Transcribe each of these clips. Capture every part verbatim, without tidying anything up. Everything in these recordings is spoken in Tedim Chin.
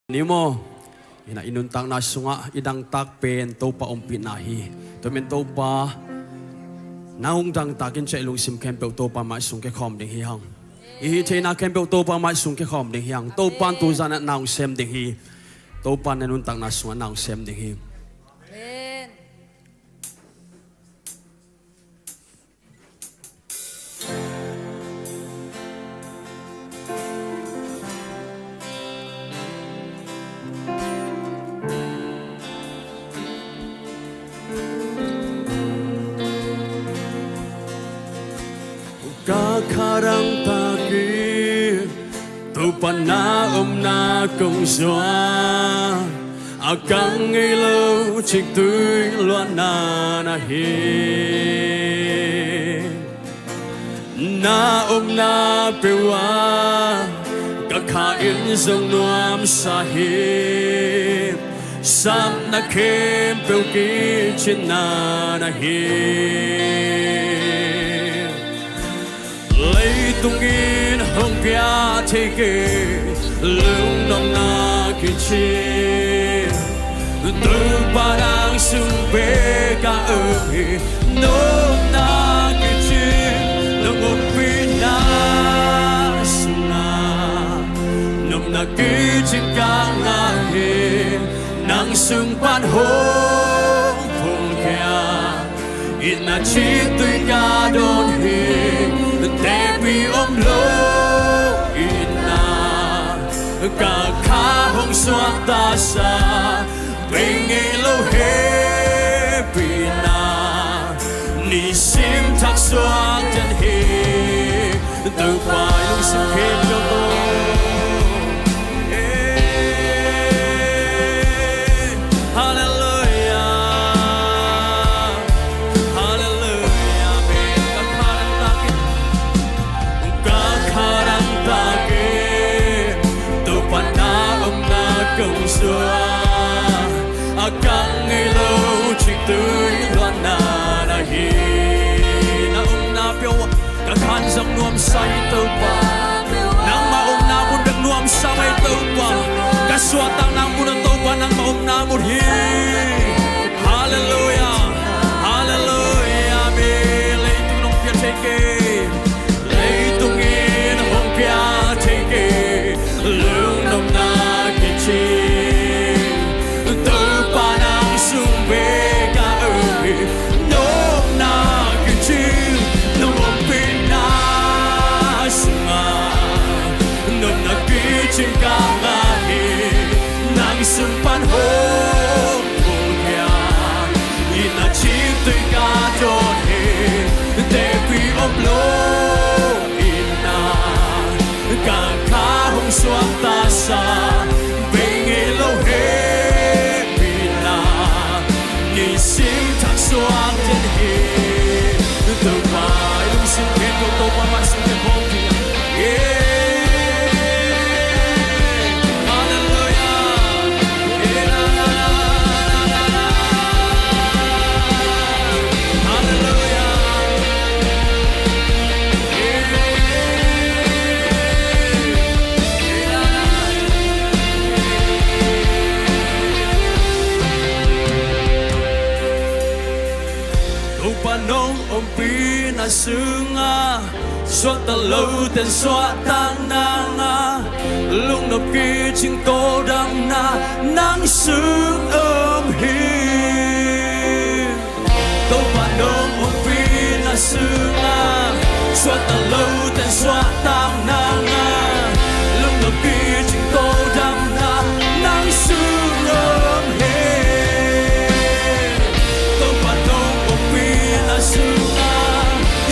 ni maw? Ina i nuntakna sungah i dangtak pen Topa ompihna hi. Tua men Topa nang hong dangtakin ciah i lungsim khempeuh Topa mai sung kikhawm ding hi hang. I hih theihna khempeuh Topa mai sung kikhawm ding hi hang. Topa in tuzan ah nang hong sem ding hi. Topa in na nuntakna sungah nang hong sem ding hi. Amen. Ka kha dangtakin Topa na omna kong zuan, a kang ngei lo ciktui luanna na hi. Na omna peuh ah ka kha in zong nuamsa hi. Sapna khempeuh kicinna na hi. Leitung in hong pia thei kei lungnopna kicing, Topa nang sung bek a om hi. Nopna kicing, nang ompihna sungah nopna kicing ka ngah hi. Nang sung pan hong phungkhia, itna ciktui ka dawn hi. Tepi om lo itna, ka kha hong suakta sa, bei ngei lo hehpihna, nisim thak suak den hi. Topa i lungsim khempeuh tawh. Eh, halleluiah, halleluiah. Amen. Ka kha dangtakin, ka kha dangtakin Topa na omna kong zuan, a kang ngei lo ciktui luanna na hi. Na omna peuh ah ka khan zong nuamsa hi Topa. Nangmah omna mun bek nuamsa mai Topa. Ka suahtakna mun ah Topa nangmah omna mun hi. Halleluiah, halleluiah. Amen. Leitung nong pia thei kei, leitung in hong pia thei kei lungnopna kicing, Topa nang sung bek a om hi. Nopna kicing, nang ompihna sungah nopna kicing ka ngah hi. Nang sung pan hong phungkhia, itna ciktui ka dawn hi. Tepi om lo itna, ka kha hong suakta sa, bei ngei lo hehpihna, nisim thak suak den hi. Topa i lungsim khempeuh Topa mai sung kikhawm ding. Yeah. Halleluiah. Halleluiah. Topa nong ompihna sungah, suakta lote'n suahtak nangah, lungnop kicing tawldamna nang sung om hi. Topa nong ompihna sungah, suakta lote'n suahtak nangah, lungnop kicing tawldamna nang sung om hi. Topa nong ompihna sungah,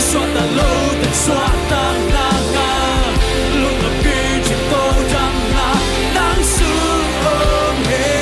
suakta lote'n suahtak nangah, lungnop kicing tawldamna nang sung om hi.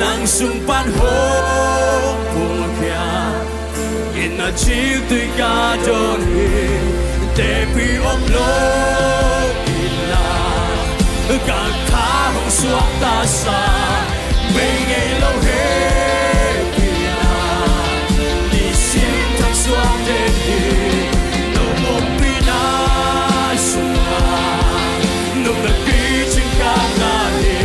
Nang sung pan hong pulkhia, inn a cingtui ka dawn hi. Tepi om lo inn ah, ka tha hong suakta sa. Bei ngei lo he inn ah, nisim thak suak den hi. Nong ompihna sungah nong na picing ka ngah hi.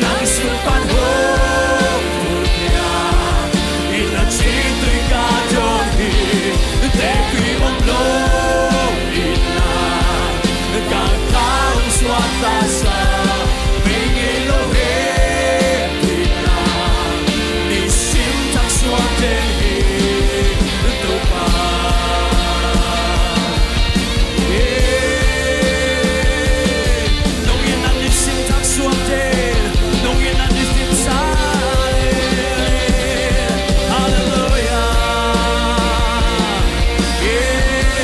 Nang sung pan hong pulkhia, inn a cingtui ka dawn hi. Tepi om lo inn ah, ka tha hong suakta sa. Bei ngei lo he inn ah, nisim thak suak den hi. Topa, nong inn ah nisim thak suak den. Nong inn ah nisim sa. Halleluia.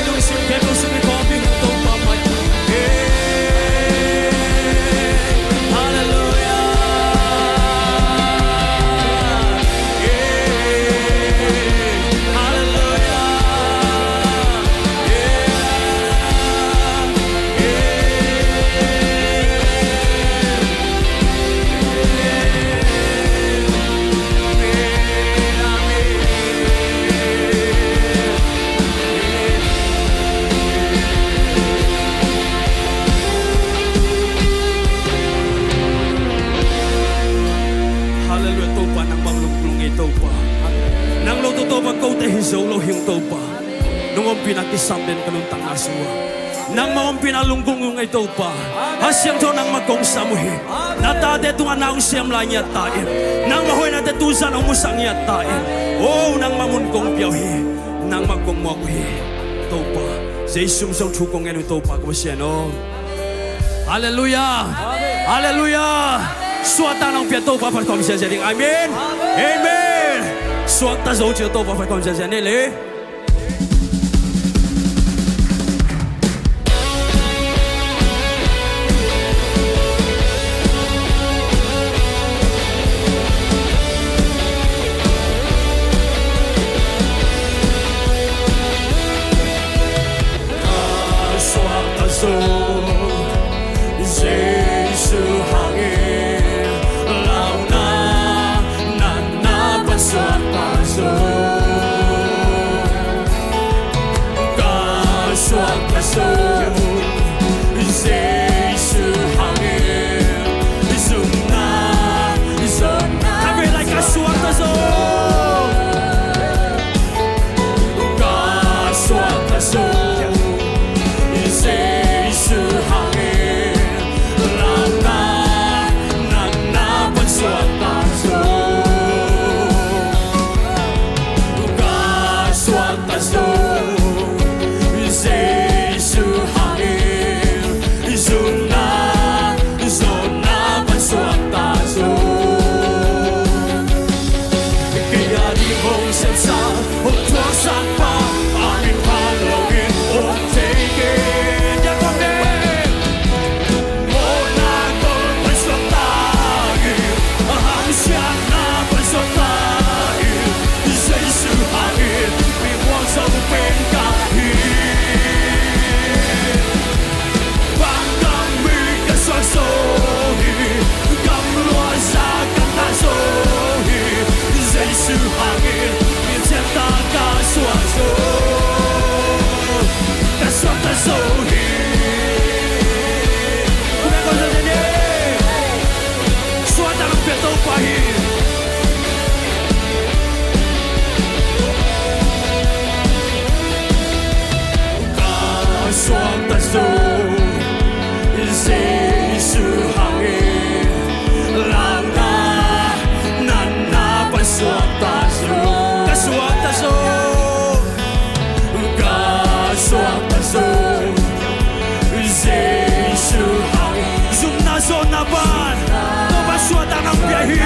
Nong sim pen nong sim i kawm ding Topa mai. Halleluia. Halleluia. Halleluia, Topa, nangmah lunglung ei Topa. Nang lo tawh Topa kote hi zo lo hi ung Topa. Nong ompihna kisam den ka nuntakna sungah. Nangmah ompihna lunglung ei Topa. Kha Siangtho nangmah kong sam uh hi. Na tate tungah na hong sem lai ngiat ta in. Nangmah hoihnate tuzan hong musak ngiat ta in. O, nangmah mun kong pia uh hi. Nangmah kong muak uh hi. Topa, Jesu min suang thu kong ngen uh Topa ka Pasian aw. Halleluia. Halleluia. Suahtakna hong pia Topa phat khawm ziahziah ding. Amen. Amen. Suakta zo ci Topa phat khawm ziahziah ni le. Ka suakta zo Jesu hangin, launa natna pan suakta zo. Ka suakta zo Jesu hangin, zumna zonna. Ka bei lai ka suakta zo. Ka suakta zo Jesu hangin, launa natna pan suakta zo. Ka suakta zo Jesu hangin, zumna zonna pan suakta zo. Kei a ding hong sepsa, hong thuaksak pa, a min phat loin om thei kei. Tua khawng ne. Mawhna tawh pan suakta hi, a hamsiatna pan suakta hi. Jesu hangin mi muang zo pen ka hi. Vanggam mi ka suak zo hi, gamluahza ka ngah zo hi. Jesu hangin mi ciamteh ka suak zo, ka suakta zo hi. Khuavak kong zo ding hi. Suakta nong pia Topa hi. Ka suakta zo Jesu hangin, launa natna pan suakta zo. Ka suakta zo, ka suakta zo Jesu hangin, zumna zonna pan Topa suakta nong pia hi.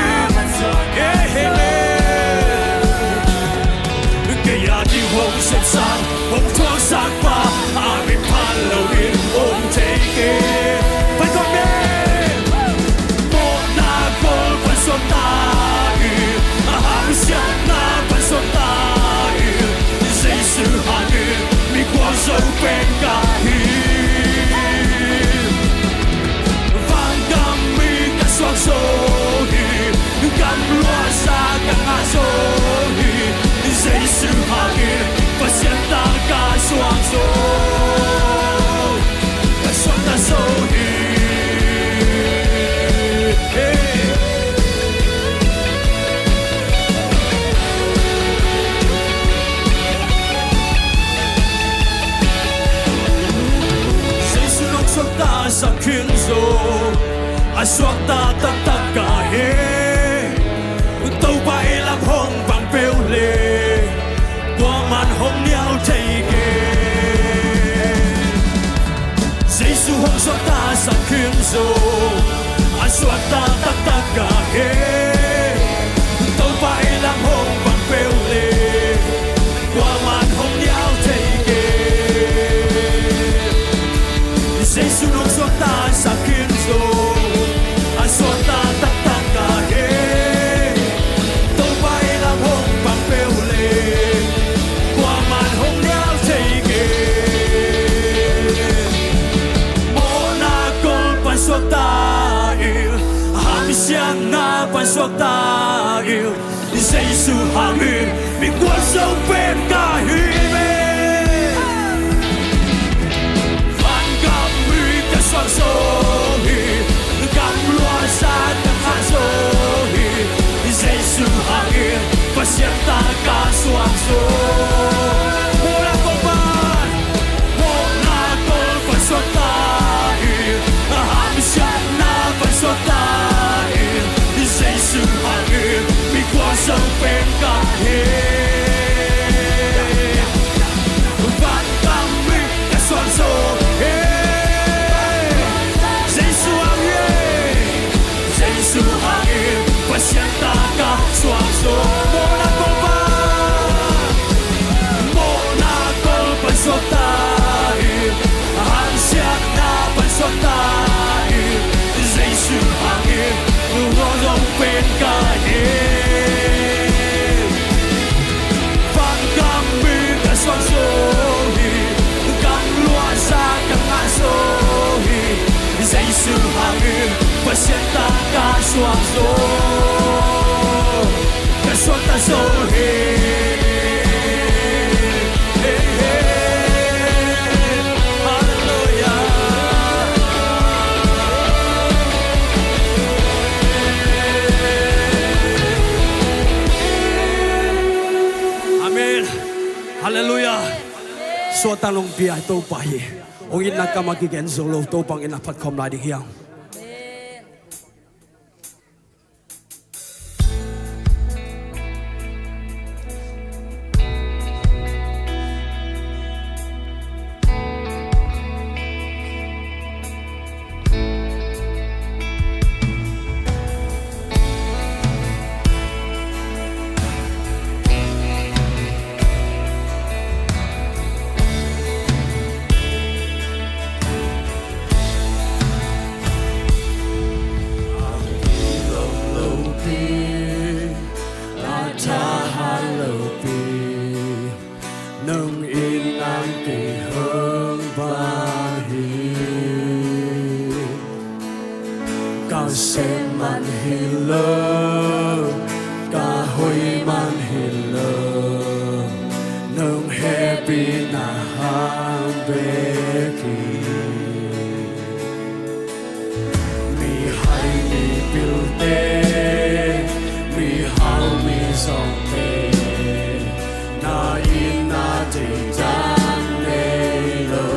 Suakta taktak ka hi. Topa i lam hong pang peuh le, kuaman hong nial thei kei. Jesu hong suakta sak khin zo, a suakta taktak ka hi. Topa i lam hong pang peuh le, kuaman hong nial thei kei. Jesu hong suakta sak khin zo, a suakta taktak ka hi. Topa i lam hong pang peuh le, kuaman hong nial thei kei. Mawhna kol pan suakta i, hamsiatna pan suakta i, Jesu hangin mi kuan zo pen ka hi ve. Van gam mi ka suak zo hi, gam luahsa ka ngah zo hi, Jesu hangin Pasian ta ka suak zo. Mawhna kol pan, mawhna kol pan suakta i, hamsiatna pan suakta i, Jesu hangin mi kuan zo pen ka hi. Van gam mi ka suak zo hi, Jesu hangin, Jesu hangin Pasian ta ka suak zo. Mawhna kol pan, mawhna kol pan suakta i, hamsiatna pan suakta i, Jesu hangin kuan zo pen ka hi. Van gam mi ka suak zo hi, gam luahsa ka ngah zo hi, Jesu hangin Pasian ta ka suak zo. Ka suakta zo hi. Hey, hey. Halleluia. Amen. Halleluia. Suakta nong pia Topa hi. Hong itna kam a kigen zo lo, Topa hong itna phat khawm lai ding hi hang. A thahat lopi, nong itna kei hong pan hi. Ka sem man hi lo, ka hoih man hi lo, nong hehpihna hang bek hi. Mihai mipilte, mihau mizawngte, na itna ding dan nei lo.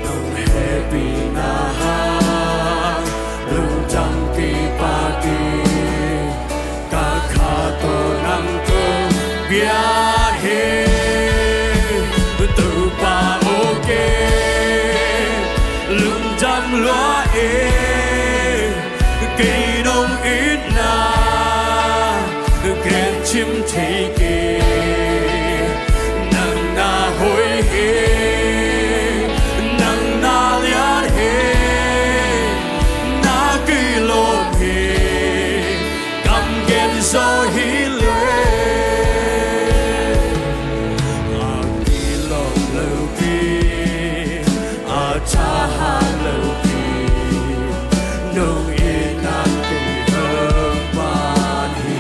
Nong hehpihna hang lungdam kipah ding, ka kha tawh nang kong pia hi. Topa aw, kei lungdam lua e, kei nong itna ken cim thei kei. Nang na hoih hi, nang na lian hi, na kilawm hi, kam gen zaw hi leh. A kilawm lopi, a thahat lopi, nong itna kei hong pan hi.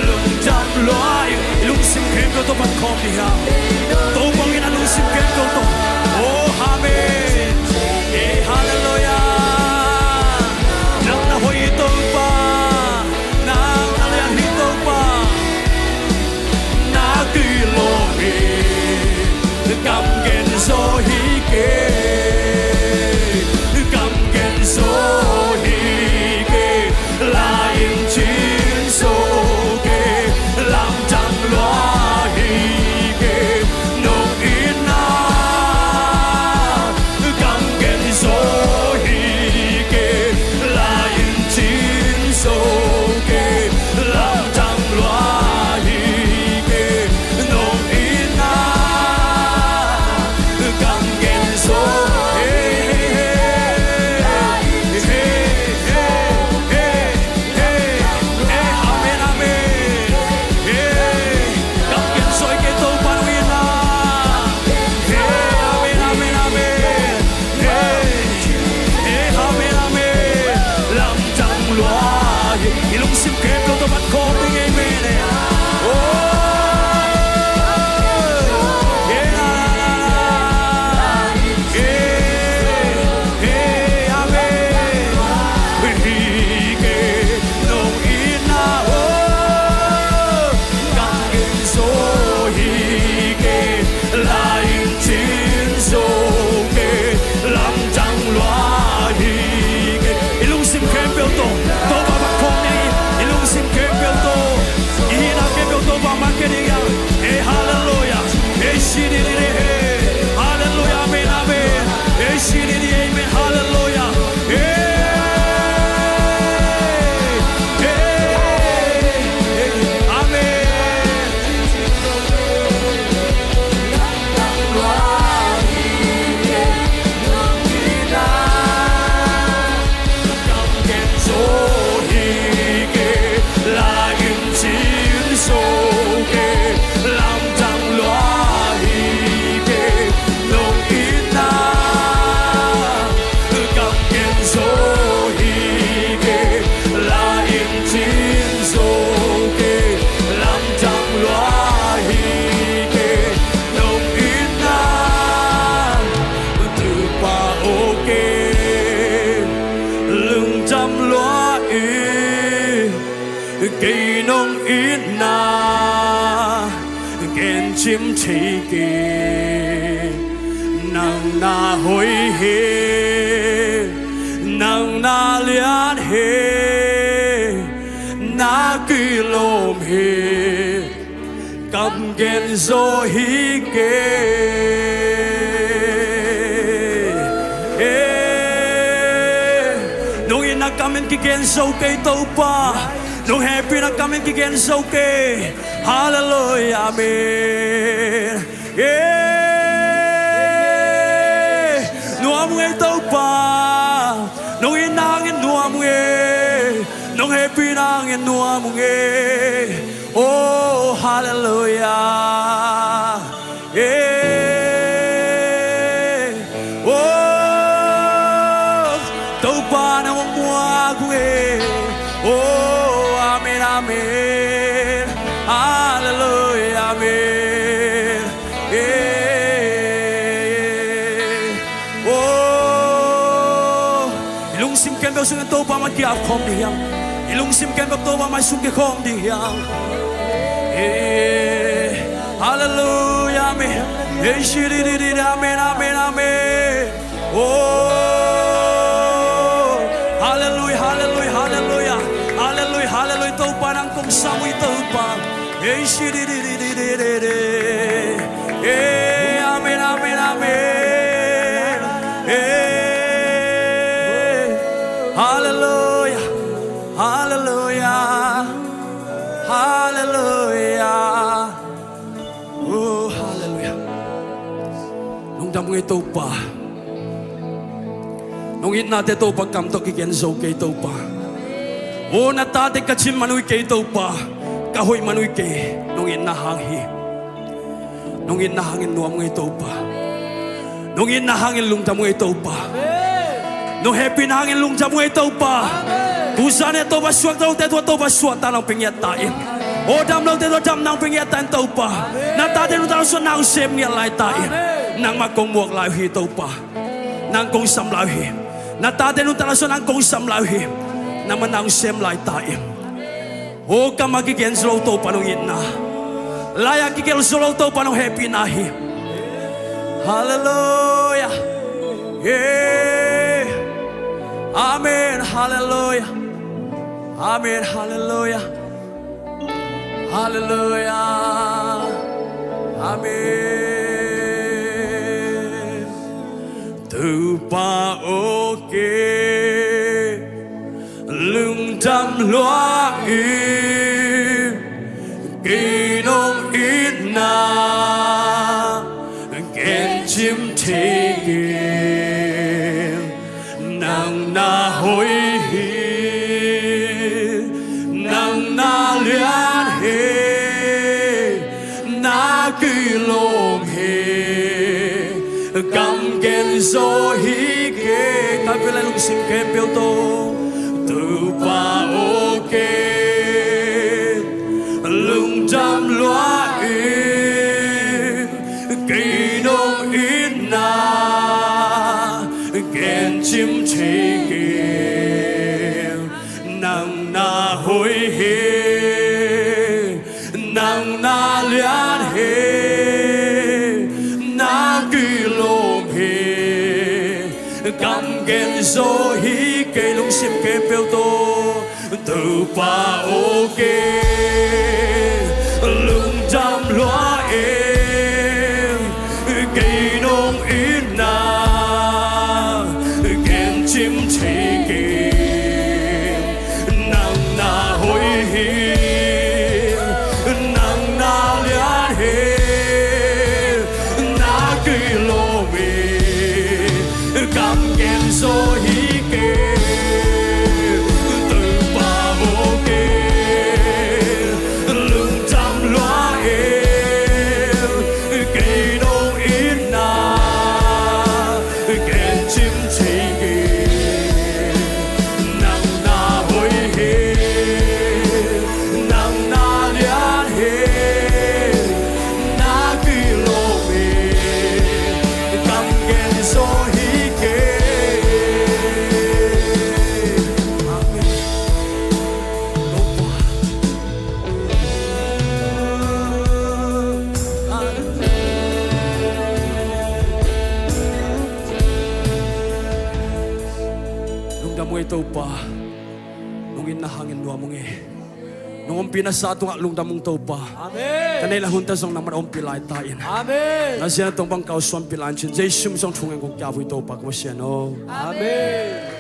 Lungdam lua in, i lungsim khempeuh tawh pan khawm ding hi hang. Topa in a lungsim khempeuh tawh. Oh, amen. Hey, halleluiah. Nang na hoih hi Topa. Nang na lian hi Topa. Na kei lawm hi. Kam gen zo hi kei. Kam gen zo hi kei. La in cin zo kei. Lamdang lua hi kei. Nong itna. Kam gen zo hi kei. La in cin zo kei. Lamdang lua hi kei. Nong itna. Kam gen zo. Hey, hey, hey. Hey, hey, hey, amen, amen. Hey, kam gen zo hi kei Topa nong itna. Hey, amen, amen, amen. Hey, hey, amen, amen. Lamdang lua hi. I lungsim khempeuh tawh pan khawm ding, amen. Oh, yeah. I lungsim khempeuh tawh Topa pan khawm ni. I lungsim khempeuh tawh, i hihna khempeuh Topa mah ke ding a. Hey, halleluiah. Hey, si di di di, hey. Halleluiah, amen, amen. Hey, si di di, amen, halleluiah. Hey, hey, hey, amen. Lungdam lua in, kei nong itna gen cim thei kei. Nang na hoih hi, nang na lian hi, na kei lawm hi. Kam gen zo hi kei. Eh, nong itna kam in kigen zo kei Topa. Nong hehpihna kam in kigen zo kei. Halleluiah, amen. Eh, nuam ung ei Topa. Nong itna hangin nuam ung ei. Nong hehpihna hangin nuam ung ei. Oh, halleluiah. Eh, oh, Topa nang hong muak ung ei. Oh, amen, amen. Halleluiah, amen. Eh, oh, i lungsim khempeuh sungah Topa mah kiap khawm ding hiam? I lungsim khempeuh Topa mah sung kikhawm ding hiam? Eh, halleluiah, amen. Eh, shi di di di di, amen, amen, amen. Oh, halleluiah, halleluiah, halleluiah. Halleluiah, halleluiah. Topa nang kong sam uh hi Topa. Eh, shi di di di di di di di. Eh, amen, amen, amen. Eh, halleluiah, halleluiah, halleluiah. Oh, halleluiah. Lungdam ung ei Topa. Nong itnate Topa kam tawh kigen zo kei Topa. Oh, na tate ka cin man uh hi kei Topa. Ka hoih man uh hi kei. Nong itna hang hi. Nong itna hangin nuam ung ei Topa. Nong itna hangin lungdam ung ei Topa. Nong hehpihna hangin lungdam ung ei Topa. Tu zan in Topa suakta lote tua Topa suakta nang pe ngiat ta in. Oh, dam lote tua damna nang pe ngiat ta in Topa. Na tate nuntakna sungah nang sem ngiat lai ta in. Nangmah kong muak lai uh hi Topa. Nang kong sam lai uh hi. Na tate nuntakna sungah nang kong sam lai uh hi. Nangmah nang sem lai ta in. Oh, kam ah kigen zo lo Topa nong itna. Lai ah kigen zo lo Topa nong hehpihna hi. Halleluiah. Eh. Amen. Halleluiah. Amen. Halleluiah. Halleluiah. Amen. Topa aw, kei lungdam lua ing, kei nong itna gen cim thei ing. Nang na hoih hi, nang na lian hi, na kilawm hi, kam gen zo hi kei. Ka vela lungsim khempeuh tawh Topa aw, kei lungdam lua ing, kei nong itna gen cim thei ing. Nang na hoih hi, nang na lian hi, na kilawm hi, kam gen zo hi kei. Lungsim khempeuh tawh Topa aw, kei lungdam lua ing, kei nong itna gen cim thei ing. Nang na hoih hi, nang na lian hi, na kilawm hi, kam gen zo hi kei. Topa aw, kei lungdam lua ing, kei nong itna gen cim thei ing. Nang na hoih hi, nang na lian hi, na kilawm hi, kam gen zo hi kei. Amen. Lungdam ung ei Topa. Nong itna hangin nuam ung ei. Nong ompihna sa tungah lungdam ung Topa. Amen. Ka neih le hunte zong nangmah na ompih lai ta in. Amen. Na zia na tong bang kau suanpih lai in cin Jesu min zong thu ngen kong kiap uh hi Topa ka Pasian aw. Amen.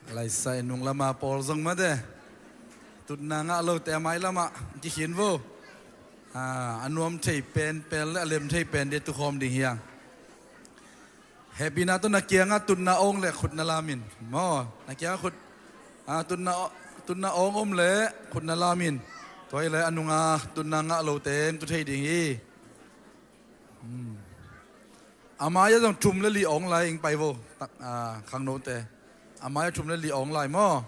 Laisai nung lama pawl zong mate, tutna ngah lote a mai lamah kikhin vo. A nuam thei penpen le a lem thei pen dia tukhawm ding hiang. Hehpihna tawh na kiangah tutna awng le khut na lamin maw, na kiangah khut, a, tutna, tutna awng om le khut na lamin. Tua hi le a nunga tutna ngah lote tu thei ding hi. A mai-ah zong thum le li awng lai ing pai vo. Khangnote a mai-ah thum le li awng lai maw?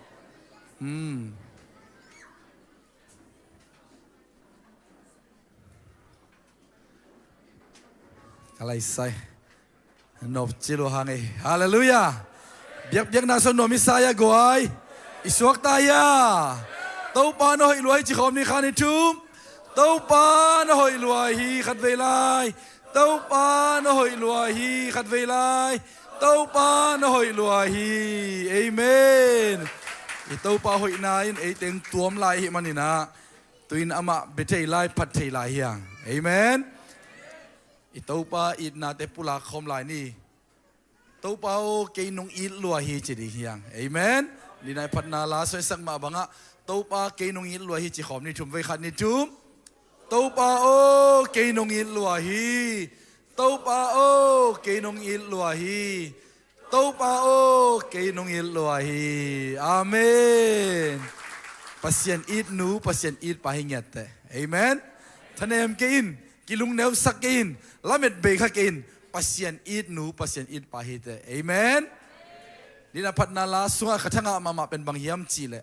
Ka laisai nop ci lua hang ei. Halleluiah. Biakbiakna sung nuam i sa-a guai. I suakta hi-a. Topa na hoih lua hi ci khawm ni khan i thum. Topa na hoih lua hi khatvei lai. Topa na hoih lua hi khatvei lai. Topa na hoih lua hi. Amen. I Topa hoihna in ei teng tuam lai hi maninah tuin amah bia thei lai, phat thei lai hiang. Amen. I Topa itnate pulak khawm lai ni. Topa aw kei nong it lua hi ci ding hiang. Amen. Ninai phatna la soi sak mah bangah Topa kei nong it lua hi ci khawm ni thum vei khat ni thum. Topa aw kei nong it lua hi. Topa aw kei nong it lua hi. Topa aw kei nong it lua hi. Amen. Pasian itnu Pasian itpa hi ngiatte. Amen. Thanem kei in, kilungneusak kei in, lamet bei kha kei in. Pasian itnu Pasian itpa hite. Amen. Ninai phatna la sungah ka thangah mahmah pen bang hiam cihleh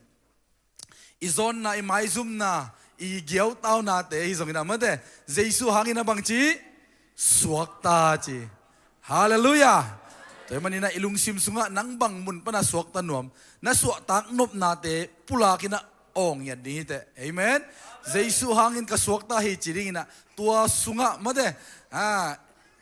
i zawnna, i maizumna, i giautaunate hi zongin a mate Jesu hangin a bang ci? Suakta ci. Halleluiah. Tua hi maninah i lungsim sungah nang bang mun pana suakta nuam, na suahtak nopnate pulakinah awng ngiat ding hite. Amen. Jesu hangin ka suakta hi ci dinginah tua sungah mate, a,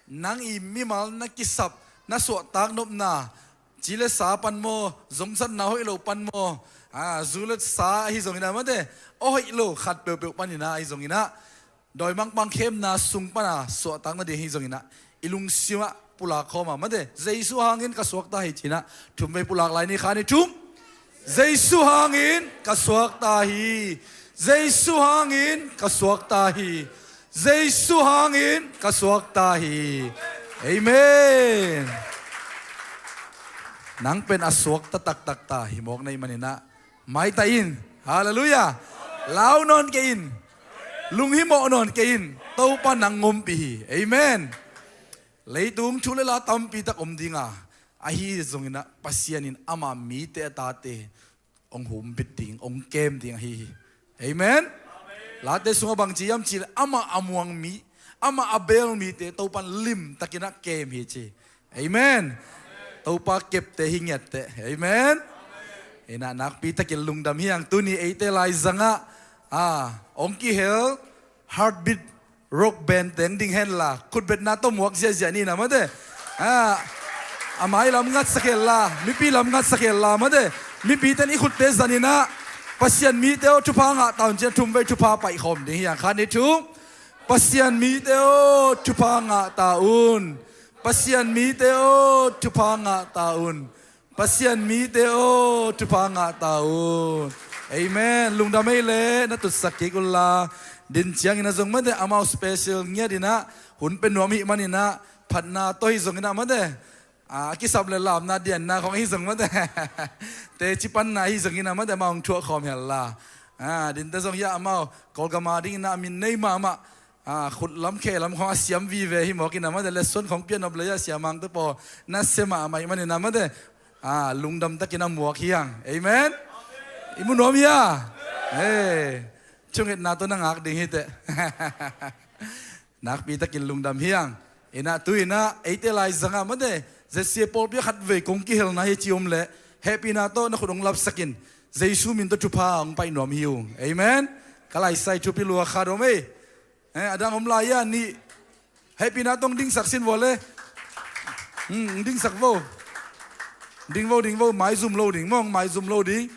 nang i mimal na kisap, na suahtak nopna, ci le sa pan maw, zomsatna hoih lo pan maw, a, zu le sa ahi zongin a mate, a hoih lo khat peuhpeuh paninah ahi zonginah dawimangpang khemna sung pana suahtak nading ahi zonginah i lungsimah pulak khawma mate Jesu hangin ka suakta hi cinah thum vei pulak lai ni khan i thum. Jesu hangin ka suakta hi. Jesu hangin ka suakta hi. Jesu hangin ka suakta hi. Amen. Nang pen a suakta taktak ta hi mawk na hi maninah maita in. Halleluiah. Lau nawn kei in. Lunghimawh nawn kei in. Topa nang ngompih hi. Amen. Leitung thu le la tampi tak om dinga, ahi zonginah Pasian in ama mite a tate hong humbit ding, hong kem ding ahi hi. Amen. Late sungah bang ci hiam cihleh amah a muang mi, amah a beel mite Topan limtakinah kem hi ci. Amen. Topa kepte hi ngiatte. Amen. Inah nakpitakin lungdam hiang. Tuni eite laizangah, a, hong kihel Heartbeat Rock Band teng ding henla khutbetna tawh muak ziahziah ni na mate. A, a mai lam ngatsak henla, mipi lam ngatsak henla mate. Mipiten i khutte zaninah Pasian mite aw thupha ngah ta un ciah thum vei thupha paihkhawm ding hiang khan i thum. Pasian mite aw thupha ngah ta un. Pasian mite aw thupha ngah ta un. Pasian mite aw thupha ngah ta un. Amen. Lungdam ei le na tutsak kik unla. Din ciangin a zong mate amau special ngiatinah hun pe nuam hih maninah phatna tawh hi zonginah mate, a, kisap le lamna dianna khong hi zong mate teci panna hi zonginah mate amau hong thuah khawm henla. A, dinte zong hiah amau Kawlgama dinginah a min nei mahmah, a, khut lam khe lam khong a siam vive hi mawkinah mate lesson khong pianop le hiah siamangte paw na sia mahmah hih maninah mate, a, lungdamtakin a muak hiang. Amen. I mu nuam hia? Thungetna tawh na ngak ding hiteh. Nakpitakin lungdam hiang. Inah tu inah eite laizangah mate Z C A pawlpi a khatvei kong kihelna hi ci om leh hehpihna tawh na khut hong lapsakin Jesu min tawh thupha hong paih nuam hi ung. Amen. Ka laisai thupi lua khat om ei. Eh, a dang om lai a nih. Hehpihna tawh hong dingsak sin vua le. Hmm, hong dingsak vo. Ding vo, ding vo, maizum lo ding maw, maizum lo ding.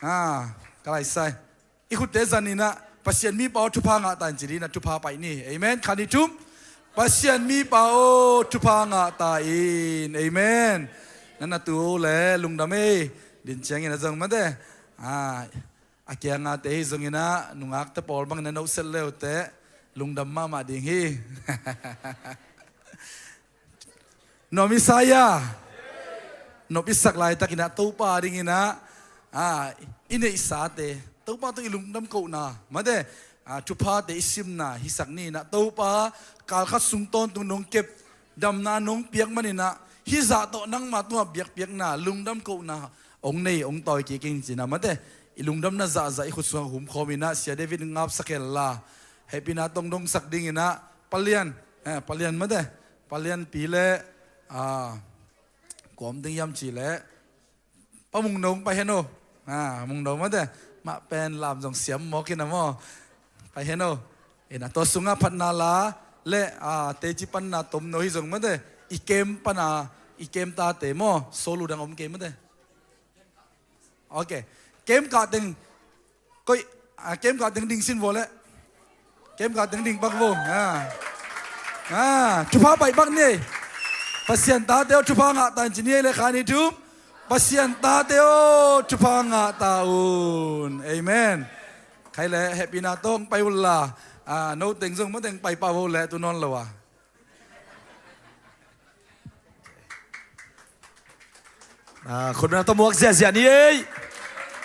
Ah, ka laisai. I khutte zaninah Pasian mipa aw thupha ngah ta in ci dinah thupha paih ni. Amen. Khan i thum. Pasian mipa aw thupha ngah ta in. Amen. Na na tu le lungdam ei. Din ciangin a zong mate, a, a kiangate hi zongin ah, nungakte pawl bangin a nohset leute lungdam mahmah ding hi. Nuam i sa hia? Nop i sak laitakin ah Topa dingin ah, a, i neihsate Topa tawh i lungdam kohna mate, a, thuphate i simna hisak ni in ah, Topa kalkhat sung tawntung nong kep, damna nong piak manin ah, hih zah tawh nangma tungah biakpiakna lungdam kohna hong nei hong tawi kik ing ci-in ah mate, i lungdamna zahzah i khut sungah humkhawm in ah, Sia David ngapsak hen la, hehpihna tawh hong dongsak dingin ah, Pa Lian, eh, Pa Lian mate, Pa Lianpi le, a, kua om ding hiam cih leh, Pa Mung No hong pai hen aw. A, Mung No mate, mah pen lam zong siam mawk in ah maw, pai hen aw. In ah, tua sungah phatna la le, a, teci panna tomno hi zong mate, i kem pana, i kem tate maw, solo dang om kei mate. Ok. Kem kah teng, koih, a, kem kah teng ding sin vo le. Kem kah teng ding pak vo. A. A, thupha pai pak ni. Pasian tate aw, thupha ngah ta un ci ni ei le, kha ni thum. Pasian tate aw, thupha ngah ta un. Amen. Khai le, hehpihna tawh hong pai un la. A, no teng zong ma teng pai pah vo le, tu nawn lo a. A, khutbetna tawh muak ziahziah ni ei.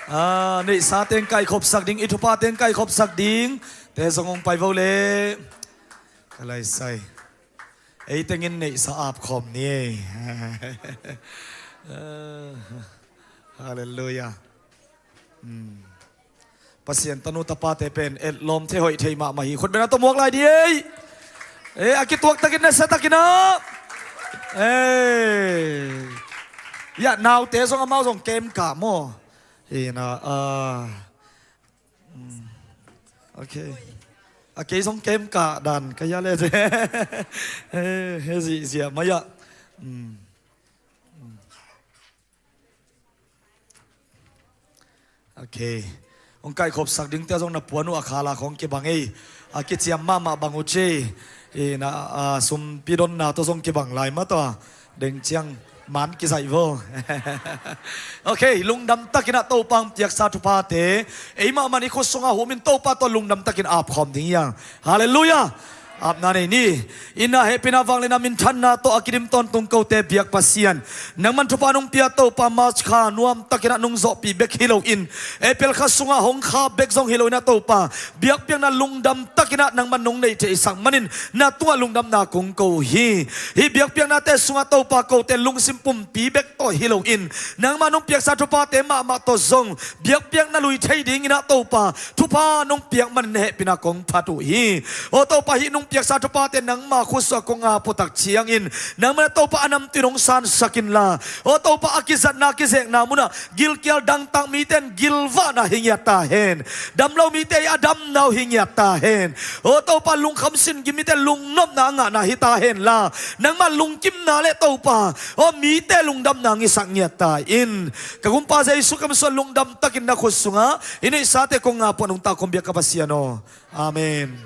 A, neihsa teng kaihkhopsak ding, i thupha teng kaihkhopsak ding te zong hong pai vo le. Ka lai sai. Ei tengin neihsa apkhawm ni ei. Halleluiah. Hmm. Pasian tanu tapate pen etlawm thei hoih thei mahmah hi. Khutbetna tawh muak lai di ei. Eh, a kituak takin nasia takin ah. Eh. Ia, naute zong amau zong kem kah maw. Hi na, ah. Hmm. Ok. A kei zong kem kah dan ka hia le. Eh, he zihziah mai ah. Hmm. Ok. Hong kaihkhopsak dingte zong na puan uh a kha la khawng kibang ei. A kiciam mahmah bang uh ci. I na, a, sumpi donna tawh zong kibang lai mah tawh. Deng ciang man kizaih vo. Ok, lungdam takin ah Topa hong piaksa thuphate ei mahmah in i khut sungah humin Topa tawh lungdam takin apkhawm ding hi hang. Halleluiah. Apna nei ni. Ina hehpihna vangliatna minthanna tawh a kidim tawntung kote biak Pasian, nangman thupha nong pia Topa, March kha nuam takin ah nong zawhpih bek hi loin, April kha sungah hong khap bek zong hi loin ah Topa, biakpiakna lungdam takin ah nangman nong neih theihsak manin na tungah lungdamna kong ko hi. Hih biakpiaknate sungah Topa, kote lungsim pumpi bek tawh hi loin, nangman nong piaksa thuphate mahmah tawh zong biakpiakna lui thei dingin ah Topa, thupha nong piak manin hehpihna kong phat uh hi. Aw Topa, hih nong piaksa thuphate nangma khut sungah kong ap uh tak ciangin, nangman ah Topa a namtui nong sansak inla, aw Topa, a kizatna kizekna munah gilkial dangtak mite in gilvahna hi ngiat ta hen. Damlo mite i a damna uh hi ngiat ta hen. Aw Topa, lungkham sin gim mite lungnopna a ngahna hi ta henla, nangma lungkimna le Topa, aw mite lungdamna hong hisak ngiat ta in. Ka Gumpa Jesu Khrist min suang lungdam takin na khut sungah i neihsate kong ap uh a nungta kong biak ka Pasian aw. Amen.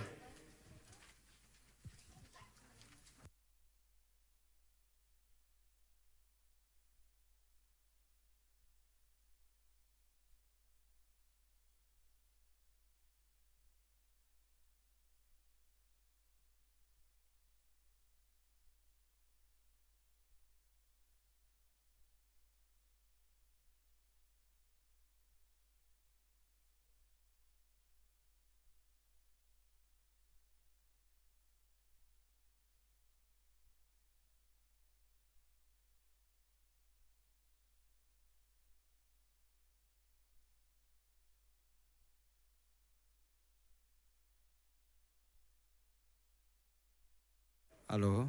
Hallo.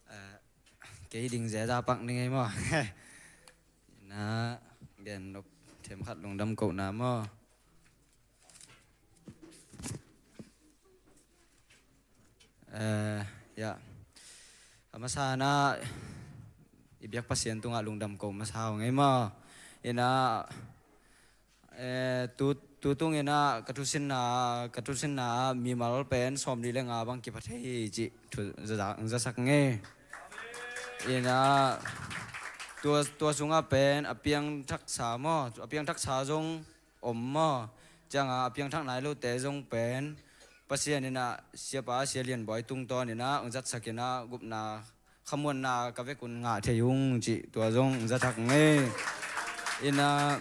Eh, kei ding zeza pak ning ei maw. Na gen nop themkhat lungdam kohna maw. Eh, ya. A masa na i biak Pasian tungah lungdam ko masa hong ei maw. Ina, eh, tu, tu tung ina ka thusinna, ka thusinna mimal pen sawm nih le nga bang kipha thei hi cih thu za, za, zasak ngei. Ina, Tua, tua sungah pen a piangthaksa maw, a piangthaksa zong om maw? Ciangah a piangthak nai lote zong pen Pasian in ah siapa Sia Lian Bawi tungtawn in ah hong zatsak in ah gupna khamuanna ka vekun ngah thei ung cih tua zong hong zathak ngei. In ah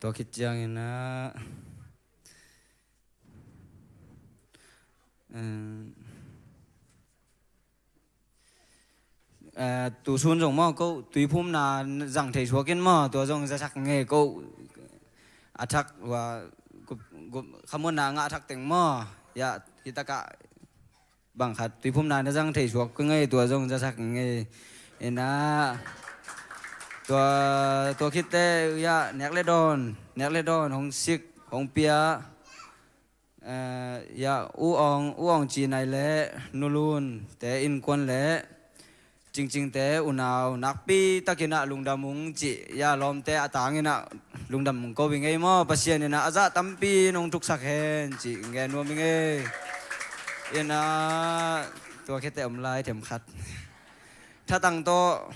tua khit ciangin ah, um, eh, tu sun zong maw, ko tuiphumna zang thei suak in maw, tua zong zasak ngei ko. A thak hua gup, gup, khamuanna ngah thak teng maw. Ya, hitakah bang khat tuiphumna na zang thei suak ko ngei, tua zong zasak ngei. Ina tua, tua khitte ya, nek le dawn, nek le dawn hong sik, hong pia. Eh, ya, U Aung, U Aung Ci Nai le Nu Lun te innkuan le Cingcing te unau nakpi takin ah lungdam ung cih, ya, lawmte a tangin ah lungdam ung ko i ngei maw? Pasian in ah a zah tampi nong thuksak hen cih ngen nuam i ngei. In ah tua khitte om lai themkhat. Thatang tawh,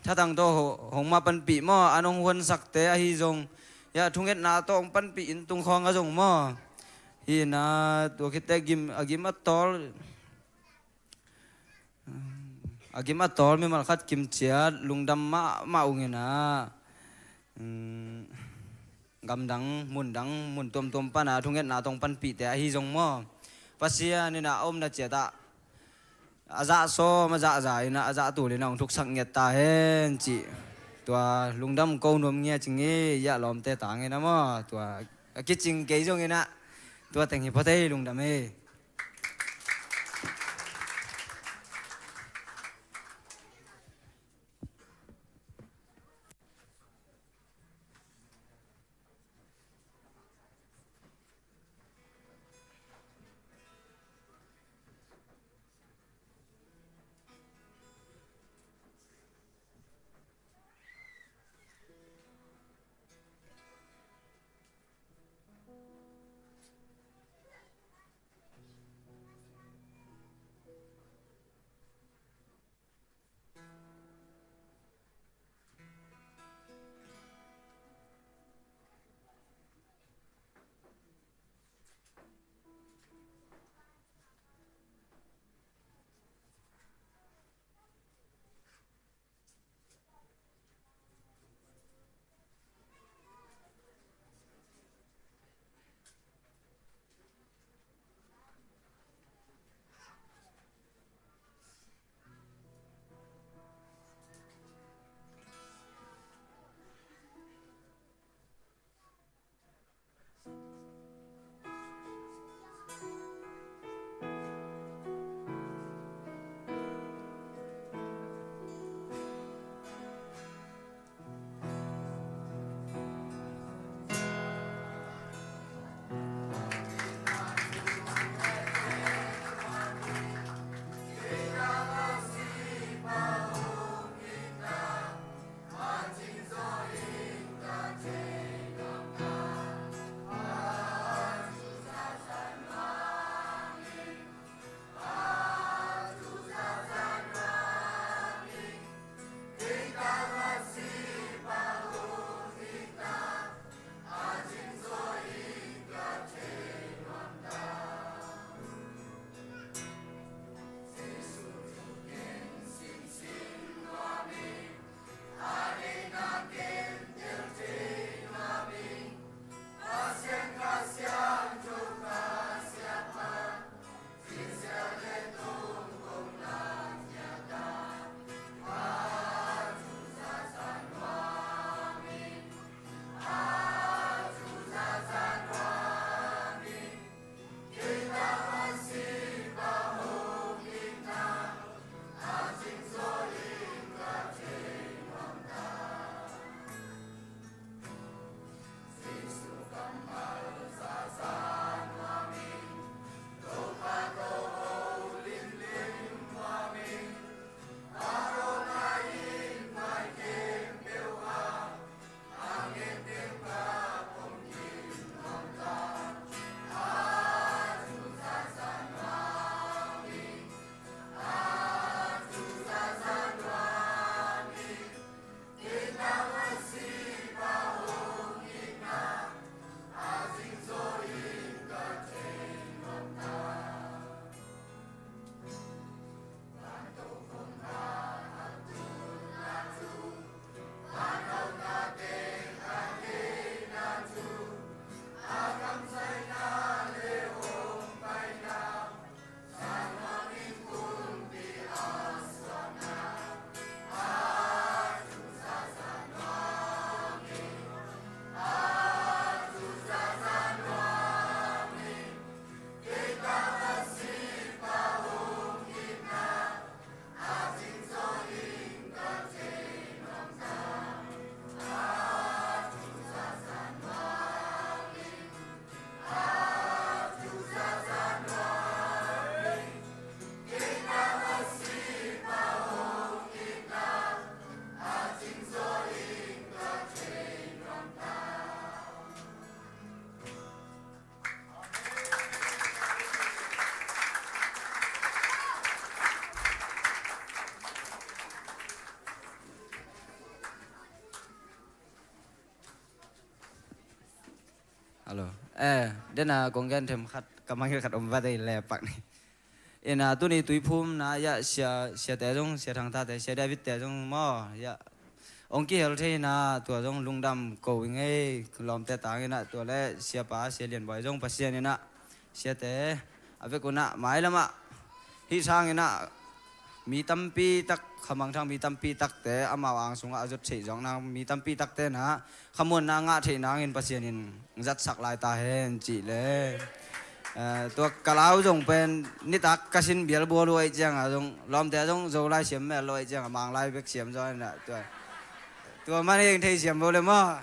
thatang tawh ho-, hong mah panpih maw, a nong huansakte ahi zong, ya, thungetna tawh hong panpih inn tung khawng a zong maw. Hi na, tua khitte gim, a gim a tawl, a gim a tawl mimal khat kimciat lungdam mahmah ung in ah, um, gamdang, mundang, mun tuamtuam pana thungetna tawh hong panpihte ahi zong maw, Pasian in ah a omna ciatah a zah sawm, a zah za in ah, a zah tul in ah hong thuksak ngiat ta hen cih. Tua lungdam ko nuam ngiat cing i, ya, lawmte tangin ah maw, tua a kicing kei zong in ah, tua teng hi phot ei, lungdam ei. Lo. Eh, dena kong gen them khat, ka mangil khat om vat ei le pak ni. Ina tuni tuiphum na ya sia, siate zong, sia Thangtate, sia Davidte zong maw, ya. Ong kihel thei na, tua zong lungdam ko i ngei, lawmte tang ina, tua le siapa, sia Lianbawi zong Pasian ina, siate, a vek una, mailamah, hih sang ina, mi tampi tak, khamangthang mi tampi takte, amau ang sungah a zot theih zawkna, mi tampi takte na, khamuanna ngah theih nangin Pasian in zatsak lai ta hen cih le. Eh, tua ka lau zong pen nitak ka sin bial bual uh aih cianga zong lawmte zong Zolai siam mel lo aih cianga Manglai bek siam zaw ina tua. Tua man heng thei siam bo le maw.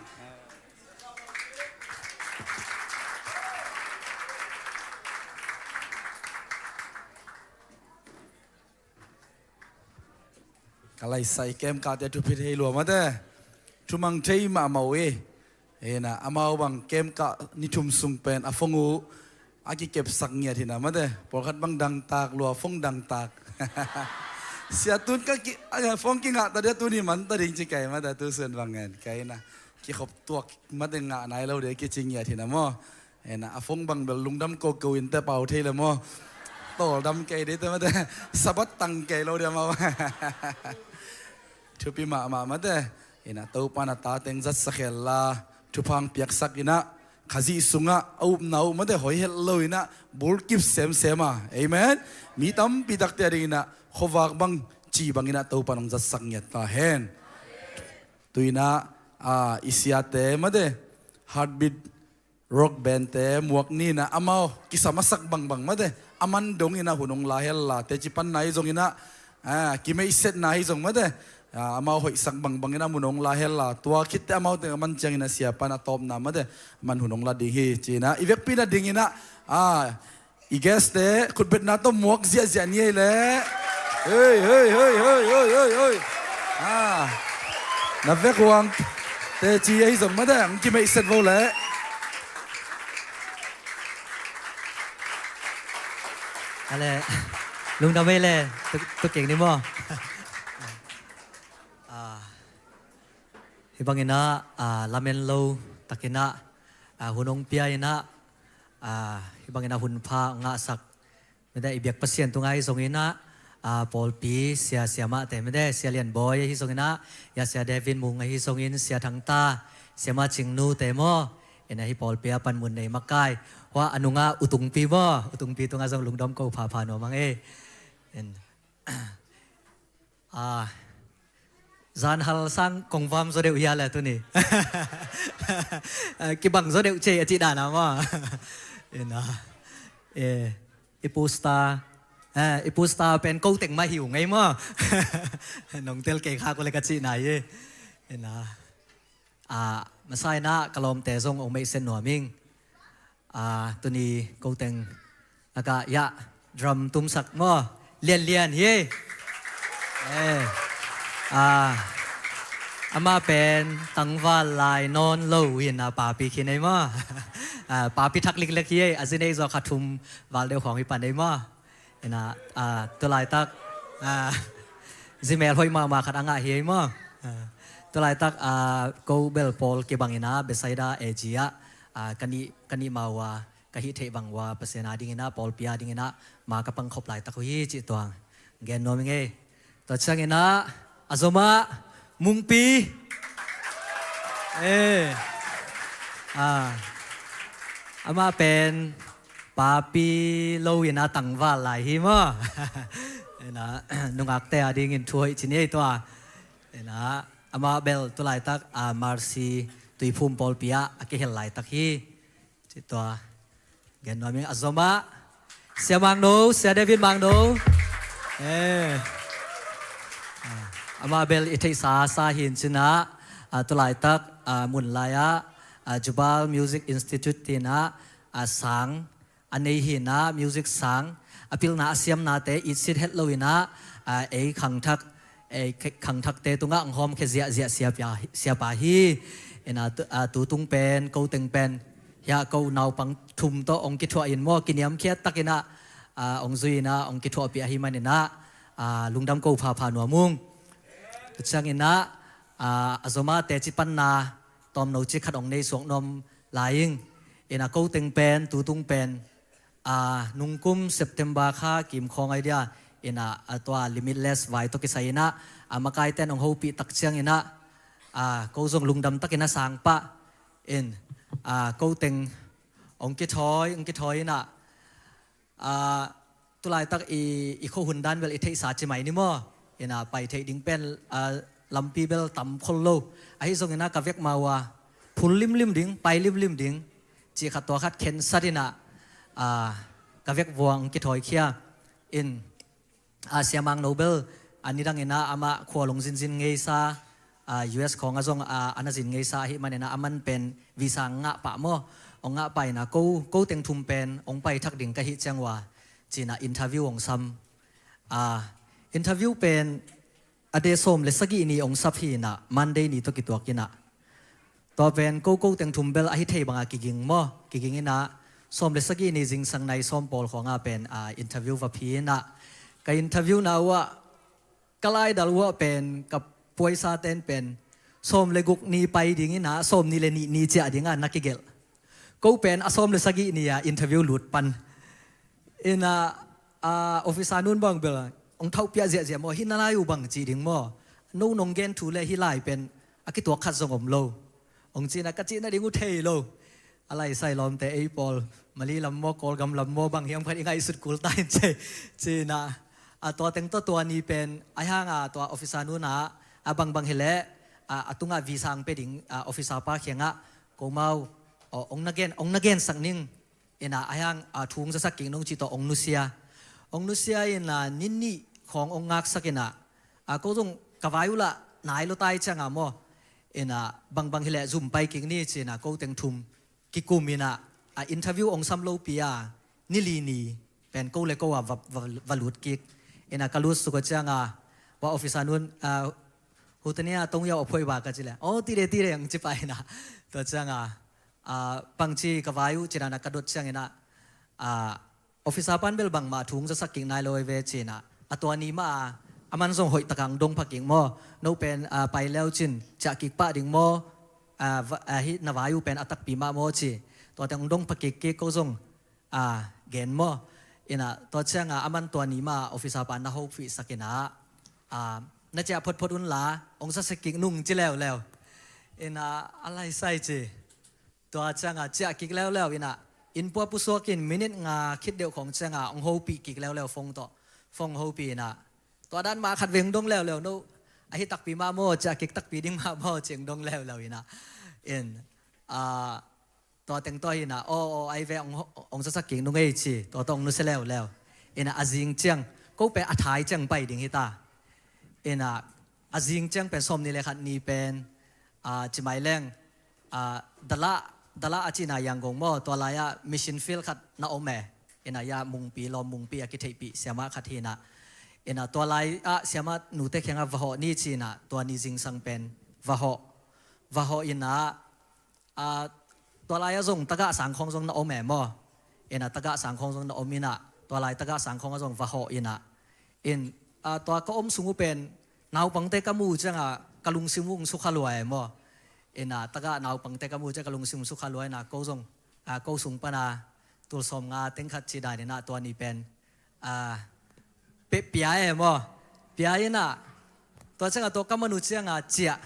Ka laisai kem kate thupi thei lua mate. Thumang thei mahmah uh hi. Ina, amau bang kem kah ni thum sung pen a phone uh a kikepsak ngiat hina mate. Pawlkhat bang dangtak lua phone dangtak. Sia tun ka ki, a, phone kingah ta dia tuni man ta ding ci kai mate tu sun bang ngen. Kai na. Kikhop tuak mate ngah nai lo dia kici ngiat hina maw. Ena, a phone bang bel lungdam ko ko in te pau thei le maw. Tawldam kei dei te mate. Sabat tang kei lo dia maw. Thupi mahmah mate. Ena, Topa na ta teng zatsak hel la. Thupha piaksak ina. Khazih sungah a upna uh mate hoi het lo ina. Bulkip semsem a. Amen. Mi tampi takte a ding ina. Khuavak bang ci bang ina Topa nong zatsak ngiat ta hen. Tu ina, a, i siate mate. Heartbeat rock band te muak ni na amau kisam a sak bangbang mate. A man dong ina hun hong la hel la teci panna hi zong ina, a, kimeihsetna hi zong mate. A, amau hoihsak bangbang ina mun hong la hel la. Tua khitte amau teng a man ciang ina siapa na tawpna mate. A man hun hong la ding hi. Ci ina, i vekpi na ding ina, a, i guest te khutbetna tawh muak ziahziah ni ei le. Hei, hei, hei, hei. A, na vek huang teci ei zong mate, ang kimeihset vo le. Ale, lungdam ei le, tu, tu keng ni maw. A, hibang ina, a, lamen lo tak ina, a, hun hong pia ina, a, hibang ina hun pha ngahsak mate, i biak Pasian tunga hi zong ina, a, pawlpi sia siamahte mate, sia Lianbawi hi zong ina, ya sia David Mung hi zongin, sia Thangta, siamah Cingnu te maw. Ina hi pawlpi a panmun nei makai. Hua a nunga U Tungpi maw, U Tungpi tunga zong lungdam ko phapha nuam ang ei. In, a, zanhal sang kongvam zaw deuh hia le tuni. A, kibang zaw deuh cei a cih dana maw. Ina, e, i pusta, e, i pusta pen ko teng mah hi uh ngei maw. Nong tel kei kha ko le ka cihna hi. Ina, a, masa ina ka lawmte zong ong meihset nuam ing. A, tuni ko teng a ka ya drum tumsak maw. Lianlian hi. E, a, amah pen tangval lai nawn lo hi ina papi khin ei maw. A, papi thak liklek hi ei, a zi nei zaw kha thum val deuh khawng hi pan ei maw. Ina, a, tu laitak, a, zi mel hoih mahmah khat a ngah hi ei maw. A, tu laitak, a, ko bel pawl kibang ina Bethsaida A G ah, a, ka nih, ka nih ma uh a, ka hih theih bang uh a, Pasian a ding ina, pawlpi a ding ina, ma ka pangkhop laitak uh hi cih tuang gen nuam ing ei. Tua ciang ina, a zomah, Mungpi. E, a, amah pen papi lo ina tangval lai hi maw. Ina, nungakte a dingin thu hoih ci ni ei tua. Ina, amah bel tu laitak, a, Mercy Tuiphum pawlpi ah a kihel laitak hi. Cih tua gen nuam ing. A zomah, sia Mangno, sia David Mangno. E, a, amah bel i theihsa sa hi in ci ina, a, tu laitak, a, mun lai ah, a, Jubal Music Institute ti ina, a, sang a nei hi ina, music sang a pilna a siamnate itsit het lo ina, a, ei khangthak, ei khe-, khangthakte tungah ong hawmkhia ziahziah siapa, siapa hi. Ina tu, a, tu tung pen ko teng pen hia ko naupang thum tawh ong kithuah in maw, kiniamkhiat tak ina, a, ong zui ina, ong kithuahpih ahi man ina, a, lungdam ko phapha nuam ung. Tu ciang ina, a, a zomah teci panna tawmno ci khat ong nei suak nuam lai ing. Ina ko teng pen, tutung pen, a, nungkum September kha kimkhawng ai dia, ina a tua Limitless vai tawh kisai ina, a makaiten hong hopih tak ciang ina, a, ko zong lungdam tak ina sang pah in, a, ko teng hong kithawi, hong kithawi ina, a, tulaitak i, i khuahun dan bel i theihsa ci mai ni maw? Ina pai theih ding pen, a, lampi bel tam khol lo. Ahi zong ina ka vek ma ua phul limlim ding, pai limlim ding ci khat tua khat khensat ina, a, ka vek vuang kithawi khia in, a, Sia Mang No bel a nidang ina amah khua long zinzin ngeisa, a, U S khawng a zong, a, ana zin ngeisa ahi man ina aman pen visa ngah pah maw? Ong ngah pah ina ko, ko teng thum pen ong pai thak ding ka hi ciang ua ci ina interview ong sam. A, interview pen a de sawm le sagih ni ong sap hi ina Monday ni tawh kituak ina. Tua pen ko ko teng thum bel ahi thei banga kiging maw? Kiging ina sawm le sagih ni zingsang nai sawm pawl khawnga pen, a, interview va phi ina. Ka interview na uah ka laidal uah pen ka puaisa ten pen sawm le guk ni pai ding ina sawm ni le nih ni ciah dinga na kigelh. Ko pen a sawm le sagih ni a interview lut pan. Ina, a, officer nun bang bel ong thauhpiah ziahziah maw, hi na lai uh bang ci ding maw? No nong gen thu le hi lai pen a kituak khat zong om lo. Ong ci ina ka cih nading uh thei lo. A laisai lawmte ei pawl Mali lam maw, Kawlgam lam maw bang hiam khat i ngaihsut kul ta in ci, ci ina, a, tua teng tawh tua ni pen ahi hanga tua officer nuna a bangbang hileh, a, a tungah visa ang pe ding, a, officer pa khiangah ko mau, o, ong na gen, ong na gensak ning ina ahi hang, a, thu ong zasak kik nung ci tawh ong nusia. Ong nusia ina ni nih khawng ong ngaksak ina, a, ko zong ka vai uh lah nai lo tai cianga maw? Ina bangbang hileh zum pai kik ni ci ina ko teng thum kikum ina, a, interview ong sam lopi a ni li ni pen ko le ko a va, va, va lut kik. Ina ka lut suk a cianga ua officer nun, a, hutania tong yau a phuai ba ka ci le, o, tide tide ang ci pah ina. Tua cianga, a, pang ci ka vai uh ci ina ka dot ciang ina, a, officer pan bel bangmah thu ong zasak kik nai lo ei ve ci ina. A tua ni mah a, aman zong hoih taka ong dong pha kik maw? No pen, a, pai leu cin ciah kik pah ding maw? A, va, a, hi na vai uh pen a takpi mah maw ci. Tua teng ong dong pha kik kik ko zong, a, gen maw? Ina tua cianga aman tua ni mah a officer pa na hopihsak ina, a, na ciah photphot unla ong zasak kik nung ci leuleu. Ina a laisai ci. Tua cianga ciah kik leuleu ina inn pua pusuak in minute nga khit deuh khawng cianga ong hopih kik leuleu phone tawh. Phone hopih ina tua dan mah khat veng dong leuleu no. Ahi takpi mah maw, ciah kik takpi ding mah maw ci ong dong leuleu ina. In, a, tua teng tawh hi ina, o, o, ai ve ong, ong zasak kik nung ei ci, tua tawh ong nusia leuleu. Ina a zing ciang, ko pen a thai ciang pai ding hi ta. Ina a zing ciang pen sawm ni le khat ni pen, a, ci mai leng, a, Dala, Dala a ci ina Yangon maw, tua lai-ah mission field khat na om e. Ina ya Mungpi, lawm Mungpi a kitheihpih siamah khat hi ina. Ina tua lai-ah siamah nute khiangah va hawh ni ci ina, tua ni zingsang pen va hawh. Va hawh ina, a, tua lai-ah zong tagah sangkhawng zong na om e maw? Ina tagah sangkhawng zong na om ina, tua lai tagah sangkhawng ah zong va hawh ina. In, a, tua ka om sung uh pen naupangte ka mu cianga ka lungsim uh ong sukha lua e maw? Ina tagah naupangte ka mu cianga ka lungsim ong sukha lua ina ko zong, a, ko sung pana tul sawm nga teng khat ci dan ina tua ni pen, a, pe, pia e maw? Pia ina. Tua cianga tua ka man uh cianga ciah.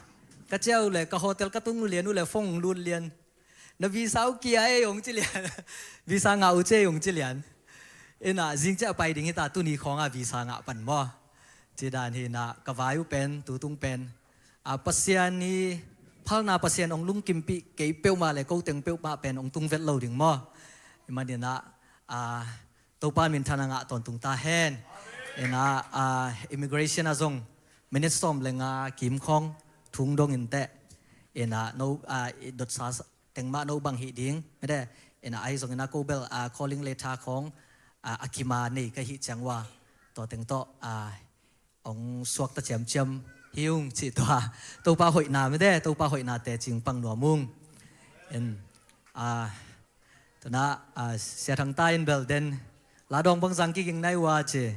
Ka ciah uh le ka hotel ka tung uh lian uh le phone lut lian. Na visa uh kia e ong ci lian. Visa ngah uh ci e ong ci lian. Ina zing ciah pai ding hi ta, tuni khawnga visa ngah pan maw? Ci dan hi ina ka vai uh pen, tutung pen, a, Pasian hi, phalna Pasian ong lungkimpih kei peuhmah le ko teng peuhmah pen ong tung vet lo ding maw? I man ina, a, Topa minthanna ngah tawntung ta hen. Ina, a, immigration ah zong minute sawm le nga kimkhawng thu ong dong inteh. Ina no, a, i dotsa teng mah no bang hih ding mede. Ina ahi zong ina ko bel, a, calling letter khawng, a, a kima nei ka hih ciang ua tua teng tawh, a, ong suakta ciamciam hi ung ci tua. Topa hoihna mede, Topa hoihna teci ong pang nuam ung. In, a, tuna, a, Sia Thang ta in bel den la dawng bangzah kiging nai ua ci.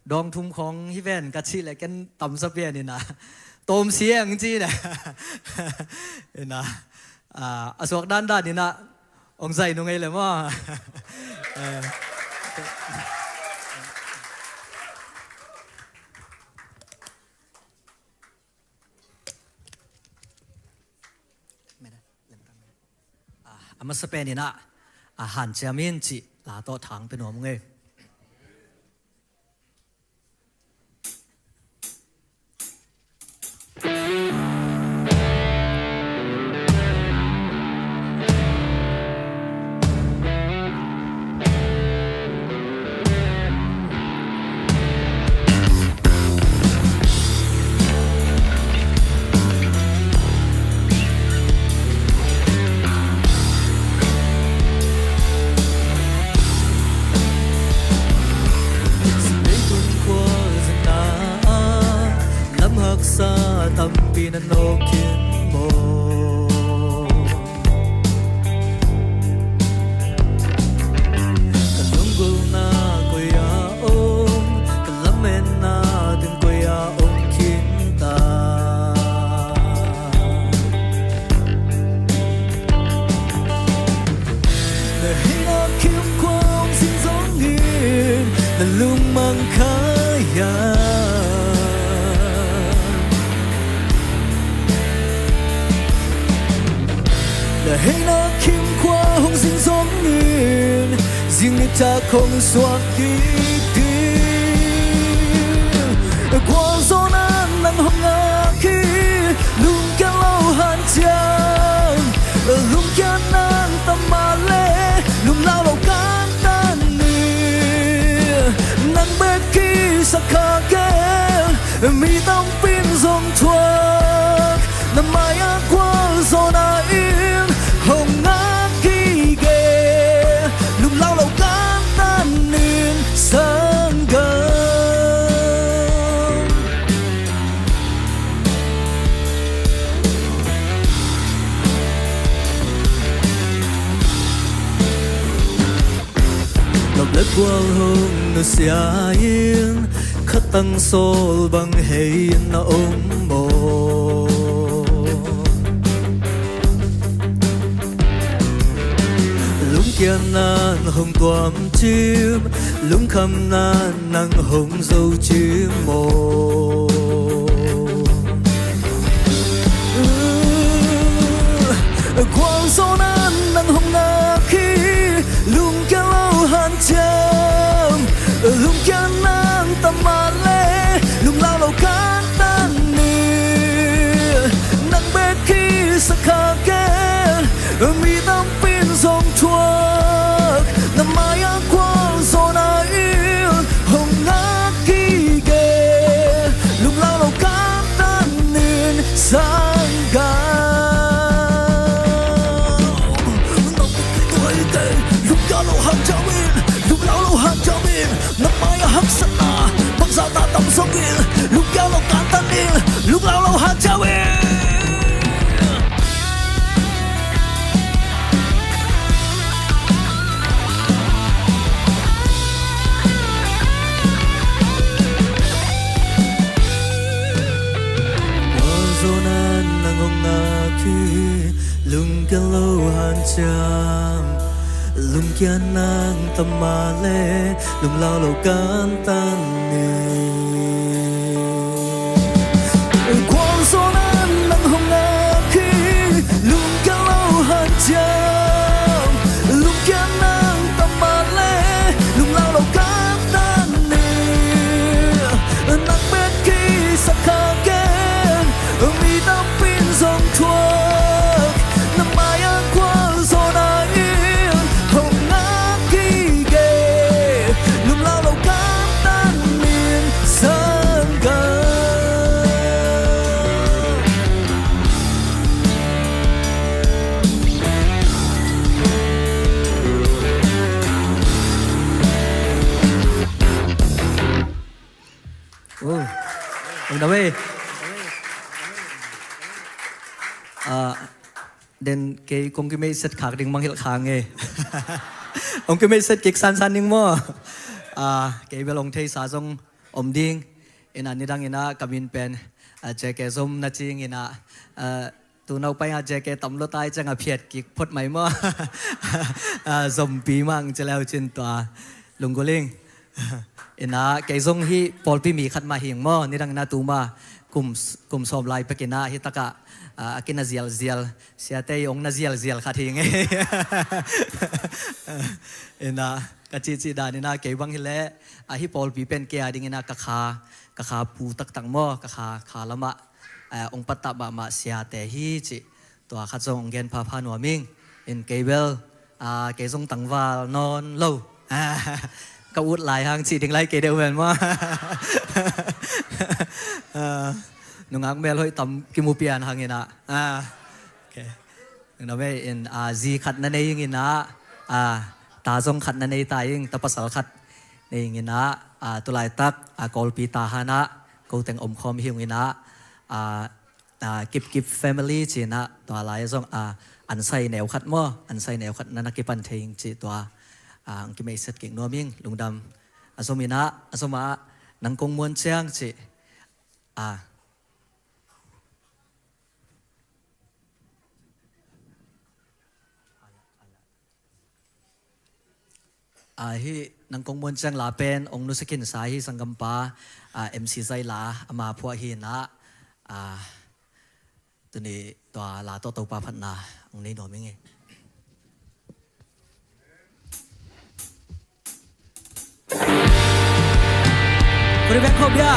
Dawng thum khawng hi ven ka cih le ken tamsa pian ina. Tawm siang ci ina. Ina, a, a suak dandan ina Ong zai nung ei le maw. Eh. Ah, a masa pen in ah, a hanciam in cih la tawh thang pe nuam ung ei. Lam haksa tampi na nawk khin maw? Ka lunggulhna koi ah om, ka lametna ding koi ah om khin ta? Na hehna khim khua hong zin zongin na lungmang kha hiam? Na hehna khim khua hong zin zongin zing nitak hong suak kik ding. Gualzawhna nang hong ngak hi, lungkia lo hanciam. Lungkia nang tam mah leh lunglau lo kantan ni. Nang bek kisakha kei, mi tampin zong thuak. Na mai-ah gualzawhna in hong ngak hi gei, lunglau lo kantan in sanggam. Lop le gual hong nusia in, khatang sawl bang hei in na om maw? Lungkiatna in hong tuam cim, lungkhamna in nang hong zo cim maw? Gualzawhna in nang hong ngak hi, lungkia lo hanciam. Lungkia nang tam mah leh lunglau lo kantan ni. Nang bek kisakha kei, mi tampin zong thuak. Na mai-ah gualzawhna in hong ngak hi gei, lunglau lo kantan in sanggam. Lungkia lo hanciam in, lunglau lo hanciam in, na mai-ah haksatna bangzah tam zongin, lungkia lo kantan in, lunglau lo hanciam in. Gualzawhna in nang hong ngak hi, lungkia lo hanciam. Lungkia nang tam mah leh lunglau lo kantan ni. Gualzawhna in nang hong ngak hi, lungkia lo hanciam. Lungkia nang tam mah leh lunglau lo kantan ni. Nang bek kisakha kei, mi tampin zong thuak. Na mai-ah gualzawhna in hong ngak hi gei, lunglau lo kantan in sanggam. Oh. Ong dam ei. Ah, den kei kong kimeihset khak ding mangngilh khang ei. Ong kimeihset kik sansan ding maw? Ah, kei bel ong theisa zong om ding. Ina nidang ina ka min pen, ah, J K Zom na cing ina, ah, Tu no pai a J K tam lo tai ciang a phiat kik phot mai maw? Ah, zompi mang ci leu cin tua lunggulh ing. Ina kei zong hih pawlpi mi khat mah hing maw, nidang ina tu mah kum, kum sawm lai pek ina hih takah, ah, a kina zialzial, siate i ong na zialzial khat hing. Ina ka cihcih dan ina kei bang hileh, ah, hih pawlpi pen kei a ding ina ka kha, ka kha pu taktak maw, ka kha, kha lamah, ah, ong pattah mahmah siate hi cih tua khat zong ong gen phapha nuam ing. In kei bel, ah, kei zong tangval nawn lo. Ka ut lai hang cih ding lai kei deuh ven maw? Ah, nungak melhoih tam kimu pian hang ina. Ah, okay. Nungdam ei in, ah, zi khat na nei ing ina, ah, ta zong khat na nei ta ing, ta pasal khat nei ing ina, ah, tulaitak, ah, Kawlpi Tahan ah ko teng omkhawm hi ung ina, ah, ah, Kipkip family ci ina tua lai zong, ah, ansai neu khat maw, ansai neu khat na na kipan thei ing cih tua, ah, ang kimeiset kik nuam ing. Lungdam. A zom ina, a zom ah nang kong muan ciang cih, ah, ah, hih nang kong muan ciang la pen ong nusia khinsa hi sanggampa, ah, M C Zaila ama phuah hi ina, ah, tuni tua la tawh Topa phatna ong nei nuam ing e. Kuri bek khop dia.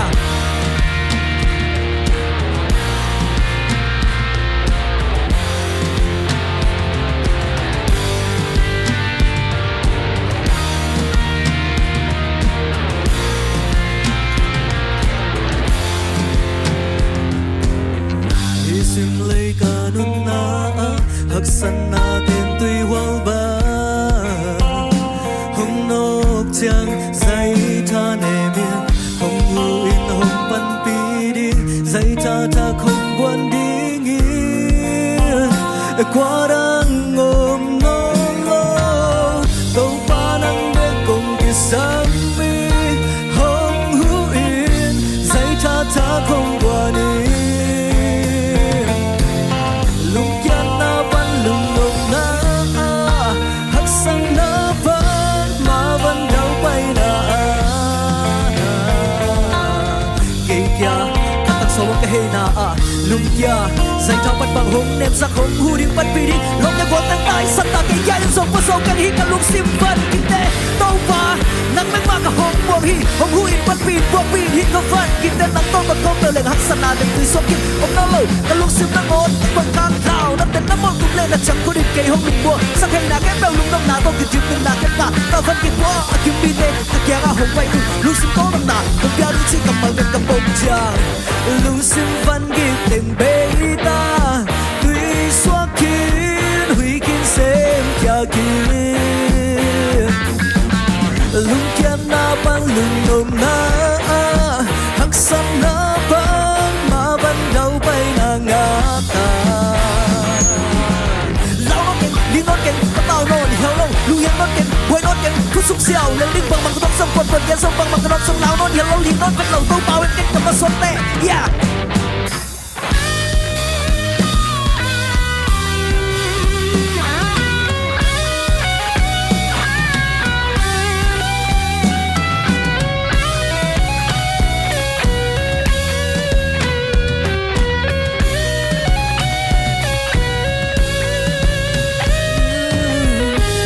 Hih sim lei ka nunna ah haksatna teng tuihual bang hong nawk ciang zaitha nem in hong huh in hong panpih ding, zaitha thak hong guan ding in kua dang om nawn lo. Topa nang bek kong kisam hi, hong huh in zaitha thak hong guan in. Lungkiatna pan lungnopna ah, haksatna pan mavan daupaina ah, kei kia ka taksa bang ka heina ah, lungkia zaitha pan bang hong nemsak, hong huh ding, panpih ding, lawmte gualteng taisan ta, kei kia in zong pua zo keng hi, ka lungsim van kite. Topa nang bek mah ka hong muak hi, hong huh in, panpih in, puakpih in, hi ka van kite. Nang tawh ka kawm peuh leng haksatna teng tuisuak in om nawn lo. Ka lungsim nangawn bang kang lau, na ten na mual tum leh na ciang khut in kei hong lungmuang. Sakheina khempeuh lungnopna tawh kidim nunna ken ngah, ka van kipua a gim mite ka kiangah hong pai un. Lungsim tawlngamna hong pia ding cih kammal ken ka pom ciang, lungsim van gik teng bei ta, tuisuak khin, huih khin, sem khia khin. Lungkiatna pan lungnopna ah, haksatna pan mavan daupaina ngah ta. Lau nawn keng, ling nawn keng, patau nawn hiau lo, lunghiang nawn keng, buai nawn keng, khut sung siau lel ding bangmah ka nuam song, puanpuan kia song bangmah ka nuam song, lau nawn hiau lo, ling nawn vet lo, Topa vet keng ka masuante. Yeah.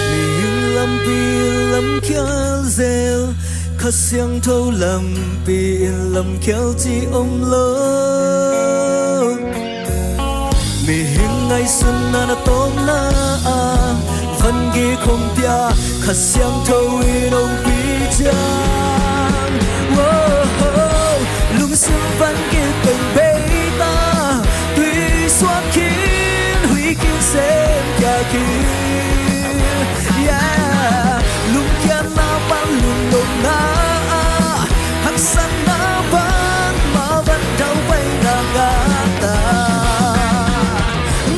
Mihing lampi lamkhial zel, Kha Siangtho lampi in lamkhial cih om lo. Mihing ngaihsutna na tawpna ah, van gik hong pia, Kha Siangtho in hong pi ciang. Woah, lungsim van gik teng bei ta, tuisuak khin, huih khin, sem khia khin. Yeah. Lungkiatna pan lungnopna ah, haksatna pan mavan daupaina ngah ta.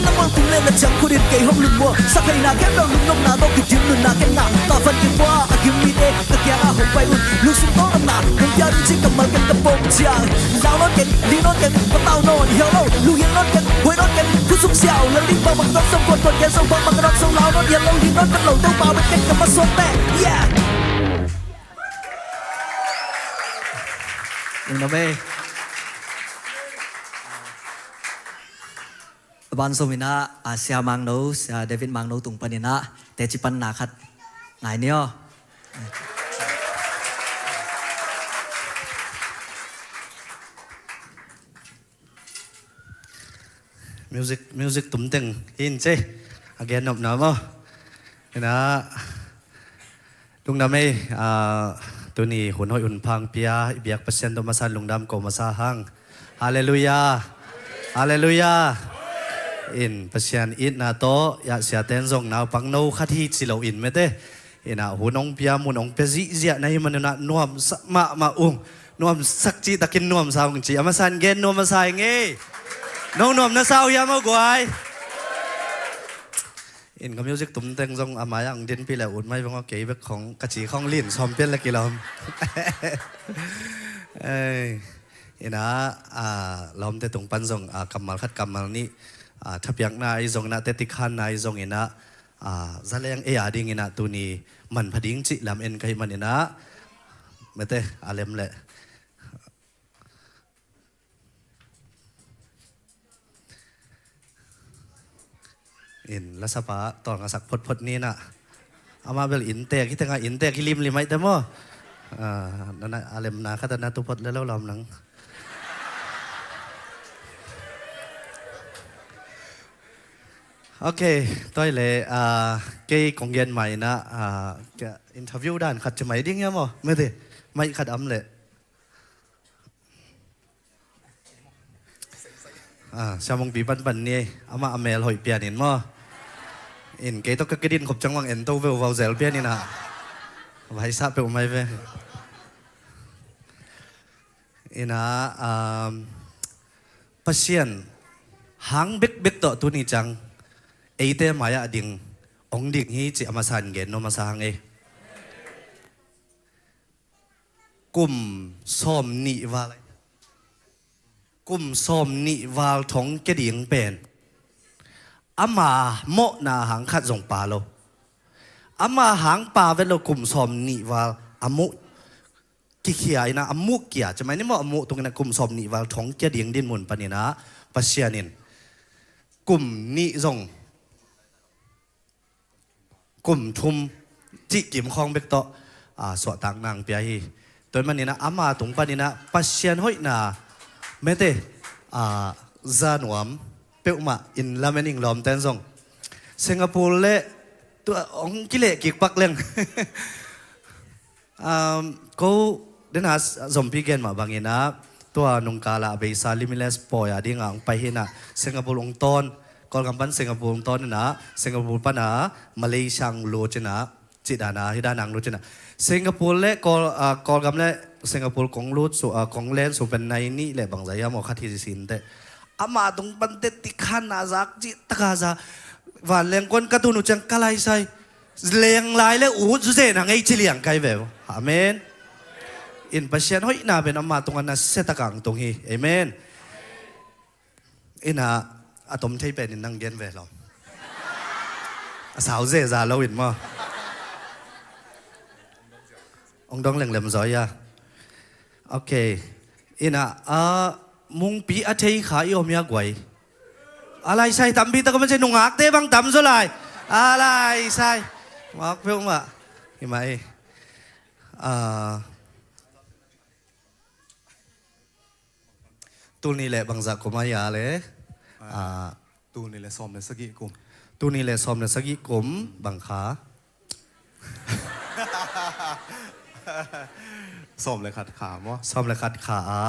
Na mual tung leh na ciang khut in kei hong lungmuang. Sakheina khempeuh lungnopna tawh kidim nunna ken ngah, ka van kipua a gim mite ka kiangah hong pai un. Lungsim tawlngamna hong pia ding cih kammal ken ka pom ciang, lau nawn keng, ling nawn keng, patau nawn hiau lo, lunghiang nawn keng, Khusuk siau, la ding bang bang, dong song kuat kuat, ya song bang bang, dong song lau, dong ya lo, ding dong kan lo, dong bang bang, kan ka ma song te. Yeah. Ung na me. Ban som ina, a, Sia Mangno, Sia David Mangno tung pan ina, teci pan na khat ngai ni aw. Music, music tumteng hin ce. A gen nopna maw? Ina, lungdam ei, a, tuni hun hoih hun phang pia i biak Pasian tawh masa in lungdam ko masa hang. Halleluiah. Halleluiah. In Pasian itna tawh, ya, siaten zong naupang no khat hi ci lo in mete. Ina hun ong pia, mun ong pia zihziah na hi manuna nuamsa mahmah ung. Nuamsak cihtakin nuamsa ung ci. A masa in gen nuam masa ing ei. Nong nuam na sa uh hiam aw guai? In ka music tumteng zong a mai-ah ong dinpih le ut mai veng aw, kei bek khong ka ci khong lin sawm pian le kilawm. Ei, ina, a, lawmte tung pan zong, a, kammal khat kammal nih, a, thapiakna ahi zong ina, tetikhanna ahi zong ina, a, zaleng ei a ding ina tuni manpha ding cih lam en ka hih man ina, mete a lem leh. In lasapa tawlngasak photphot ni ina. Amah bel inntek hi tengah inntek hi limlim aih te maw? A, nana a lemna khat a na tu phot le lo lawm nang. Ok, tua hi leh, a, kei kong gen mai ina, a, interview dan khat ci mai ding hiam aw? Mete, mai khat am leh. A, Sia Mungpi panpan ni ei, amah a mel hoih pian in maw? In kei tawh ka kidin khop ciang bang en to veu vau zel pian ina. Vaisa peuh mai ve. Ina, um, Pasian hang bekbek tawh tuni ciang eite mai-ah ding ong ding hi ci a masa in gen nuam masa hang ei. Kum sawm nih val, kum sawm nih val thong kia ding pen ama mawhna hang khat zong pa lo. Ama hang pa vet lo, kum sawm nih val a muh kikhia ina, a muh kia ci mai ni maw, a muh tung ina kum sawm nih val thong kia ding din mun pan ina Pasian in kum nih zong kum thum cih kim khawng bek tawh, a, suahtak nang pia hi. Tua hi man ina ama tung pan ina Pasian hoihna mete, a, za nuam peuhmah in lamen ing lawmten zong. Singapore le tua ong kileh kik pak leng. Um, ko dena zompi gen mah bang ina tua nungkala a beisa Limitless pawi a dinga ong pai hi ina Singapore ong tawn, Kawlgam pan Singapore ong tawn ina Singapore pana Malaysia ong lut ina cih dana hi dana ong lut ina Singapore le Kawl, a, Kawlgam le Singapore kong lut su, a, kong len su pen nai nih le bangza hiam aw khat hi sin teh. Ama tung pan teh tikhan na zak cih taka za vanleng kuan ka tun uh ciang ka laisai. Leng lai le ut zuzena ngei ci liang kai ve. Amen. In Pasian hoihna pen ama tungah nasia taka ong tung hi. Amen. Ina a tom thei pen in nang gen ve lo. A sau zeza lo in maw? Ong dong lenglem zaw ia. Ok. Ina a Mungpi a thei kha i om ia guai. A laisai tampi tak a man se nungakte bang tam zaw lai. A laisai. Ngak peuhmah. Hi mah hi. A, tul nih le bangzah kum a ia le. A, tul nih le sawm le sagih kum. Tul nih le sawm le sagih kum bang kha. Sawm le khat kha maw? Sawm le khat kha a.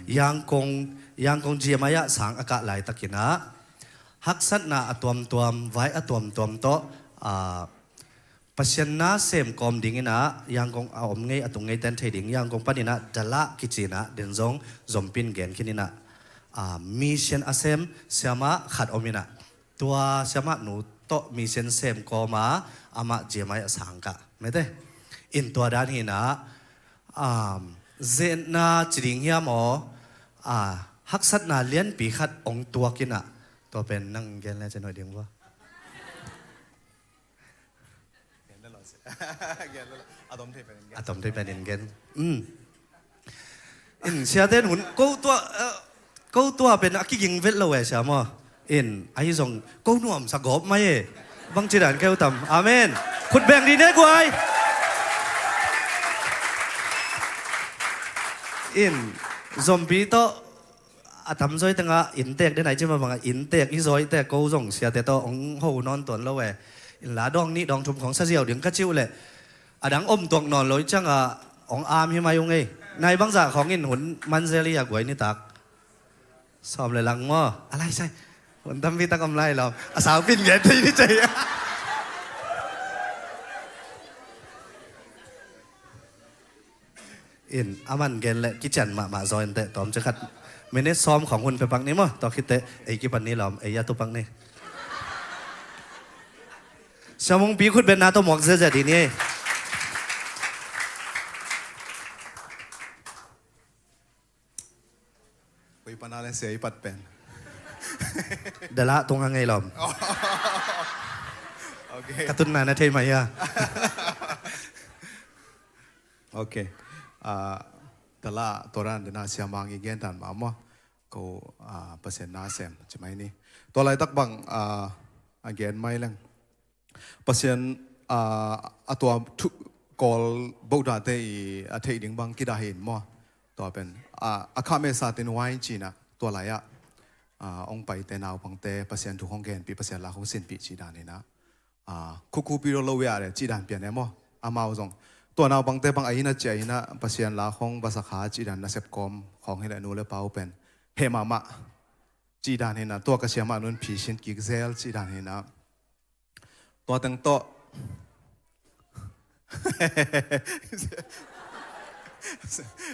Yangkong, Yangkong G M I ah sang a kah laitakin ah haksatna a tuamtuam, vai a tuamtuam tawh, a, Pasian na sem kawm dingin ah Yangkong a om ngei, a tung ngei ten thei ding. Yangkong panin ah Dalah kici in ah den zong zompi in gen khin in ah, a, mission a sem siamah khat om in ah tua siamah nu tawh mission sem kawm a amah G M I a sang kah mete. In tua dan hi in ah, um, zetna ci ding hiam aw, a, haksatna lianpi khat ong tuak in ah Tua pen nang gen le cin hoih ding vua. A tom thei pen in gen. In siate in hun ko tua, eh, ko tua pen a kiging vet lo e sia maw. In ahi zong ko nuamsa gawp mai e. Bangci dan keu tam. Amen. Khut beng dih ne guai. In zombi tawh a tamzaw i tengah inntek den ai cima bangah inntek i zawite ko zong siate tawh hong ho nawn tuan lo e. Innla dawng nih dawng thum khawng sa ziau ding ka cih uh leh a dang om tuak nawn lo i ciangah hong am hi mai ung ei. Nai bangzah khawng in hun manzel i a guai nitak sawm le lang maw a lai sai hun tampi tak om lai lawm a saupin gen thei ni cei. In a man gen le kician mahmah zaw inteh tawm cikhat minit sawm khawng hun pia pak ni maw. Tua khitteh ei kipan ni lawm ei a tu pak ni. Siamungpi khut betna tawh muak ziazia dih ni ei. Koi pana le sia i pat pen. Dalah tunga ngei lawm. Okay. Ka tunna na thei mai a. Okay. Ah, dalah tua dan dena siamang i gen dan mah maw. Ko, ah, Pasian na sem ci mai ni. Tua laitak bang, ah, a gen mai leng. Pasian, ah, a tua thu, kawl bohdate i a theih ding bang kidah hi in maw. Tua pen, ah, a khah mesa ten wine cina tua lai-ah, ah, hong paite naupangte Pasian thu hong genpih, Pasian la hong sinpih ci dan hinah. Ah, khukhupi lo lo ya le ci dan pian e maw. Amau zong. Tua naupangte bang a hinah ci a hinah Pasian la hong basakha ci dan nasep kawm khawng hileh nu le pau pen. Heh mahmah ci dan hinah tua ka siamah nun phisin kik zel ci dan hinah. Tua teng tawh.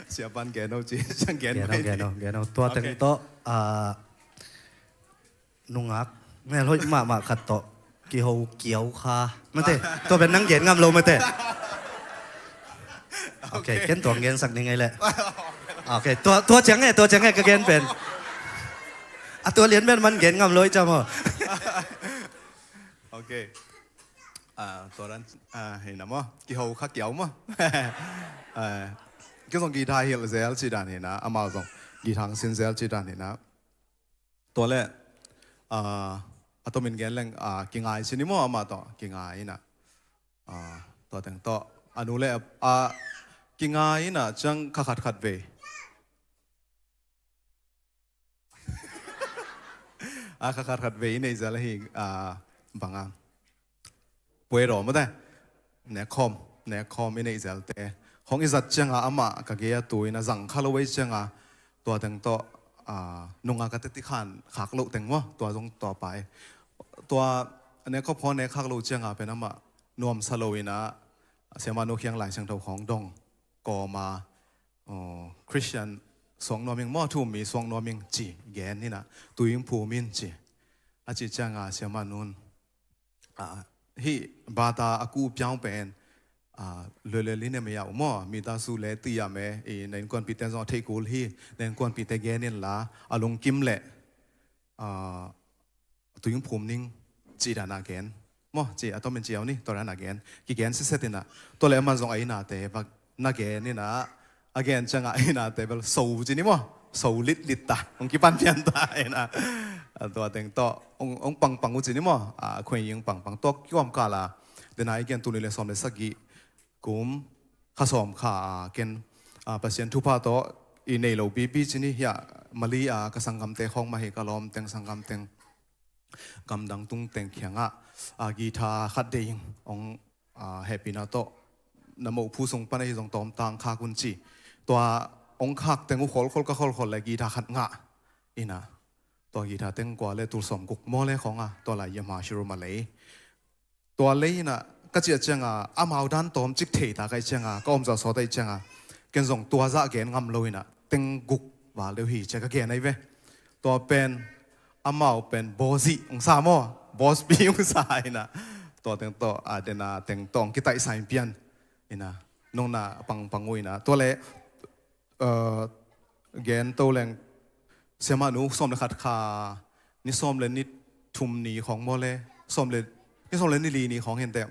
Siapan gen ho ci, siang gen mai. Gen ho, gen ho. Tua teng tawh, ah, nungak melhoih mahmah khat tawh kiho kiau kha. Mate, tua pen nang gen ngam lo mate. Okay, ken tuang gensak ni ngei leh. Okay, tua, tua ciang e, tua ciang e ka gen pen. A tua lian pen man gen ngam lo i cam ho. Okay. Ah, tua dan, ah, hei na maw. Kiho kha kiau maw. Ah, kizong guitar hilh zel ci dan hinah, amau zong guitar sin zel ci dan hinah. Tua le, ah, a tomin gen leng, ah, kingai ci ni maw amah tawh, kingai inah. Ah, tua teng tawh, a nu le, ah, kingai inah ciang kha khat khat vei. A kha khat khat vei i neih zel ahi, ah, banga. Puai rawh mate. Nekhawm, nekhawm i neih zelte. Hong i zat cianga amah ka gei a tu in a zang kha lo ei cianga. Tua teng tawh, ah, nunga ka teti khan khak loh teng maw. Tua zong tua pai. Tua nekhawm haw nek khak loh cianga pen amah nuamsa lo inah. Siamah nu khiang Lai Siangtho khawng dong. Kawma. Oh, Christian suang nuam ing maw, thu um mi suang nuam ing ci gen hinah, tui ing phum in ci. A ci cianga siamah nun, ah, hih bata a kuh piang pen, ah, luelel hi ne mei ah uh maw, mita su le ti ah me, i na innkuanpihte zong a theih kul hi, na innkuanpihte gen inla, a lungkim leh, ah, tui ing phum ning ci dan a gen. Maw, ci a tomin ci au ni, tua dan a gen. Kigen siset inah. Tua le aman zong a inate, vak na gen inah. A gen cianga a inate bel so ci ni maw. So litlit ta. Hong kipan pian ta inah. A tua teng tawh. Hong, hong pangpang uh ci ni maw. A khuai ing pangpang. Tua kiwam kala. Dena i gen tuni le sawm le sagih. Kum kha sawm kha a ken, ah, Pasian thupha tawh i nei lo pipi ci ni hiah Mali a ka sanggamte khawng mah hi ka lawm teng sanggam teng gamdang tung teng khiangah, ah, guitar khat deih ing hong, ah, hehpihna tawh na moh phu sung pan ahi zong tawmtang khak un ci. Tua hong khak teng uh kholkhol ka kholkhol le guitar khat ngah inah. Tua guitar teng kua le tul sawm guk maw le khawngah tua lai Yamaha showroom a lei. Tua lei inah ka ciah cianga amau dan tawm cik thei ta ka ih cianga ka omzah sawt a ih cianga ken zong tua zah gen ngam lo inah teng guk val deuh hi cia ka gen ahi ve. Tua pen amau pen bawzih ung sa maw, bawzpi ung sa inah tua teng tawh a dena teng tawh ong kitaihsa in pian inah nong na pangpang uh inah tua le, eh, gen to leng siamah nu sawm le khat kha ni sawm le ni thum ni khawng maw le, sawm le, ni sawm le ni li ni khawng hi inteh.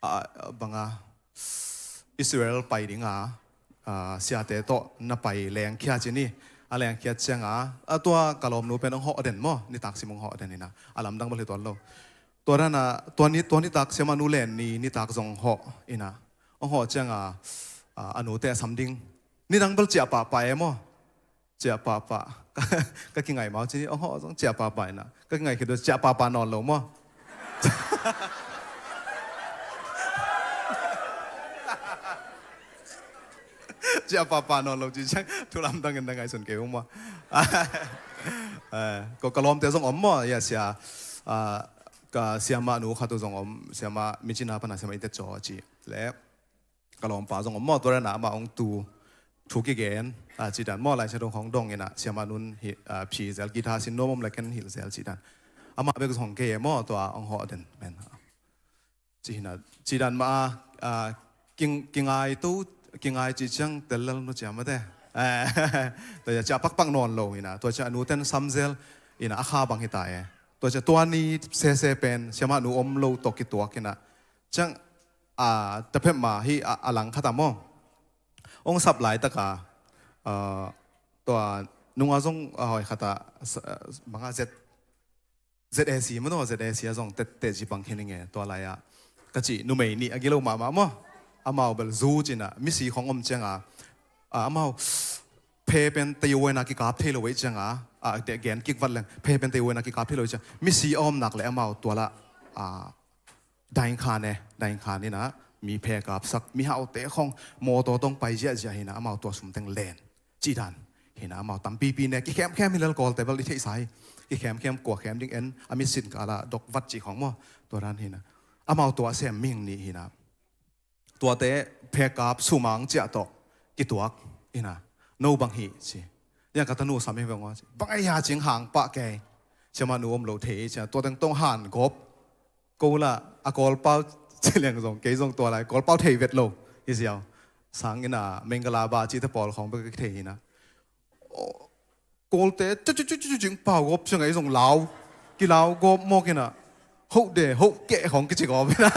A, banga Israel pai dinga, a, siate tawh na pai lengkhia ci ni. A lengkhia cianga, a tua ka lawmnu pen hong hawh den maw, nitak sim hong hawh den ina. A lamdang bel hi tuan lo. Tua dana, tua ni, tua nitak siamah nu len ni, nitak zong hawh ina. Hong hawh cianga, a, a nute a sam ding. Nidang bel ciah pahpah e maw. Ciah pahpah. Ka kingai mau ci ni, hong hawh zong ciah pahpah ina. Ka kingai khit uh ciah pahpah nawn lo maw. Ciah pahpah nawn lo ci ciang, thu lamdang in na ngaihsun kei uh maw. Eh, ko ka lawmte zong om maw, ya sia. Ah, ka siamah nu khat uh zong om, siamah Myitkyina pana siamah Itet Caw ci. Le, ka lawmpa zong om maw, tua dana amah hong tu, thu kigen, a, ci dan maw, Lai Siangtho khawng dong ina, siamah nun hi, a, phi zel, guitar sin nuam om le ken hilh zel ci dan. Amah bek zong kei e maw, tua hong hawh den pen. Ci hina, ci dan mah a, a, king-, kingai tu, kingai ci ciang tel lel nu ciam mate. Eh, tua ciah pakpak nawn lo ina, tua ciah a nu ten sam zel ina, a kha bang hi ta e. Tua ciah tua ni sese pen, siamah nu om lo tawh kituak ina. Ciang, a, taphep mah hi a, a lang khat a maw. Hong sap laitaka, a, tua nunga zong a hoi khat a, sa-, banga Z, Z A C maw, Z A C a zong tette ci bang khin inge, tua lai-ah. Ka ci, numei nih a gilo mahmah maw. Amau bel zu cina, misi khong om cianga. A, amau, phe pen tei uaina kikap thei lo ei cianga. A, te gen kik vat leng, phe pen tei uaina kikap thei lo ei cianga. Misi a om nak le amau tua la, a, Daing khan e, daing khan hina, mi phe kapsak, mi haute khong, mawtaw tawh pai ziahziah hina, amau tua sum teng len. Cih dan hina, amau tampipi ne, kikhemkhem hi lel Kawlte bel i theihsa hi. Kikhemkhem kua khem ding en, a mitsin kala dok vat cih khong maw. Tua dan hina. Amau tua sem ming nih hina. Tuate phe kap sumang ciah tawh, kituak hina. No bang hi ci. Yang ka tanu sam hi veng aw ci. Bang a hia cing hang pah kei. Siamah nu om lo thei ci. Tua teng tawh han gawp. Ko la, a Kawlpau ci leng zong, kei zong tua lai, Kawlpau thei vet lo, hi ziau. Sang ina, Mengala ba ci te pawl khong bek thei hina. Kawlte, cu, cu, cu, cu, cu, cing pau gawp, ciang ei zong lau, kilau gawp mawk ina. Hoh de, hoh keh khong kici gawp ina.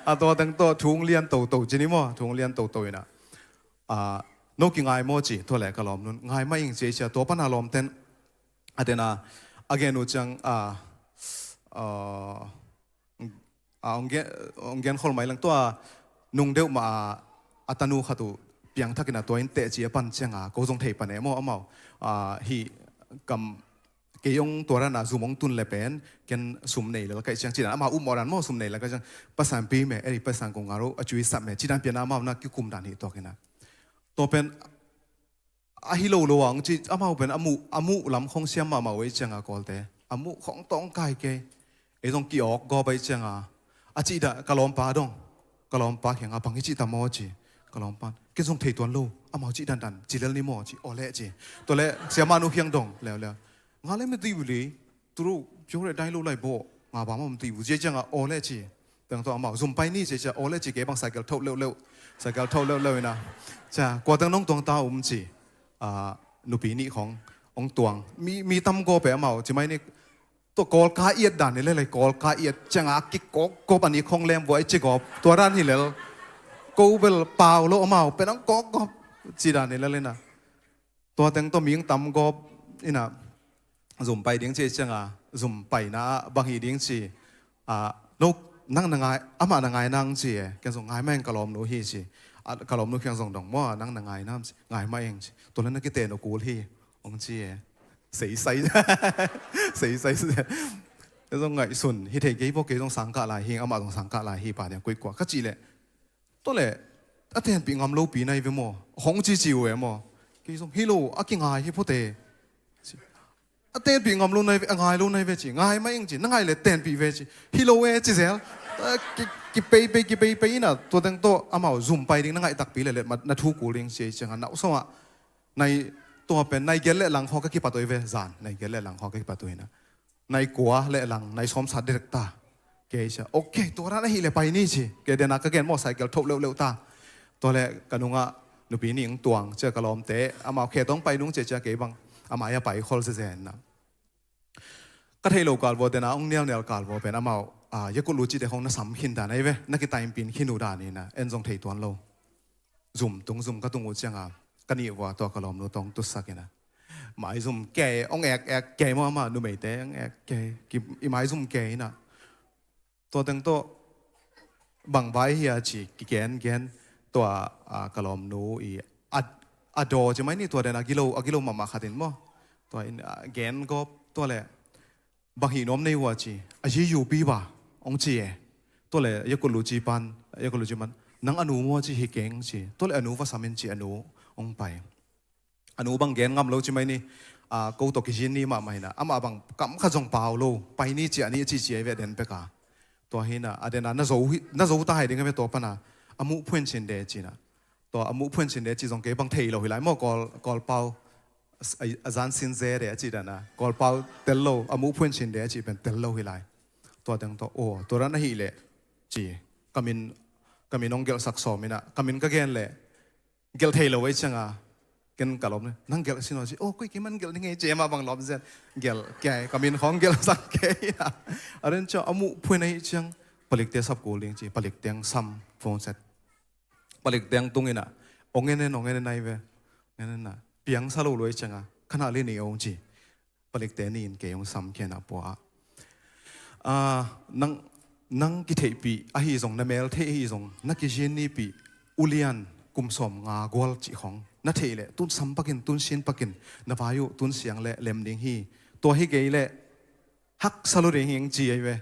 A tua teng tawh, thung lian toto, ci ni maw, thung lian toto ina. A, no kingai maw ci, tua le ka lawm nun, ngai mah ing ci, cia tua pan a lawm ten, a tena, a gen uh ciang, a, a, a, ong gen, ong gen khol mai lang tua, nung deuh ma a, a tanu khat uh, piangthak ina tua in teh ci a pan cianga, ko zong thei pan e maw, amau, a, hi kam, kei ong tua dan a zum ong tun le pen, ken sum nei lel kai ciang, ci dan, amau um maw dan maw, sum nei lel kai ciang, pasan pi me, eri pasan kong ngaro, a cui sap me, ci dan pian amau na kikum dan hi tuak ina. Tua pen, a hi lo lo ang ci, amau pen a muh, a muh lam khong siam mahmah uh ei cianga Kawlte. A muh khong tawng kai kei. Ei zong ki-awk gawp ei cianga. A cih dah ka lawmpa dong. Ka lawmpa khianga bang hi cih ta maw ci. Ka lawmpa. Ken zong thei tuan lo. Amau cih dandan. Ci lel ni maw ci. Aw leh ci. Tua leh siamah nu khiang dong. Leu leu. Nga le me ti uh li. Turu, piong reh dai lo lai bo. Nga ba ma um ti uh. Zia cianga aw leh ci. Teng tawh amau zum pai ni ci cia aw leh ci kei bang cycle thoh leuhleuh. Cycle thoh leuhleuh ina. Cia, kua teng nong tuang ta um ci. A, nupi nih khong. Ong tuang. Mi, mi tam gawp e amau. Ci mai ni. Tua Kawlka iat dan ni lelei Kawlka iat. Cianga kikawk gawp a ni khong lem buai ci gawp. Tua dan hi lel. Ko bel pau lo amau. Pen ang kawk gawp. Ci dan ni lelei na. Tua teng tawh ming tam gawp ina zum pai ding ci cianga, zum paina ah bang hi ding ci, a, no, nang na ngai, amah na ngai nang ci e, ken zong ngai mah ing ka lawmnu hi ci, a, ka lawmnu khiang zong dong maw, nang na ngai nam ci, ngai mah ing ci, tua le na kiten uh kul hi, ong ci e, seisai, seisai, ken zong ngaihsun, hi thei kei bo kei zong sangkah lai hi, amah zong sangkah lai hi, pa diang kuikua, ka cih leh, Tua le, a tenpih ngam lopi nai ve maw? Hong cici uh e maw? Kei zong, hi lo, a kingai hi phawte. A tenpih ngam lo nai ve, a ngai lo nai ve ci. Ngai mah ing ci, na ngai le tenpih ve ci. Hi lo e ci zel. A, ki, kipeipei, kipeipei ina, tua teng tawh, amau zum pai ding na ngaih takpi le, le, ma, na thu kul ding ci, ci nga nau sawm ah. Nai, tua pen, nai gel le lang khaw ka kipat uh i ve, zan, nai gel le lang khaw ka kipat uh ina. Nai kua le lang, nai sawm sat direct ta. Kei cia, ok, tua dan ahi le pai ni ci. Kei dena ka gen maw cycle thoh leuhleuh ta. Tua le ka nunga nupi nih ong tuang, cia ka lawmte, amau khe tawng pai nung cia cia kei bang. A mai a pai khol zezen na. Ka theih loh kal vua tena hong nialnial kal vua pen amau, a, Yakult lu cite khong na sam khin dan ahi ve, na kitaimpin khin uh dan hi na, en zong thei tuan lo. Zum tung zum ka tung uh cianga ka nih vua tua ka lawmnu tawh hong tutsak hi na. Maizum kei, hong ek ek kei maw, ama numeite hong ek kei, ki, i maizum kei hi na. Tua teng tawh bang vai hi a ci kigen gen tua, a, ka lawmnu i a, a daw ci mai ni tua den a gilo, a gilo mahmah khat in maw. Tua in, a, gen gawp tua le bang hi nuam nei uh a ci a yi yupi ba hong ci e. Tua le Yakult lu ci pan, Yakult lu ci man nang a nu maw ci hi keng ci. Tua le a nu va sam in ci a nu hong pai. A nu bang gen ngam lo ci mai ni, a, ko tawh kizin ni mahmah hi na. Amah bang kam khat zong pau lo, pai ni ciah ni a ci ci ahi ve den pek a. Tua hi na, a den a na zo hi, na zo ta hai ding ahi ve tua pan a. A muh phuan cin de ci na. Tua a muh phuan cin de ci zong kei bang thei lo hi lai maw, Kawl, Kawl pau, a, a zan sin ze de a ci dan a. Kawl pau tel lo, a muh phuan cin de a ci pen tel lo hi lai. Tua teng tua, aw, tua dan ahih leh ci. Ka min, ka min hong gelhsak sawm hi na. Ka min ka gen leh, gelh thei lo ei cianga ken ka lawm ne nang gelh sin aw ci. Oh, koi kei man gelh ni ngei ci, amah bang lawm zen. Gelh kei, ka min khong gelhsak kei na. A den ciang a muh phuan ahi ciang palikte sap kul ding ci, palikte ang sam phone set. Palikte ang tung hi na. Ong en en, ong en en ahi ve. Ong en en na. Piang sa lo lo ei cianga khanah le ni ong ci. Palikte ni in kei hong sam khia na pua a. Ah, nang, nang kitheihpih ahi zong, na mel theih ahi zong, na kizin nipih ulian kum sawm nga gual cih khong na theih leh tun sam pakin, tun sin pakin, na vai uh tun siang le lem ding hi. Tua hi kei leh haksa lo ding hi eng ci ahi ve.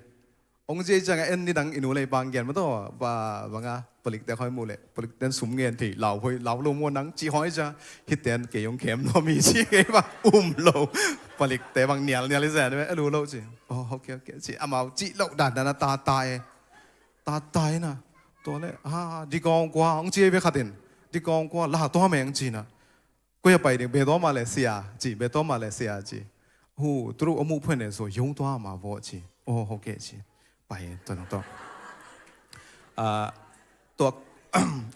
Ong ci ei cianga en nidang i nu lei pang gen ma taw, ba, banga, palikte khoi mu leh, palikten sum ngen thei, lau hoi, lau lo mua nang, ci hoi cia, hiten kei ong khem nuam hi ci kei bang, um lo, palikte bang nial nial i zen, e lu lo ci. Oh, ok, ok, ci, amau ci lo dan dan a ta ta e, ta ta e na, tua le, ha, di kong kua, ong ci ei ve khatin, di kong kua, la tua meng ci na, Koi a pai ding, Betawm ah le sia ci, Betawm ah le sia ci. Hu, turu a muh phuan e so, yung tua ma vo ci. Oh, ok ci. Pai, tua nang tua. Ah, tua,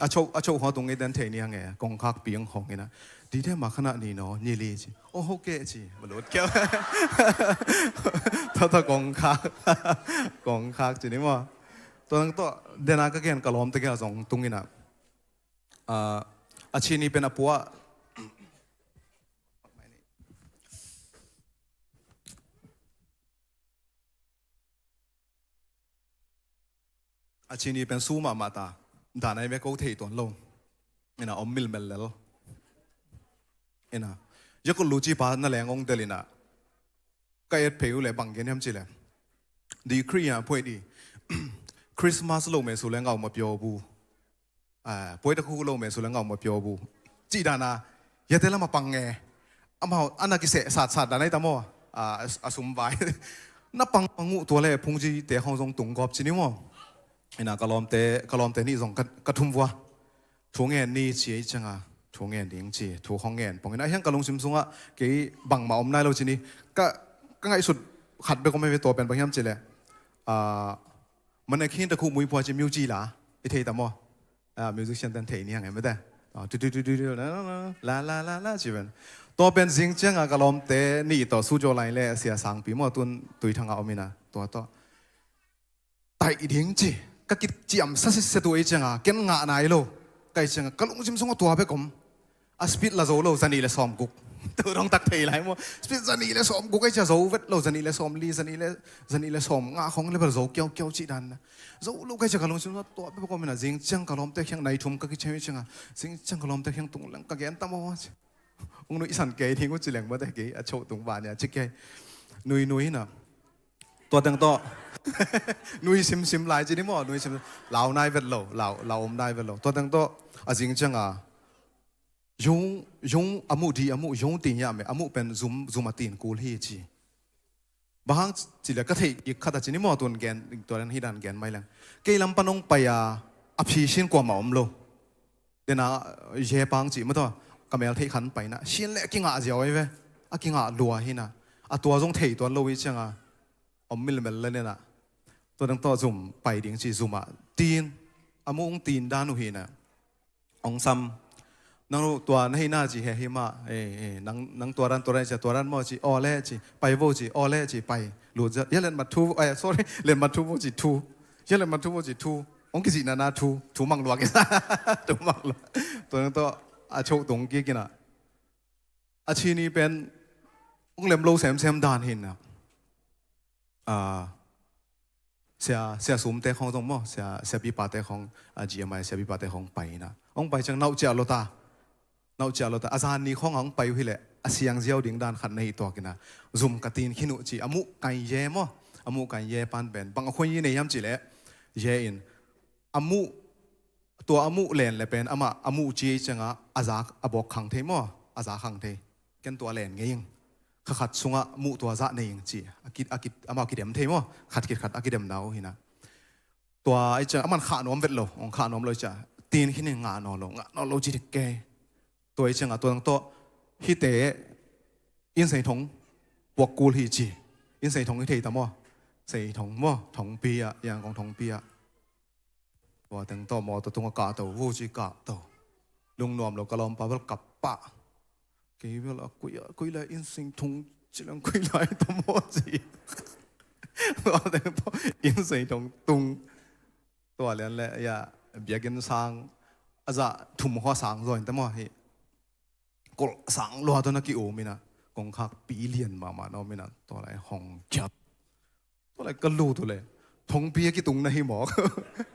a cho, a cho ho tung i den thei ni hang e, kongkhak piang hong ina. Di de ma khana ni no, ni li ci. Oh, ok ci. Ma lut keu. Tua tua kongkhak. Kongkhak ci ni mo. Tua nang tua, dena ka gen ka lawm te kia zong tung ina. Ah, a chini pen a pua. A chini pen su mahmah ta. Danai me ko thei tuan lo. Ina om milmel lel. Ina. Yakult lu ci pa na leng ong del ina. Ka et phei uh le bang gen hiam ci le. Di Khri a phuai di. Christmas lo me su le ngau ma pio bu. Ah, poi ta khu lo me su le ngau ma pio bu. Ci dana, ya te lama pang nge. Amau, ana ki se sat sat dana i ta mo. Ah, a sum vai. Na pang pang uh tua le phung ci te khong zong tung gop ci ni mo. Ina ka lawm te, ka lawm te ni zong ka, ka thum vua. Thu ngen ni ci ei cianga. Thu ngen ding ci. Thu khong ngen. Pong ina hiang ka lungsim sunga. Kei bang ma om nai lo ci ni. Ka, ka ngai sut khat be ko me ve to pen bang hiam ci le. Ah, Mannequin ta khu mui pua ci music la, i thei ta mo. Ah, musician ten thei ni hang em te. Ah, tu, tu, tu, tu, tu, la, la, la, la, la, ci ben. To pen zing cianga ka lawm te ni to su jo lai le sia sang pi mo tun tui thanga om ina. To, to. Tai i ding ci. Ka kit ciam sa sit se tu ei cianga. Ken nga nai lo. Kai cianga. Ka lungsim sunga tua be kom. A speed la zo lo, zani le sawm guk. Tu dong tak thei lai mo. Speed zani le sawm guk, ai cia zo vet lo, zani le sawm li, zani le, zani le sawm nga khong le bel zo kiau kiau ci dan na. Zo lo kai cia ka lungsim na tua pe ko mina zing ciang ka lawm te khiang nai thum ka ki cheu cianga. Zing ciang ka lawm te khiang tung leng ka gen ta mo. Ung nui san kei thing u ci leng mo te kei, a cho tung ba nia ci kei. Nui nui na. Tua teng to. Nui sim sim lai ci ni mo, nui sim. Lau nai vet lo, lau, lau om nai vet lo. Tua teng to, a zing cianga. Yung, yung a muh di a muh, yung ti ngiah meh, a muh pen zum, zum a tin kul hi ci. Bang hang ci le ka theih kik khat a ci ni maw tun gen, tua dan hi dan gen mai leng. Kei lam pan hong pai a, a phi sin kuamah om lo. Dena, ye pang ci maw tua, ka mel theih khan pai na. Sin le a kingah ziau ai ve, a kingah lua hi na. A tua zong thei tuan lo hi cianga, om milmel le nena. Tua dang tua zum pai ding ci zum a. Tin, a muh hong tin dan uh hi na. Hong sam, Nang lo tua na hihna ci he hi mah. Nang tua dan tua dan ci, tua dan maw ci, aw le ci, pai vo ci, aw le ci, pai. Lut zia, ya letmat thu, sorry, letmat thu vo ci, thu. Ya letmat thu vo ci, thu. Hong kizihna na thu, thu mang lua kisa. Thu mang lua. Tua nang tawh a choh tung kik ina. A chini pen hong lem lo semsem dan hi ina. Sia, sia sumte khong zong maw, sia, sia pipate khong, a G M I sia pipate khong pai ina. Hong pai ciang nauh ciah lo ta. Nauh ciah lo ta. A zan ni khong a hong pai uh hileh a siang ziau ding dan khat na hi tuak ina. Zum ka tin khin uh ci, a muh kai ye maw. A muh kai ye pan pen bang a khuai nei hiam cileh, ye in a muh, tua a muh len le pen amah a muh ci cianga a zak a bawk khang thei maw, a zak khang thei. Ken tua len ngei ing. Kha khat sungah muh tua zah nei ing ci. A kit, a kit, amah kidem thei maw, khat kit khat a kidemna uh hi ina. Tua i ciang aman khah nuam vet lo, hong khah nuam lo i ciang tin khin in ngah nawn lo, ngah nawn lo ci dik kei. Tua i ciangah tua teng tawh hihte inn seithong puak kul hi ci. Inn seithong hi thei ta maw? Seithong maw, thongpi ah, Yangon thongpi ah. Tua teng tawh mawtaw tungah kahto, vo ci kahto. Lungnuam lo ka lawmpa bel kap pah. Kei bel a kui a, kui lai inn seithong ci leng kui lai ta maw ci. Tua teng tawh inn seithong tung. Tua lian le, ya, biakinn sang a zah thum khua sang zaw in ta maw hi. Kolh sang lua tawh na ki-um ina, kongkhak pi lian mahmah na om ina, tua lai hong kiap. Tua lai ka lut uh le, thongpi a kitung na hi mawk.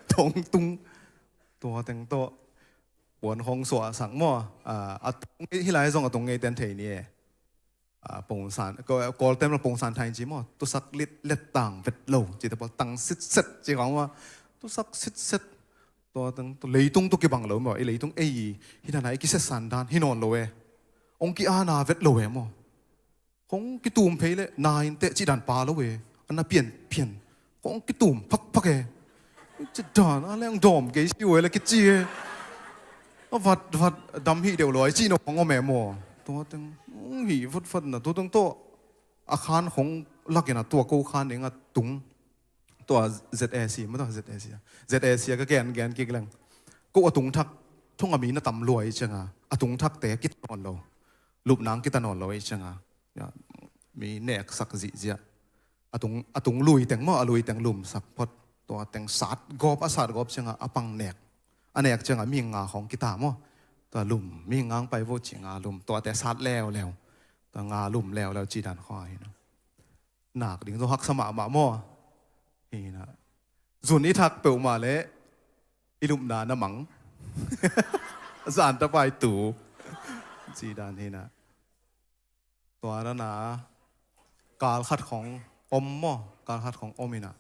Thong tung. Tua teng tawh puan hong suah sang maw. A tung hi lai zong a tung ngei ten thei ni e. Pongsan, Kawltem lo pongsan thai ci maw. Tusak lit let tang vet lo ci te pawl, tang sitset ci khong maw. Tusak sitset. Tua teng leitung tawh kibang lo maw. I leitung ei hi nana i kisetsan dan hi nawn lo e. Hong ki-ana vet lo e maw. Hong kitum phei le na in teh cih dan pa lo e. A na pianpian. Hong kitum phakphak e. Ci dan a leng dawm kei si uh e le kici e. A vat vat dam hih deuh lo ai cih nop hong om e maw. Tua teng hong hih vatvat na tua teng tawh a khan hong lak ina tua ko khan ding a tung. Tua Z A C maw, tua Z A C a, Z A C a ka gen gen kik leng. Ko a tung thak thong a mi na tam lua i cianga a tung thakte kita nawn lo. Lupna kita nawn lo i cianga mi neksak zihziah. A tung, a tung lui teng maw, a lui teng lumsak phot. Tua teng sat gawp, a sat gawp cianga a pang nek. A nek cianga mi nga khong kita maw. Tua lum, mi nga hong pai vo ci nga lum. Tuate sat leuleu. Tua nga lum leuleu ci dan khua hi na. Nak ding zong haksa mahmah maw. Hi na. Zun i thak peuhmah leh i lupna na mang. Zan tapai tu. Ci dan hi na. Tua na na kal khat khong om maw, kal khat khong om ina.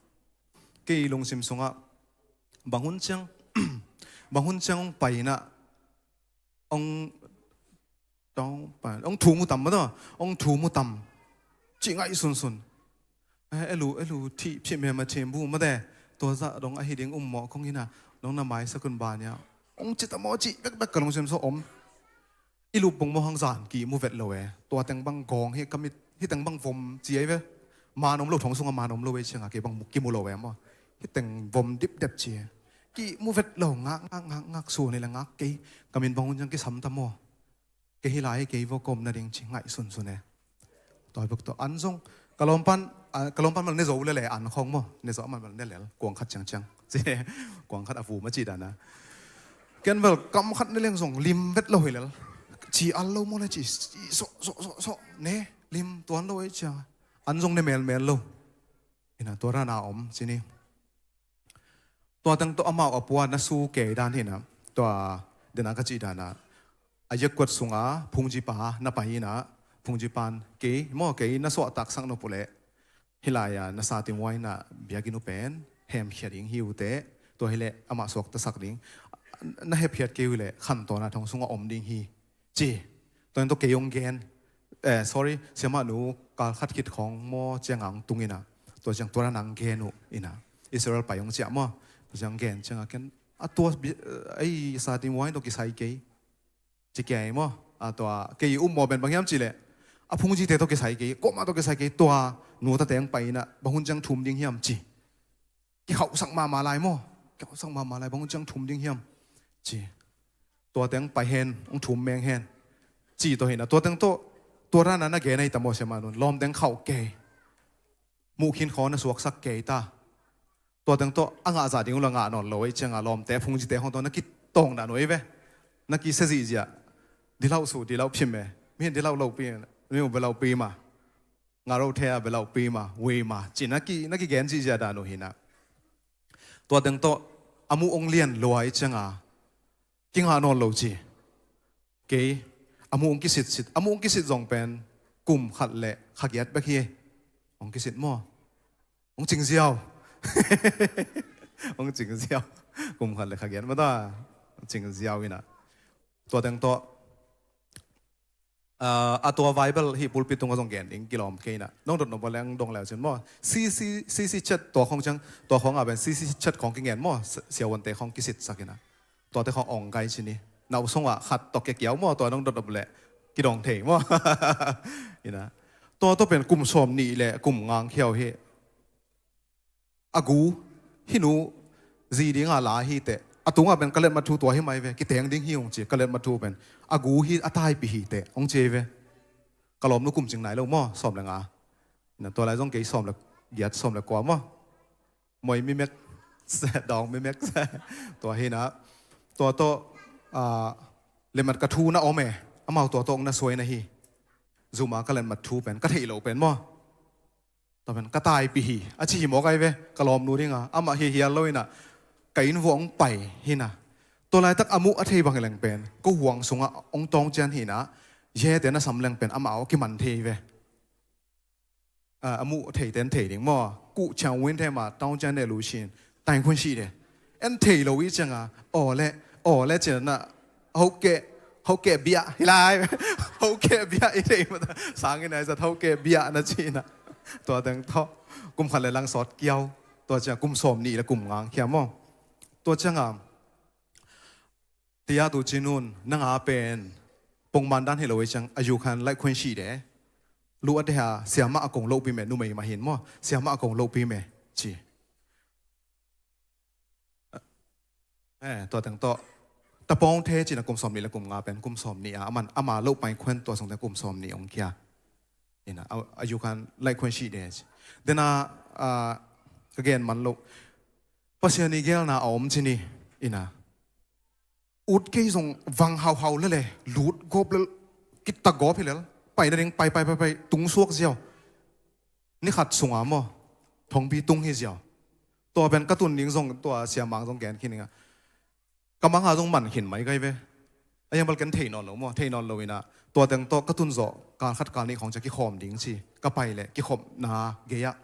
Kei lungsim sungah bang hun ciang, bang hun ciang hong pai ina, hong, hong thum uh tam maw, hong thum uh tam cih ngaih sunsun. E lu, e lu thih phim hem a thim bu mate. Tua zah dong ahi ding um mawh kong ina, dong na maisak un ban ia. Hong ci ta maw cih bekbek ka lungsim sungah om. I lup bung maw hang zan kimu vet lo e. Tua teng bang gawng hi ka mit, hi teng bang vom ci ai ve. Man om lo, thong sungah man om lo e cianga kei bang kimu lo e maw. Hi teng vom dipdep ci e. Kimu vet lo, ngak ngak ngak ngak, sun hi le ngak kei. Ka min bang hun ciang kisam ta maw. Kei hi lai kei vo ka om nading ci ngaih sunsun e. Tua bek tua an zong ka lawmpan, ka lawmpan mal ne zo lele an khong maw, ne zo mal ne lel kuang khat ciangciang. Kuang khat a vum a ci dana. Ken vel kam khat ne leng zong lim vet lo hi lel. Ci al lo maw le ci, so so so so ne lim tuan lo e ciang. An zong ne melmel lo. Ina tua rana om ci ni. Tua teng tua amau a pua na su kei dan hi na. Tua dena ka ci dana. A yekuat sunga phungjipa na pai ina, phungjipan kei maw kei na suahtaksak nop uh leh, hi lai-a na satim uaina biakinn uh pen hemkhiat ding hi uh teh, tua hileh amah suaktasak ding. Na hepkhiat kei uh leh khantawn a thong sungah om ding hi ci. Tua in tua kei hong gen, eh, sorry, siamah nu kal khat khit khawng maw ciang ang tung ina, tua ciang tua dan ang gen uh ina, Israel pai hong ciah maw, tua ciang gen ciang a ken a tua ei satim uain tua kisai kei. Ci kei maw, a tua kei um maw ben bang hiam cih leh a phungzite tawh kisai kei, kuamah tawh kisai kei, tua nu tate ang pai inah bang hun ciang thum ding hiam ci. Kikhauhsak mahmah lai maw, kikhauhsak mahmah lai, bang hun ciang thum ding hiam ci. Tua teng pai hen, hong thum meng hen. Ci tawh hi na, tua teng tawh, tua dan a na gen ahi ta maw, siamah nu in. Lawm teng khauh kei. Muh khin khawng na suaksak kei ta. Tua teng tawh, a ngah zah ding uh la ngah nawn lo, ei ciang a lawmte, phungzite khawng tawh, na kitawng dan uh ei ve. Na kisia zihziah. Dilauh su, dilauh phim e. Mi hin dilauh lo pi, mi uh belauh pi ma. Nga ro thei a belauh pi ma, wei ma. Ci na ki, na kigen zihziah dan uh hi na. Tua teng tawh, a muh hong lian lua ei ciang a. Kingah nawn lo ci. Kei, a muh hong kisitsit, a muh hong kisit zong pen, kum khat le kha giat bek hi. Hong kisit maw. Hong cing ziau. Hong cing ziau. Kum khat le kha giat mata. Hong cing ziau hi na. Tua teng tawh. Ah, a tua Bible hih pulpit tungah zong gen ding kilawm kei na. Nong dot nop leng dong leu cin maw. C C, C C chat tua khawng ciang, tua khawng a pen C C chat khawng kingen maw. Siavuante khawng kisitsak hi na. Tuate khawng ong kai ci ni. Nau sungah khat tawh kiakiau maw, tua nong dot dot leh kidong thei maw. Hi na. Tua tawh pen kum sawm nih le kum nga hong khia uh hi. A gu, hih nu zi dinga la hi teh. A tungah pen ka letmat thu tua hi mai ve, kiteng ding hi hong ci, ka letmat thu pen. A gu hi a taipih hi teh, hong ci hi ve. Ka lawmnu kum cing nai lo maw, sawm le nga. Hi na, tua lai zong kei sawm le giat, sawm le kua maw. Moi mimek, dawng mimek. Tua hi na, tua tawh, ah, letmat ka thu na om e, amau tua tawh hong na suai na hi. Zuma ka letmat thu pen, ka theih loh pen maw. Tua pen, ka taipih hi, a ci hi maw kai ve, ka lawmnu dinga, amah hi hial lo hi na, ka inn vuah hong pai hi na. Tua laitak a muh a thei bang hi leng pen, ko huang sungah hong tawng cian hi na, yete na sam leng pen, amah aw kiman thei ve. A, a muh thei ten thei ding maw. Kuh chiang win thei ma, tawng cian ne lu shin. Taing khun shi de. En thei lo i ciang a. Aw le, aw le cian na. Hau ke, hau ke bia. Hi lai. Hau ke bia i thei ma ta. Sang i nai zat hau ke bia na ci na. Tua teng thaw. Kum khat le lang sawt kiau. Tua ciang kum sawm nih le kum nga hong khia maw. Tua ciang a. Tia tu ci nun, nang a pen, pongman dan hi lo ei ciang, a yu khan laih khun shi de. Lu a de ha, siamah a kong lohpi me, numei mah hin maw, siamah a kong lohpi me, ci. Eh, tua teng tawh. Tapawng the cina kum sawm nih le kum nga pen, kum sawm nih a, aman, ama lohpai khun tua sung te kum sawm nih ong kia. Ina, a, a yu khan laih khun shi de, ci. Dena, ah, ka gen man lo. Pasian i gelna a om cini, ina. Ut kei zong vang hauhau lele, lut gawp lel, kitak gawp hi lel, pai nading, pai, pai, pai, pai, tung suak ziau. Ni khat sunga maw, thongpi tung hi ziau. Tua pen ka tun ding zong, tua siamang zong gen khin inga. Ka manga zong man khin mai kai ve. A yang bal ken thei nawn lo maw, thei nawn lo ina. Tua teng tawh ka tun zawh, kal khat kal nih khawng cia kikhawm ding ci. Ka pai le, kikhawmna gei ah.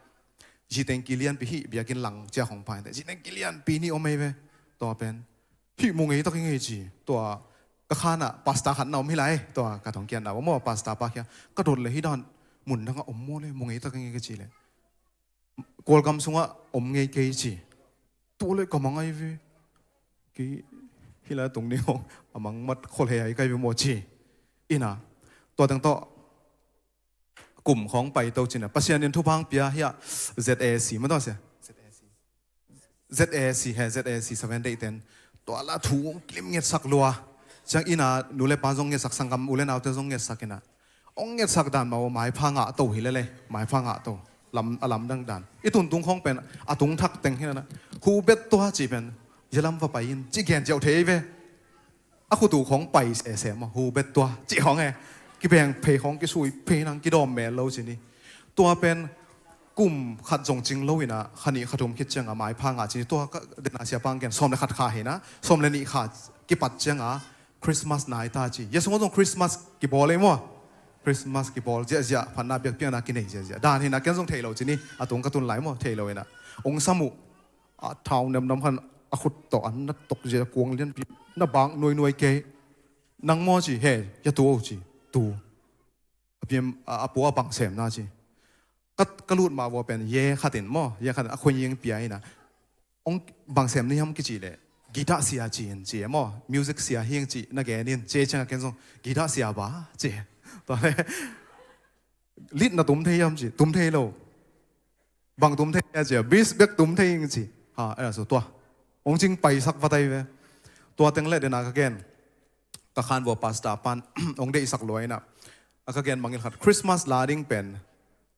Ziteng kilianpi hih, biakin lang cia khawng pai te. Ziteng kilianpi nih om ei ve. Tua pen. Hih mu ngei tak i ngei ci. Tua ka khanah pasta khat na om hi lai. Tua ka thong kian na om maw pasta pa kia. Ka dot le hih dan mun dangah om maw le mu ngei tak i ngei ka ci le. Kualkam sungah om ngei kei ci. Tua le ka mang ai ve. Ki hih lai tung ni hong a mang mat khol he ai kai ve maw ci. Ina. Tua teng tawh kum khawng pai to cina. Pasian in thupha hong pia hiah Z A C ma tawh sia. Z A C he, Z A C Seven Day ten. Tua la thu hong kilim ngetsak lua. Ciang ina nu le pa zong ngetsak sanggam u le naute zong ngetsak ina. Hong ngetsak dan ma uh maipha ngah to hi lele. Maipha ngah to. Lam, a lamdang dan. I tuntung khawng pen a tung thak teng hi na. Hu bet tua ci pen. Yalam va pai in. Ci gen ciau thei ve. A khutu khawng pai sese maw, hu bet tua, cih khawng e. Kibeng phei khawng kisui phei nang kidawm mel lo cini. Tua pen kum khat zong cing lo ina, kha nih kha thum khit cianga maipha ngah cini. Tua ka dena sia pang ken, sawm le khat kha hina, sawm le nih kha kipat cianga, Christmas nai ta ci. Yasung zong Christmas kibawl ei maw. Christmas kibawl, ziahziah, phatna biakpiakna kinei ziahziah. Dan hina ken zong thei lo cini, a tung ka tun lai maw, thei lo ina. Ong sam uh, a thau nemnam khan a khut tawh an na tok zia kuang lianpi na bang nuainuai kei. Nang maw ci he, ya tu o ci, tu. A piam, a, a pua a bang sem na ci. Ka, ka lut ma vua pen ye khatin maw, ye khatin a khun ying pia ina. Ong bang sem ni ham kici le, guitar sia ci in ci maw, music sia hiang ci, na gen in, ci ciang a ken zong, guitar sia ba, ci. Tua le, lit na tum thei ham ci, tum thei lo. Bang tum thei a cia, bis bek tum thei ing ci. Ha, a so tua. Ong cing paisak vatai ve. Tua teng le dena ka gen. ka khanvua pastor pan hong deihsak lua inah, a ka gen mangngilh khat Christmas la ding pen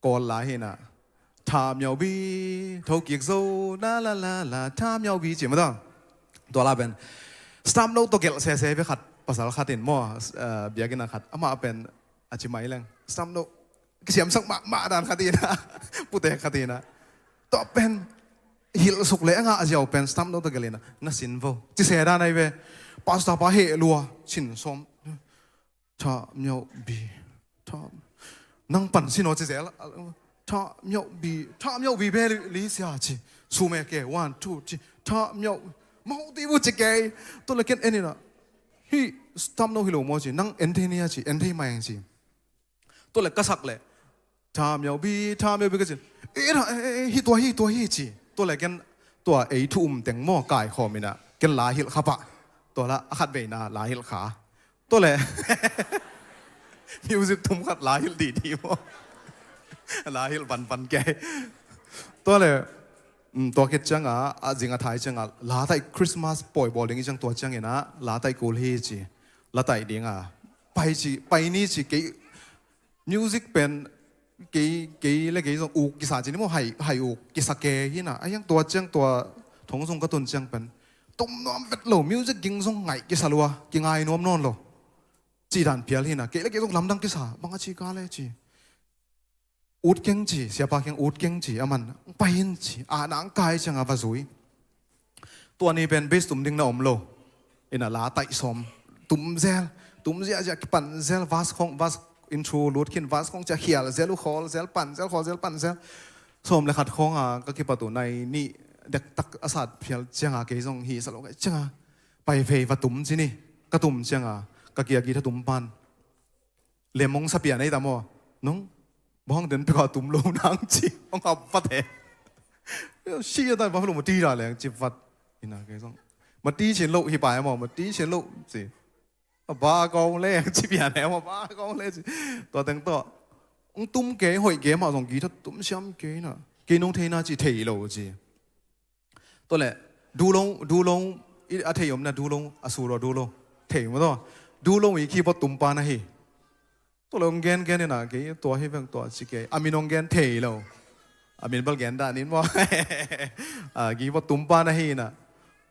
Kawl la hi inah, tha miauh bi, tho kik zo, la la la la, tha miauh bi ci mah ta. Tua la pen stamp note tawh gelh sese ve khat, pasal khat in maw, eh, biakinn ah khat, amah pen a ci mai leng stamp note kisiamsak mahmah dan khat inah, putek khat inah, tua pen hilh suk leh a ngah ziau pen stamp note tawh gelh inah na sin vo ci se dan ahi ve. Pastor pa heh lua, sin sawm, tha miauh bi, tha, nang pan sin aw ci zel, tha miauh bi, tha miauh bi be li, li sia ci. Sum e ke, one, two, three, tha miauh, mau ti bu ci kei. Tua le ken en inah, hi stamp note hi lo maw ci, nang en thei ni a ci, en thei mai ci. Tua le ka sak le, tha miauh bi, tha miauh bi ka ci. E, e, e, hi tua hi, tua hi ci. Tua le ken tua ei thu um teng maw kaikhawm inah ken la hilh kha pah. Tua la a khat veina la hilh kha. Tua le music tum khat la hilh didi maw. La hilh panpan kei. Tua le, mm, tua khit cianga, a zing a thai cianga, la taih Christmas pawi bawl ding i ciang tua ciang inah, la taih kul hi ci. La taih dinga pai ci, pai ni ci kei. Music pen kei, kei le kei zong uk kisa ci ni maw, hai, hai uk kisa ke hi inah. A hiang tua ciang tua thong zong ka tun ciang pen tum nuam vet lo, music ging zong ngaih kisa lua, kingai nuam nawn lo. Ci dan phial hi inah, kei le kei zong lamdang kisa, bang a ci ka le ci. Ut keng ci, siapa keng ut keng ci, aman pai in ci, a nang kai cianga va zui. Tua ni pen bass tum ding na om lo. Inah la taih sawm tum zel, tum ziahziah kipan zel, vas khong, vas in thu lut khin, vas khong cia khial zel, uh khawl zel, pan zel, khawl zel, pan zel. Sawm le khat khonga ka kipat uh nai nih dektak a sat phial cianga kei zong hi sa lo kei cianga pai phei va tum ci ni. Ka tum cianga ka kia guitar tum pan lem hong sa pian ei ta maw. Nong bang den peka tum lo nang ci hong hap vat he. Si a tan va lo ma ti ra leng ci vat. Inah kei zong ma ti chin lo hi pai maw, ma ti chin lo ci. A ba kong le ci pian he maw, ba kong le ci. Tua teng tawh hong tum kei, hoih kei mah zong guitar tum siam kei inah, kei nong theina ci thei lo ci. Tua le, du lo, du lo, i a thei om na du lo, a sur aw du lo. Thei maw tua. Du lo i keyboard tum pa na hi. Tua le hong gen gen inah kei tua hi veng tua ci kei. A min hong gen thei lo. A min bal gen dah nin maw. A keyboard tum pa na hi inah.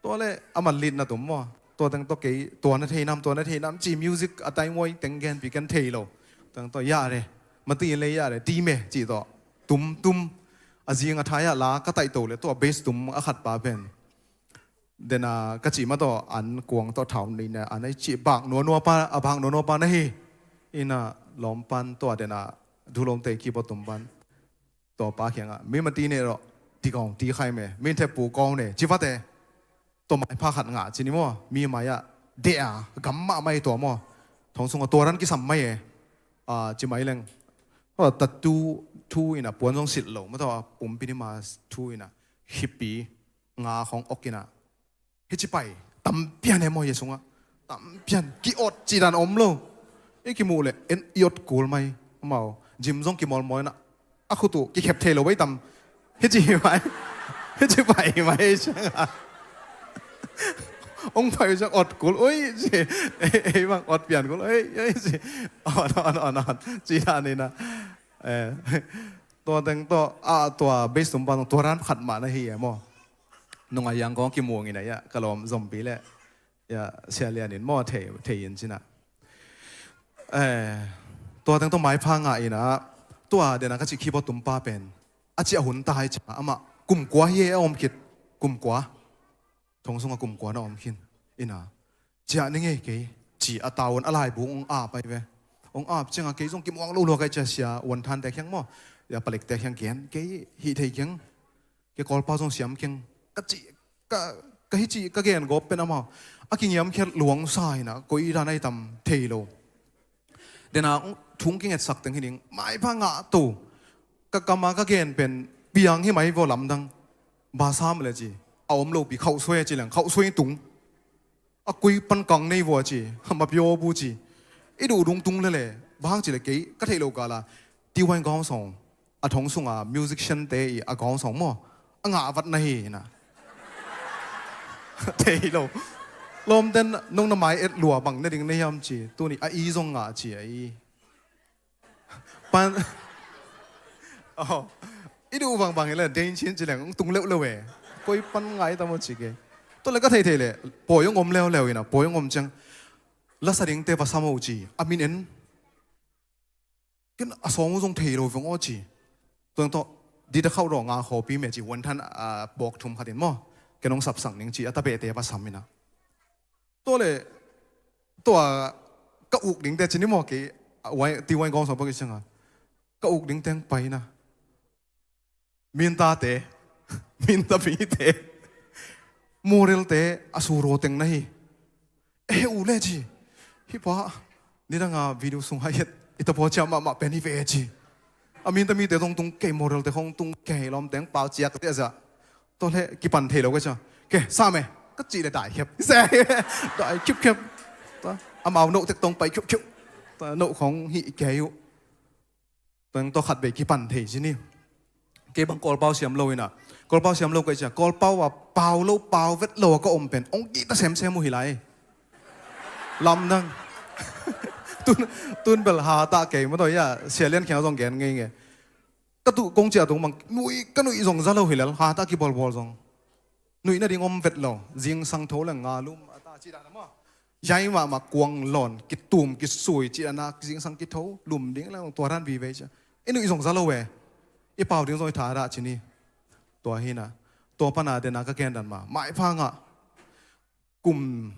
Tua le a man lit na tum maw. Tua teng tawh kei tua na thei nam, tua na thei nam ci music a tai muai teng gen pi ken thei lo. Teng tawh ya re. Ma ti le ya re. Ti me ci tawh. Tum tum. A zing a thai ah la ka taih to le tua bass tum a khat pa pen. Dena ka cih mah tawh an kuang tawh thau nina an ai cih bak nuanua pa, a bak nuanua pa na hi. Inah lawm pan tua dena du lawm te keyboard tum pan. Tua pa kiangah mi ma ti ne rawh, ti kawng ti khai me, mi thep pu kawng ne ci vate. Tua mai pha khat ngah ci ni maw, mi mai ah deh a gam mahmah ei tua maw. Thong sungah tua ran kisam mai e. A, ci mai leng. Tua tattoo thu inah puan zong silh lo maw, tua pumpi ni ma thu inah khipi nga khong ok inah. Hi ci pai tam pian e maw, hi sungah tam pian ki-ot ci dan om lo. I kimuh le en i ot kul mai. Amau gym zong kimawlmawl inah a khut uh kikhep thei lo bai tam. Hi ci hi mai. Hi ci pai hi mai hi ciangah hong pai uh ciang ot kul ui ci. Ei bang ot pian kul ui ui ci. Ot ot ot ot ci dan inah. Eh, tua teng tawh a tua bass tum pan tua ran khat mah na hi e maw. Nunga yang kong kimuang inah ia ka lawm zompi le ia Sia Lian in maw thei, thei in cinah. Eh, tua teng tawh maipha ngah inah tua dena ka cih keyboard tum pa pen a ciah hun ta hai ciah amah kum kua hi e a om khit, kum kua. Thong sungah kum kua na om khin inah ciah ni ngei kei ci a taun a laibu hong ap ai ve. Hong ap ciangah kei zong kimuang lo lua kai cia sia uan thante khiang maw ia palikte khiang gen kei hih thei keng. Kei Kawlpau zong siam keng ka cih ka, ka hi cih ka gen gawp pen amau a kingiam khiat luang sa inah koi dan ai tam thei lo. Dena thung kingetsak teng hi ding maipha ngah to. Ka kama ka gen pen piang hi mai vaw lamdang. Ba sam le ci a om lo pi khauh suai a ci leng khauh suai tung. A kui pan kang nei vua ci, ma pio bu ci. I duh dung tung lele bang ci le kei ka theih lo kala tiwai gawng song a thong sunga musician te i a gawng song maw a ngah vat na hi na. Thei lo. Lawmten nong na mai et lua bang na ding na hiam ci. Tuni a i zong ngah ci a i. Pan. Oh. I duh bangbang hi le, deng chin ci leng, tung leuhleuh e. Koi pan ngai tam aw ci ke. Tua le ka theithei le, pawi hong om leuleu ina, pawi hong om ciang. Lasa dingte va sam o ci. A min en. Ken a sawng uh zong thei lo veng aw ci. Tuang tawh, di ta khauh rawh nga khawpi me ci, wonton, ah, bawk thum khat in maw. Ken hong sapsang ning ci, a tabehte va sam ina. Tua le, tua ka uk dingte ci ni maw kei, a, wai, ti wai gawng sawng pawk i cianga. Ka uk dingte hong pai ina. Mintate, minta mite, morelte a suraw teng na hi. E he u le ci. Hi pa, nidanga video sung hai het, i tapaw cia mahmah pen hi ve ci. A minta mite zong tung kei, morelte khong tung kei, lawmteng pau ciak te a za. Tua le kipan thei lo ka cia. Ke, sa me, ka cih le dai khep. Dai khep khep. Tua, amau noh tek tong pai khep khep. Tua noh khong hi kei uh. Tuang tawh khat bei kipan thei ci ni. Kei bang Kawlpau siam lo ina. Kawlpau siam lo ka i cia. Kawlpau a pau lo, pau vet lo a ka om pen. Ong kihta semsem uh hi lai. Lamdang. Tun, tun bel ha ta kei maw tawh ia. Sia Lian Khiang zong gen ngei ngei. Ka tuh kong cia tung bang. Nuih, ka nuih zong za lo hi lel. Ha ta kibolbol zong. Nuih nading om vet lo, zingsang tho le nga lum a ta cih dan a maw. Yai mahmah kuang lawn, kitum, kisui, cih dan a zingsang kitho, lum ding le tua dan vive cia. I nuih zong za lo e. I pau ding zong i tha dah ci ni. Tua hi na. Tua pana dena ka gen dan ma. Maipha ngah. Kum,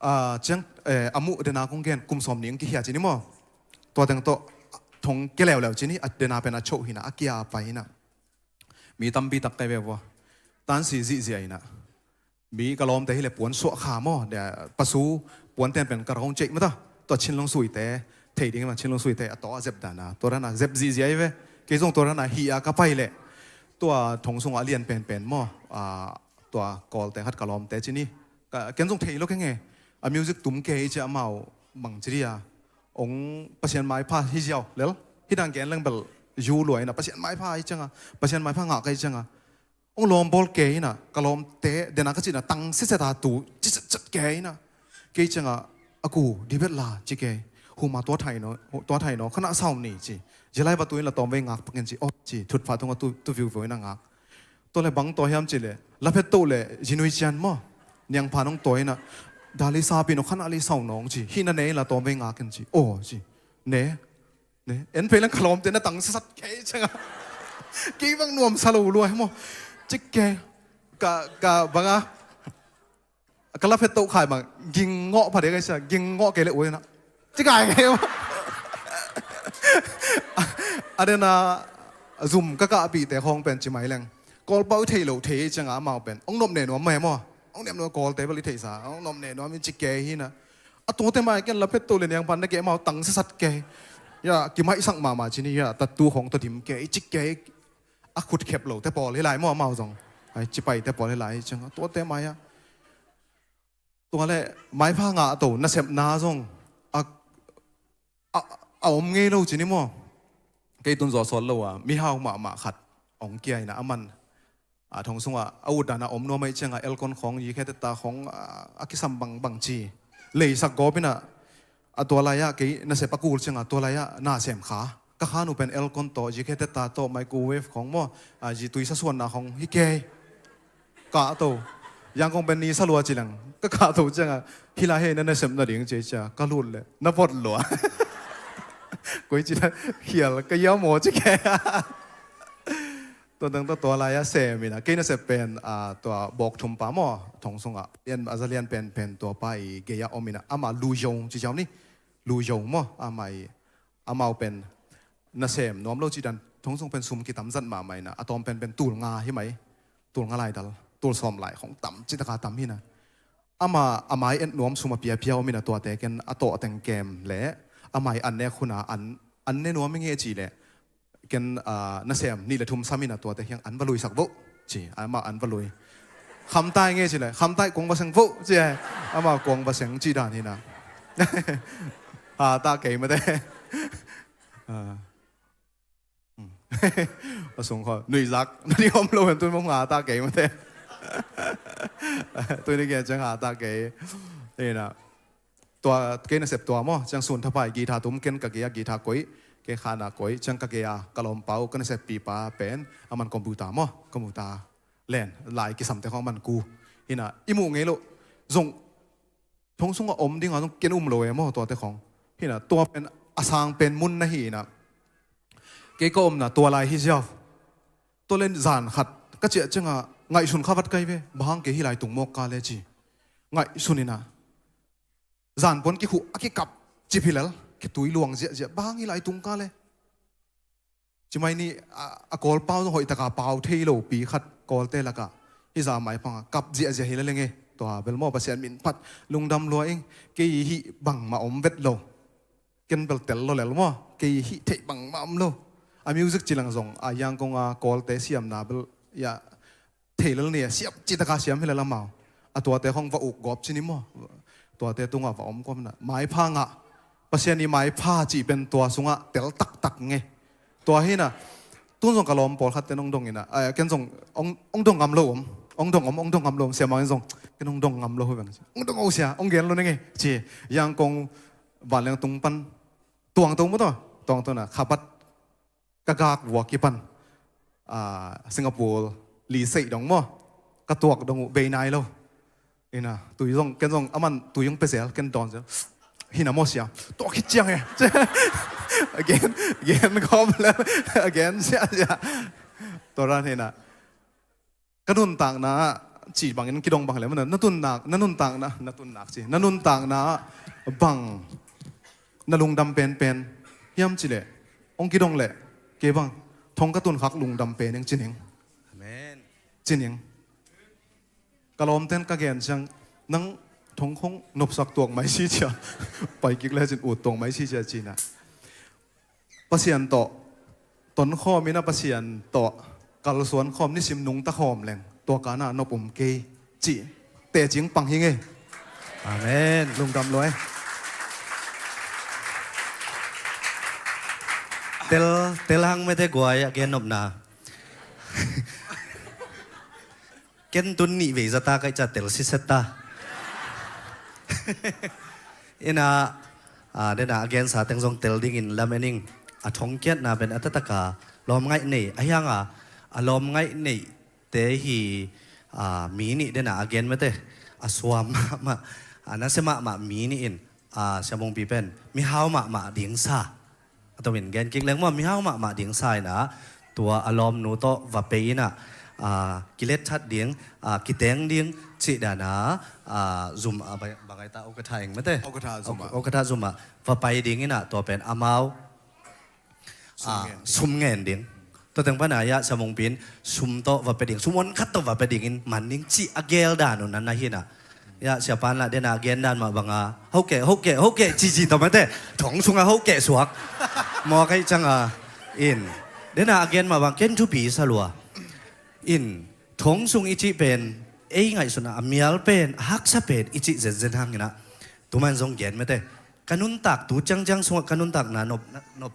ah, ciang, eh, a muh dena kong gen, kum sawm ning kihia ci ni maw. Tua teng tawh, thong kia leuleu ci ni, a dena pen a choh hi na, a kia pai hi na. Mi tampi tak kai ve vua. Tansi zihziah ina. Mi ka lawmte hi le puan suah kha maw. Dia pasu puan ten pen ka rong cek mata. Tua Chin Long Suite. Thei ding ma Chin Long Suite. A to a zep dana. Tua dana zep zihziah i ve. Kei zong tua dana hi a ka pai le. Tua thong sung a lian penpen maw. A, tua Kawlte khat ka lawmte ci ni. Ka, ken zong thei lo kenge. A music tum kei cia amau bang ci dia. Ong Pasian maipha hi ziau lel. Hi dang gen leng bel yu lua ina Pasian maipha hi cianga. Pasian maipha ngah ka hi cianga. Ong lawm bawl kei ina. Ka lawmte dena ka cina tang sitset a tu. Ci sitset kei ina. Kei cianga a ku di bet la ci kei. Huma tua thai no, tua thai no. Khana sau ni ci. Zia lai va tu in la tawm vei ngak pakin ci. Oh ci. Thutpha tunga tu, tu viu viu ina ngak. Tua le bang tua hiam ci le, la phet toh le, zinui cian maw. Niangpha nong tua ina, dali sapi no khana li sau nong ci, hi na ne la tawm vei ngak in ci, aw ci, ne, ne, en phei lang ka lawmte na tang sasat kei cianga. Kei bang nuam sa lo lua hi maw. Cik kei, ka, ka banga, ka la phet toh khai bang, ging ngawh pha de kai cia, ging ngawh kei le ui na. Ci kai kai bang. A dena zum ka kahpihte khawng pen ci mai leng. Kawlpau i thei lo thei cianga amau pen. Ong nop ne nuam mai maw. Ong nem nuam Kawlte bel i theisa. Ong nop ne nuam in ci kei hi na. A tuate mai ken la phet toh le niang pan na kei amau tang sasat kei. Ya, kimaihsak mahmah ci ni ya, tatu khawng tawh dim kei, ci kei. A khut khep lo te pawl hi lai maw amau zong. Ai, ci pai te pawl hi lai cianga. Tuate mai a. Tua le, maipha ngah to, nasepna zong a, a, a om ngei lo ci ni maw. Kei tun zaw sawt lo a, mihau mahmah khat ong kia ina a man. A thong sunga, a ut dana om nuam ahi cianga, elkon khawng, yikhe teta khawng, a, a kisam bangbang ci. Leisak gawp ina, a tua lai-ah, kei nasep a kul cianga, tua lai-ah, nasem kha. Ka khan uh pen elkon tawh, yikhe teta tawh, microwave khawng maw, a, yi tui sasuanna khawng, hi kei. Kah to. Yang kong pen ni sa lua ci leng. Ka kah to cianga. Hi la hei na nasep nading ci cia. Ka lut le. Na vot lua. Koi ci la khial ka ia maw ci kei. Tua teng tua tua lai-ah sem ina. Kei nasep pen, a, tua bawk thum pa maw. Thong sunga. Lian, a za lian pen pen tua pa i gei-ah om ina. Ama Lu Yong ci ciau ni. Lu Yong maw. Ama i. Amau pen nasem nuam lo cih dan thong sung pen sum kitam zat mahmah ina, a tawm pen pen tul nga hi mai, tul nga lai dal, tul sawm lai khong tam cih taka tam hi na. Ama, a mai et nuam sum a piapia om ina tuate ken a tawh a teng kem le a mai an nek huna an, an ne nuam i nge cih le ken, ah, nasem nih le thum sam ina tuate hiang an va luisak voh. Ci, amah an va lui. Khamtai nge ci le, khamtai kuang va seng vo, ci ai. Amah kuang va seng ci dan hi na. Ha ta kei mate. Ah. Hmm. A sung kho, nuihzak. Na ding om lo hen tun mong ha ta kei mate. Tun ni kia ciang ha ta kei. Ina, tua, kei nasep tua maw, ciang sun thapai guitar tum, ken ka gei a guitar koih, kei khana koih, ciang ka gei a ka lawmpa uh, ka naseppipa pen, aman computer maw, computer len, lai kisamte khawng aman ku. Ina, i muh ngei loh, zong thong sungah om dinga zong ken um lo e maw, tuate khawng. Hina, tua pen a sang pen mun na hi ina. Kei ka omna tua lai hi ziau. Tua len zan khat ka ciah cianga ngaihsun kha vat kai ve. Bang hang kei hih lai tung mawk ka le ci. Ngaihsun ina. Zan puan kikhuh a kikap cip hi lel. Kitui luang ziahziah. Bang hang hih lai tung ka le. Ci mai ni a, a Kawl pau zong hoih taka pau thei lo pi khat Kawlte lakah. Hih za mai panga kap ziahziah hi lel eng e. Tua bel maw Pasian min phat lungdam lua ing. Kei hih bangmah om vet lo. Ken bel tel lo lel maw. Kei hih theih bangmah om lo. A music cilang zong a Yangon a Kawlte siamna bel ya thei lel ni a siam citaka siam hi lel amau. A tuate khong va uk gawp ci ni maw. Tuate tungah va om gawp na. Maipha ngah. Pasian i maipha cih pen tua sungah tel taktak nge. Tua hina. Tun zong ka lawm pawlkhat ten ong dong ina. Ai, ken zong ong, ong dong ngam lo om. Ong dong om, ong dong ngam lo om. Siamang in zong. Ken ong dong ngam lo hu veng. Ong dong o sia, ong gen lo nenge. Ci. Yangon vanleng tung pan. Tuang to mu to. Tuang to na. Khapat. Ka gak vua kipan, ah, Singapore li seih dong maw. Ka tuak dong uh bei nai lo. Ina, tui zong, ken zong, aman tui zong pe zel, ken dawn zel. Hina maw sia. Tuak khit ciang e. Again, again, khawm le. Again, sia, sia. Tua dan hina. Ka nuntakna ah, cih bangin kidong bang le, na tunnak, na nuntakna, na tunnak ci. Na nuntakna ah bang, na lungdam penpen hiam cih leh, hong kidong leh, kei bang, thong ka tunkhak lungdam pen eng ci ning. Amen. Ci ning. Ka lawmten ka gen ciang, nang thong khong nopsak tuak mai si cia. Pai kik le cin ut tuak mai si cia cina. Pasian tawh tonkhawm in a Pasian tawh kalsuan khawm nisim nungta khawm leng tua kana nop um kei cih tecing pang hi ngei. Amen. Lungdam luai. Tel, tel hang mete guai a gen nopna. Ken tun nih vei zata kaih ca tel siset ta. Ina, a, dena a gensa teng zong tel dingin lam ening. A thongkiatna pen a tataka lawm ngaih nei a hianga, a lawm ngaih nei te hi, a, mi nih dena a gen mete. A suam mahmah, a nasia mahmah mi nih in, a, siamungpi pen mihau mahmah dingsa. A tomin gen kik leng maw, mihau mahmah dingsa ina, tua a lawmnu tawh va pei ina, a, kilet that ding, a, kiteng ding cih dana, a, zum, a, bang, bang ai ta okatha eng mete. Okatha zum a. Okatha zum a va pai ding ina, tua pen amau, a, sum ngen ding. Tua teng pana ya siamungpi in sum tawh va pe ding, sum on khat tawh va pe dingin man ding cih a gel dan uh nan na hina. Ya, siapan lah dena gen dan mah banga, hokeh, hokeh, hokeh, cici tawh mate. Thong sunga hokeh suak. Maw kai canga. In. Dena a gen mah bang, ken thupi sa lua. In. Thong sung i cih pen, ei ngaihsuna, a mial pen, a haksa pen, i cih zenzen hangina. Tuman zong gen mate. Ka nuntak tu ciangciang sungah ka nuntakna nop, nop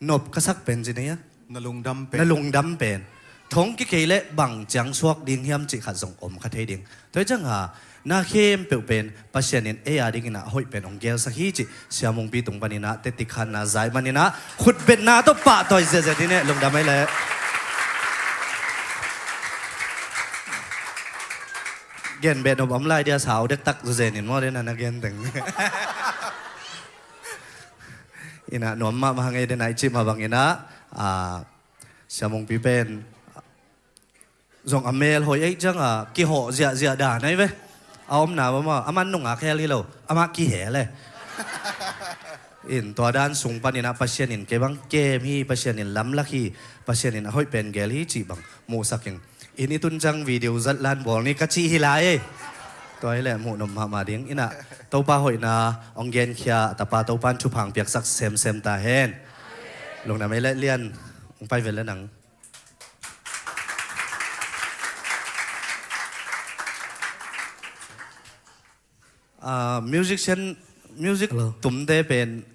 nop ka sak pen ci nei a. Na lungdam pen. Na lungdam pen. Thong kikei le bang ciang suak ding hiam cih khat zong om kha thei ding. Tua hi cianga, na khempeuh pen Pasian in ei a dingina hoih pen hong gelsak hi cih siamungpi tung panina, tetikhanna zai manina, khutbetna tawh pahtawi ziazia dine, lungdam ei le. Gen bet nop om lai dia sau dektak zuzenin maw dena na gen teng. Ina nuam mahmah hang ei dena i cih mah bangina, a, siamungpi pen zong a mel hoih ei cianga kihawh ziahziah dan ei ve. A omna mah mah, aman nungak hel hi lo, amah kihel e. In tua dan sung panina Pasian in kei bang kem hi, Pasian in lamlak hi, Pasian in a hoih pen gel hi cih bang muhsak ing. In i tun ciang video zat lan bawl ni ka cih hi lai ei. Tua hi leh muh nop mahmah ding. Ina Topa hoihna hong genkhia a tapa Topan thupha hong piaksak semsem ta hen. Lungdam ei le Lian, hong pai vel le nang. Ah, musician, music tumte pen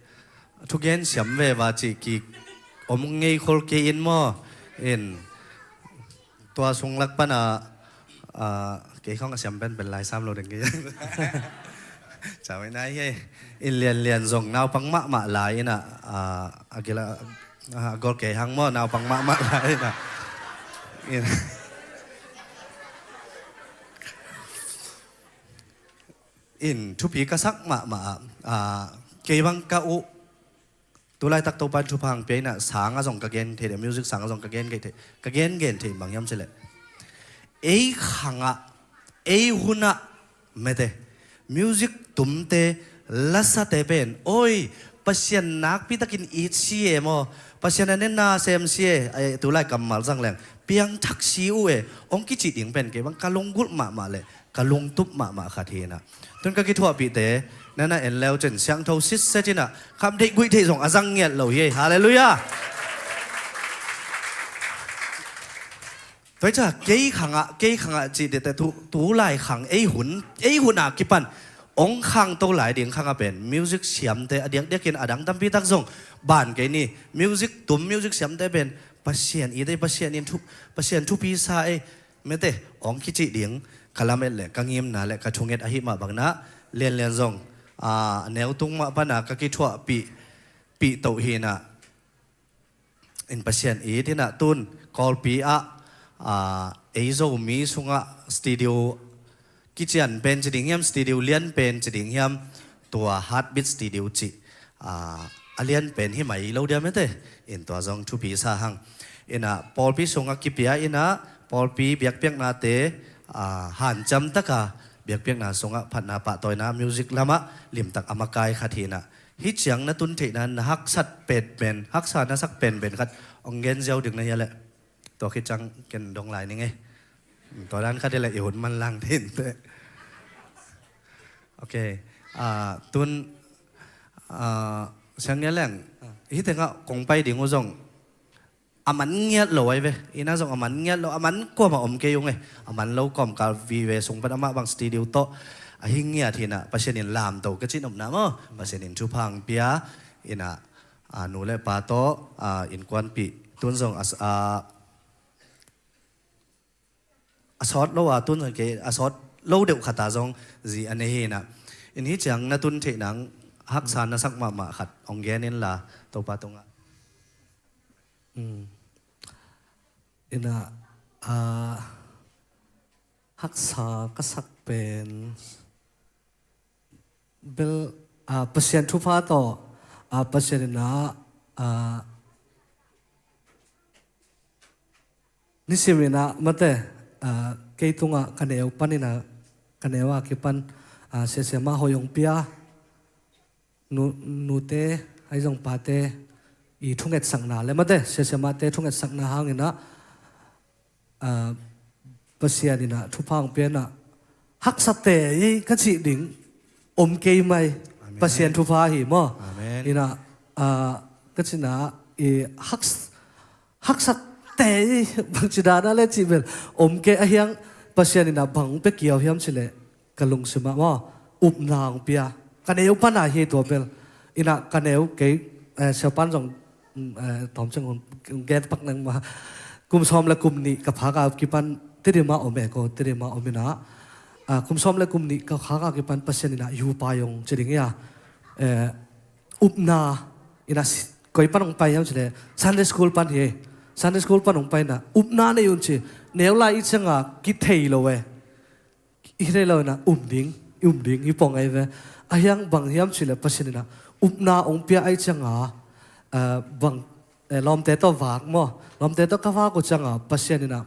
thugen siam ve va cih ki om ngei khol kei in maw. In tua sung lak pana, ah, kei khong a siam pen pen lai sam lo ding kei. Cawi nai hi. In Lian Lian zong naupang mahmah lai inah, ah, a gila, ah, a gol kei hang maw, naupang mahmah lai inah. In, in thupi ka sak mahmah ah, ah, kei bang ka uh, tu laitak Topa in thupha hong pia inah, sang ah zong ka gen thei deh, music sang ah zong ka gen thei, ka gen gen thei bang hiam cileh, ei khangah, ei hunah, mete, music tumte, lasate pen, oi, Pasian nakpi takin it si e maw, Pasian a nenna sem si e, ai, tu lai kammal zang leng, piangthak si uh e, hong kici ding pen kei bang ka lunggulh mahmah le ka lungtup mahmah khat hi inah. Tun ka kithuahpihte, nana en leu cin siangtho sitset inah, kham theih guih theih zong a zang ngiat lo hi. Halleluiah. Tua hi ca, kei khangah, kei khangah cih dihte tu, tu lai khang, ei hun, ei hun a kipan hong khangto lai ding khangah pen music siamte a diakdiakin a dang tampi tak zong ban kei ni. Music tum, music siamte pen Pasian it ei, Pasian in thu, Pasian thupi sa ei, mete, hong kici ding ka lamet le ka ngimna le ka thunget ahi mah bangin ah, Lian Lian zong, ah, a neutung mah pana ka kithuahpih, pih toh hi inah, in Pasian it inah tun Kawlpi ah, ah, ei Zomi sungah studio kician pen ci ding hiam, studio lian pen ci ding hiam, tua Heartbeat Studio cih, ah, a lian pen hi mai lo dia mete, in tua zong thupi sa hang. Inah pawlpi sungah kipia inah, pawlpi biakpiaknate, ah, hanciam taka biakpiakna sungah phatna pahtawina music lamah limtak a makai khat hi inah. Hih ciang na tun theihna, na haksat penpen, haksa na sak penpen khat hong gen ziau ding na hia leh. Tua khit ciang ken dong lai ning e. Tua dan khat hi leh i hun manlang ding teh. Ok. Ah, tun, ah, Siang Ngia Leng, hih tengah kong pai ding uh zong a man ngiat lo ahi ve. Inah zong a man ngiat lo, a man kuamah om kei ung e. A man lo kawmkal vive sung pan amah bang studio tawh a hi ngiat hi inah, Pasian in lamto ka cih nopna maw, Pasian in thupha hong pia inah, ah, nu le pa tawh, ah, innkuanpih. Tun zong a, ah, a sawt lo a, tun zong kei a sawt lo deuh khat a zong zi a nei hi inah. In hih ciang na tun theih nang haksa na sak mahmah khat hong gen inla, Topa tungah. Mm. Inah, ah, haksa ka sak pen bel, ah, Pasian thupha tawh, ah, Pasian inah, ah, nisim inah mate, ah, kei tungah ka neu pan inah, ka neu a kipan, ah, siasia mah hoih hong pia, nu, nute, ahi zong pate i thungetsakna le mate, siasia mahte thungetsakna hang inah, ah, Pasian inah thupha hong pia inah, haksate i ka cih ding om kei mai. Amen. Pasian thupha hi maw. Amen. Inah, ah, ka cihna i haks, haksate i bangci dana le cih bel om kei a hiang, Pasian inah bang hong pia kiau hiam cileh ka lungsimah maw, upna hong pia. Ka neu pana hi tua bel. Inah ka neu kei, eh, siapan zong, mm, eh, tawm ciang hong gen pak nang mah. Kum sawm le kum nih ka phak a kipan Tedim ah om e ko, Tedim ah om inah, ah, kum sawm le kum nih ka phak a kipan Pasian inah yupa yong ci ding ia, eh, upna inah si, koi pan hong pai hiam cileh Sunday school pan hi. Sunday school pan hong pai inah upna nei un ci. Neu lai i cianga kithei lo e. I hei lo inah um ding, i um ding, i pong ahi ve. A hiang bang hiam cileh Pasian inah upna hong pia ahi cianga, ah, bang, eh, lawmte tawh vak maw. Lawmte tawh ka vak uh cianga Pasian inah,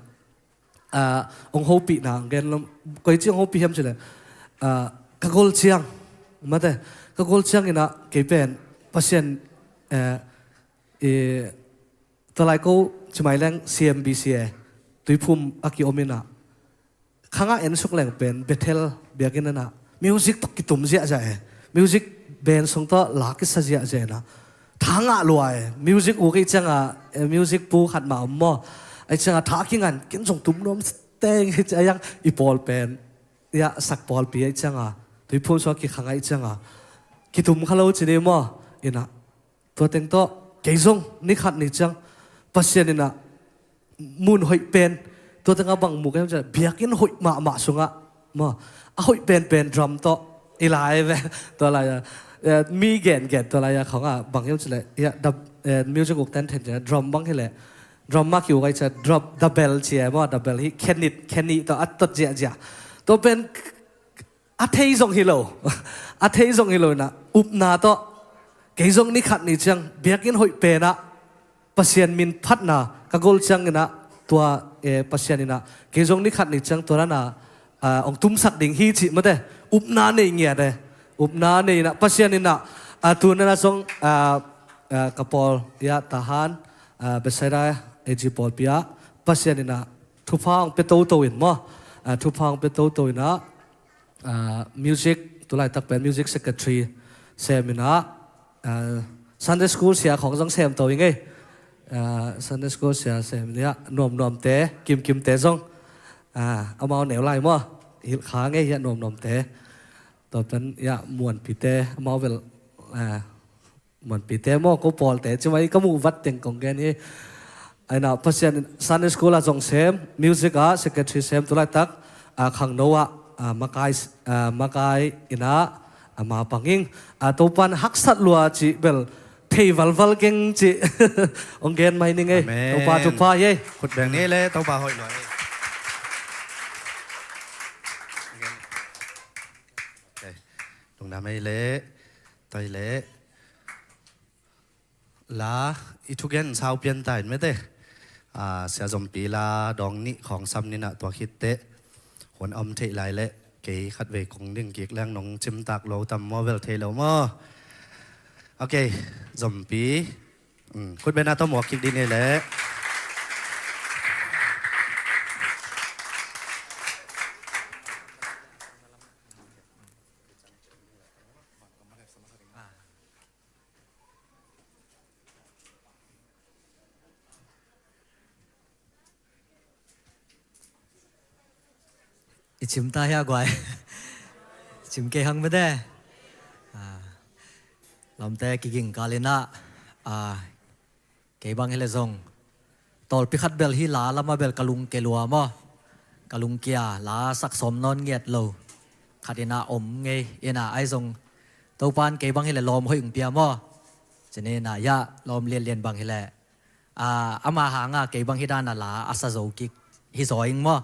ah, hong hopihna hong gen lom, koici hong hopih hiam cileh, ah, ka gol ciang, mate, ka gol ciang inah kei pen Pasian, eh, i, tua lai ko ci mai leng C M B C e, Tuiphum a kiom inah, khangah en suk leng pen Bethel biakinn inah music tawh kitum ziahziah e. Music band sung tawh la kisa ziahziah inah, tha ngah lua e. Music uk i cianga, eh, music pu khat mah om maw. Ahi cianga tha kingan kin zong tum nuam teng hi ci a hiang i pawl pen. Ia sak pawlpi ahi cianga, Tuiphum sua kikhang ahi cianga kitum kha lo ci ni maw. Inah tua teng tawh kei zong ni khat ni ciang Pasian inah mun hoih pen, tua tengah bang mu kei ciang biakinn hoih mahmah sungah maw, a hoih penpen drum tawh I lai ve, tua lai a, eh, mi gen gen tua lai a khong a bang hiam cileh, ya, da, eh, music uk ten ten cileh, drum bang hileh, drum mah ki uk ai cia, drum, double cia maw, double hi, khenit, khenit tawh a tot ziahziah. Tua pen a thei zong hi lo, a thei zong hi lo inah, upna tawh, kei zong ni khat ni ciang, biakinn hoih penah, Pasian min phatna ka gol cianginah tua, eh, Pasian inah kei zong ni khat ni ciang tua dana, ah, hong tumsak ding hi cih mate, upna nei ngiat e. Upna nei inah Pasian inah, ah, tu nana zong, ah, ah, ka pawl, ya, Tahan, ah, Bethsaida A G pawlpi ah Pasian inah thupha hong pia toto in maw, ah, thupha hong pia toto inah, ah, music, tulaitak pen music secretary sem inah, ah, Sunday school sia khong zong sem to i ngei. Ah, Sunday school sia sem inah nuamnuamte, kimkimte zong, ah, amau neu lai maw, hilh kha ngei hiah nuamnuamte. Tua pen hiah Muanpite, amau vel, ah, Muanpite maw, ko pawlte, cimai ka muh vat teng kong gen hi. Aina Pasian Sunday school ah zong sem, music ah secretary sem, tulaitak, ah, khangno ah, ah, makai, ah, makai inah, ah, ma panging, ah, Topan haksat lua cih bel thei valval keng cih hong gen mai ning ei. Amen. Topa thupha hi ei. Khut beng ni le, Topa hoih lua ei. Okay. Lungdam ei le, toi le. La, i thugen sau pian ta in mete. Ah, Sia Zompi la dawng nih khawng sam ninah tua khitteh. Hun om theih lai leh kei khatvei kong ding kik leng nong cimtak lo tam maw, vel thei lo maw? Ok, Zompi. Um, khut bena tawh muak kik dih ni leh. I cim ta hia guai? Cim kei hang mete. Ah, lawmte kiging kal inah, ah, kei bang hileh zong tawlpi khat bel hi la lamah bel ka lungkia lua maw. Ka lungkia, la sak sawm nawn ngiat lo. Khat inah om ngei inah ai zong Topan kei bang hileh lawm hoih ung pia maw. Cini inah ya lawm lianlian bang hileh, ah, ama hanga kei bang hi dana la a sa zo kik hi zaw ing maw.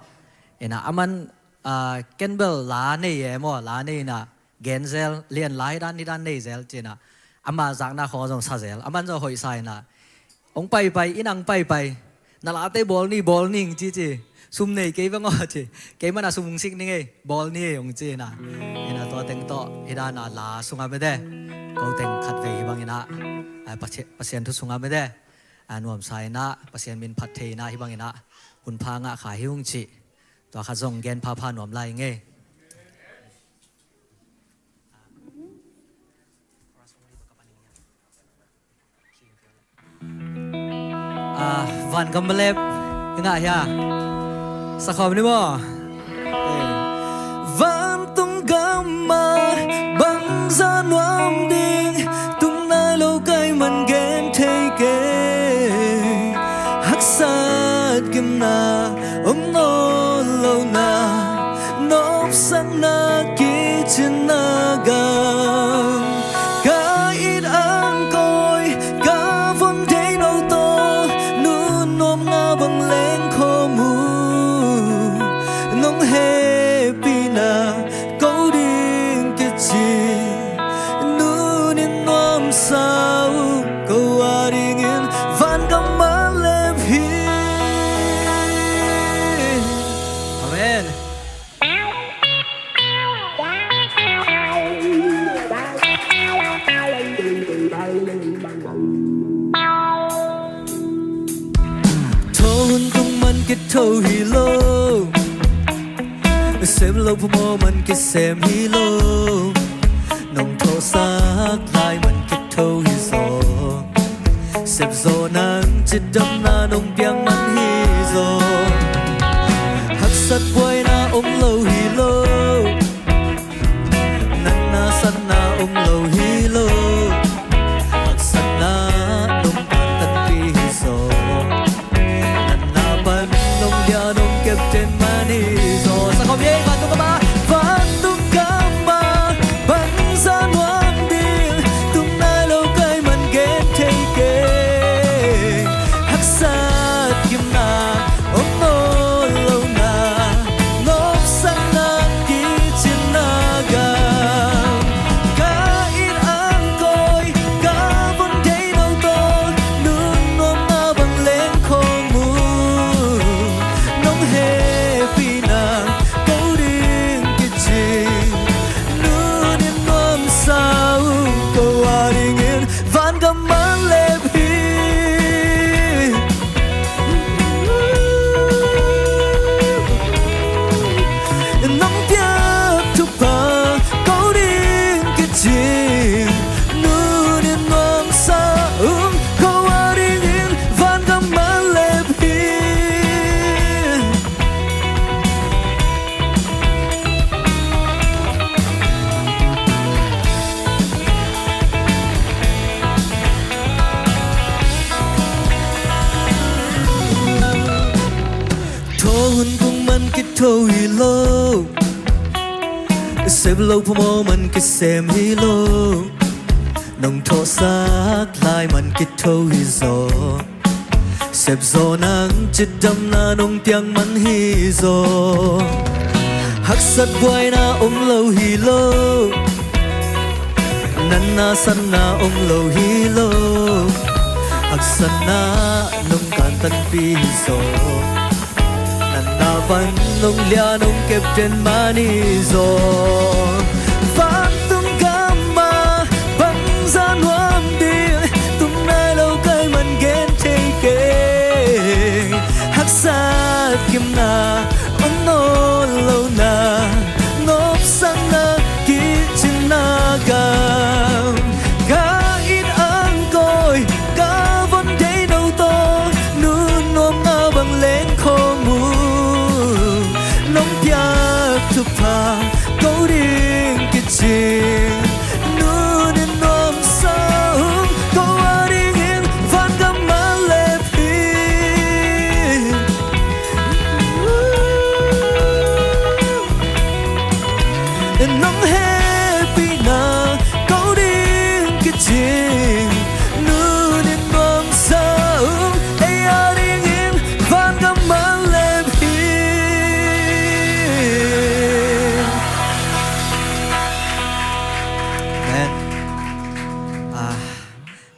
Inah aman, ah, ken bel la nei e maw, la nei inah gen zel, lian la hi dan hi dan nei zel ci inah ama zakna khawng zong sa zel, aman zong hoih sa inah hong paipai, inn ah hong paipai. Na late bawl ni, bawl ni hong ci ci. Sum nei kei veng aw ci. Kei mana sum hong sik ning ei, bawl ni ei hong ci inah. Inah tua teng tawh hi dana la sungah mete. Ko teng khatvei hi bang inah, ah, Pasia-, Pasian thu sungah mete. Ah, nuamsa inah, Pasian min phat thei inah hi bang inah hun pha ngah kha hi ung cih. Tua khat zong gen phapha nuam lai ing ei. Ah, Van Gam Malep i ngah hia? Sakhawm ni maw? Vantung gamah bangza nuam ding, tung nai lo kei man gen thei kei. Haksat gimna om nawn lo na, nopsakna kicinna gam. Ka it ang koi, ka von thei no tawh, nun nuam nga bang leng khawm uh. Nong hehpihna ko ding kici, nunin nuamsa uh ko a dingin van gam malep hi. Amen. Tho hun tung man kitho hi lo, sem lo phumaw man kisem hi lo. Nong thosak lai man kitho hi zaw. Sepzaw nang cidamna nong piang man hi zaw. Haksat buaina om lo hi lo. Natna satna om lo hi lo. Haksatna nong pantanpih hi zaw. Natna pan nong dia nong kepten man hi zaw. Sakhawm ei, vantung gamah, vantung gamah. Tho hi lo, sep lo phamawh man kisem hi lo, nong thawhsak lai man kitho hi zaw. Sep zaw nang cidamna nong piak man hi zaw. Haksat buaina om lo hi lo, natna satna om lo hi lo. Haksatna nong kantanpih hi zaw. Natna pan nong lia nong kep den man hi zaw. Vantung gam ah bangzah nuam ding, tung nai lo ka hih man gen thei kei. Haksat kimna, ong nawn lohna, nopsakna, kicingna gam, ka it ang kawi, ka von deih no tawh, nu nuam nga bang leng khawm uh, nong piak thupha ko ding kicing. Nu in nuamsa ung, ko a dingin van gam ah lep hi. Nong hehpihna ko ding kicing. Nu in nuamsa ung, ei a dingin van gam ah lep hi. Amen. Ah,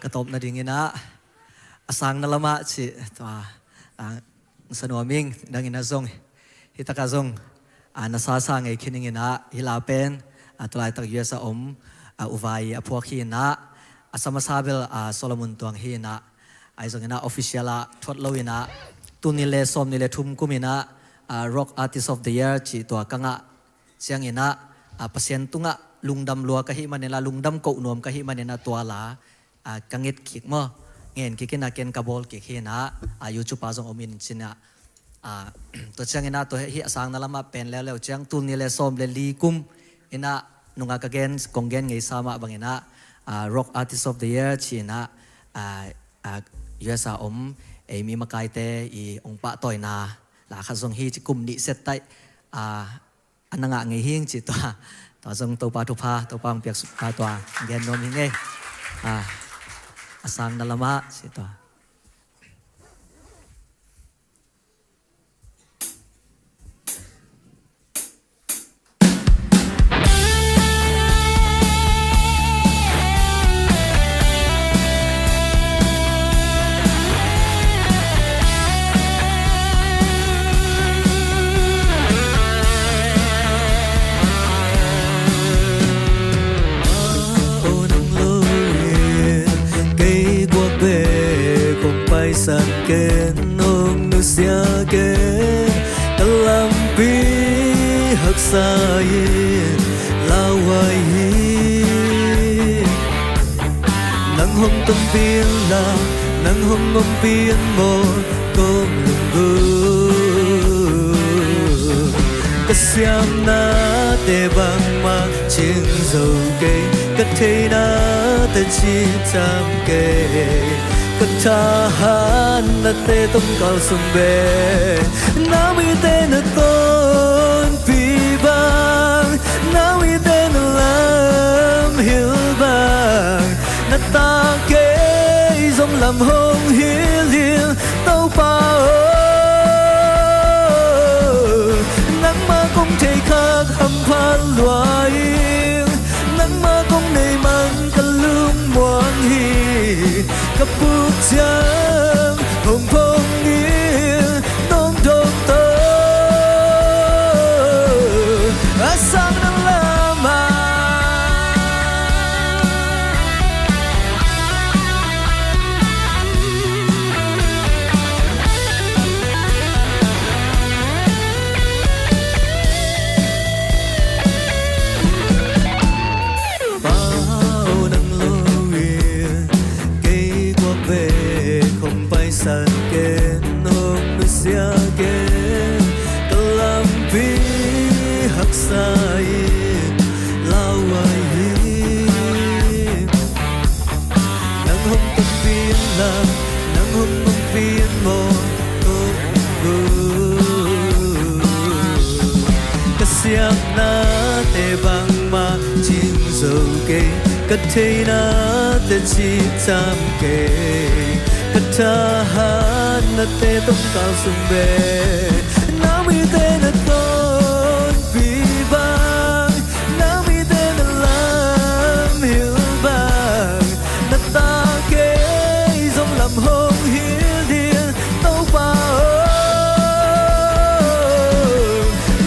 ka tawp nadingin ah, a sangna lamah cih tua, ah, sa nuam ing, dangin ah zong, hi takah zong, ah, na sasa ngei khin ing in ah, hi la pen, ah, tulaitak U S a om, ah, U Vai a phuak hi in ah, a sa masa bel, ah, Solomon Tuang hi in ah, ahi zongin ah official ah thuat lo in ah, tul nih le sawmnih le thum kum in ah, ah, Rock Artist of the Year cih tua ka ngah ciangin ah, ah, Pasian tungah lungdam lua ka hih manin ah, lungdam koh nuam ka hih manin ah, tua la, ah, ka nget kik maw, ngen kik in ah, ken ka bawl kik hi in ah, ah, YouTube ah zong om in cin ah, ah, tua ciangin ah, tua hih a sangna lamah pen leuleu ciang, tul nih le sawm le li kum in ah, nungah ka gen, kong gen ngeisa mah bangin ah, ah, Rock Artist of the Year ci in ah, ah, ah, U S a om ei mi makaite i ong pahtawina la khat zong hi ci, kum nih set taih, ah, a na ngah ngei hing ci tua. Tua zong Topa thupha, Topa hong piak suk, ah, tua gen nuam hi ngei. Ah, a sangna lamah ci tua. Aw nang lo in kei guak bek hong paisan ken, hong nusia ken, ka lampi haksa in lauhuai hi. Nang hong tonpih in la, nang hong ompih in maw, kong lungdam. Ka siamnate bangmah cing zo kei, ka theinate ci tam kei, ka thahatnate tawh kalsuan bek. Na mite na tonpih bang, na mite na lamhilh bang, na ta kei zong lam hong hilh in, Topa aw. Nangmah kong thei khak hamphat lua in, nangmah kong nei man ka lungmuang hi. Ka puk ciang hong phong in, nong dawng tawh a sangna lamah. Pa aw nang lo in kei guak bek hong paisan ken, hong nusia ken, ka lampi haksa in lauhuai hi. Nang hong tonpih in la, nang hong ompih in maw, kong lungdam. Siamnate bangmah cing zo kei, ka theinate cih tam kei, ka thahatnate tawh kal sung ve. Na mite na tonpi bang, na mite na lam hil bang, na ta kei zong lam hong hil ding Topa aw.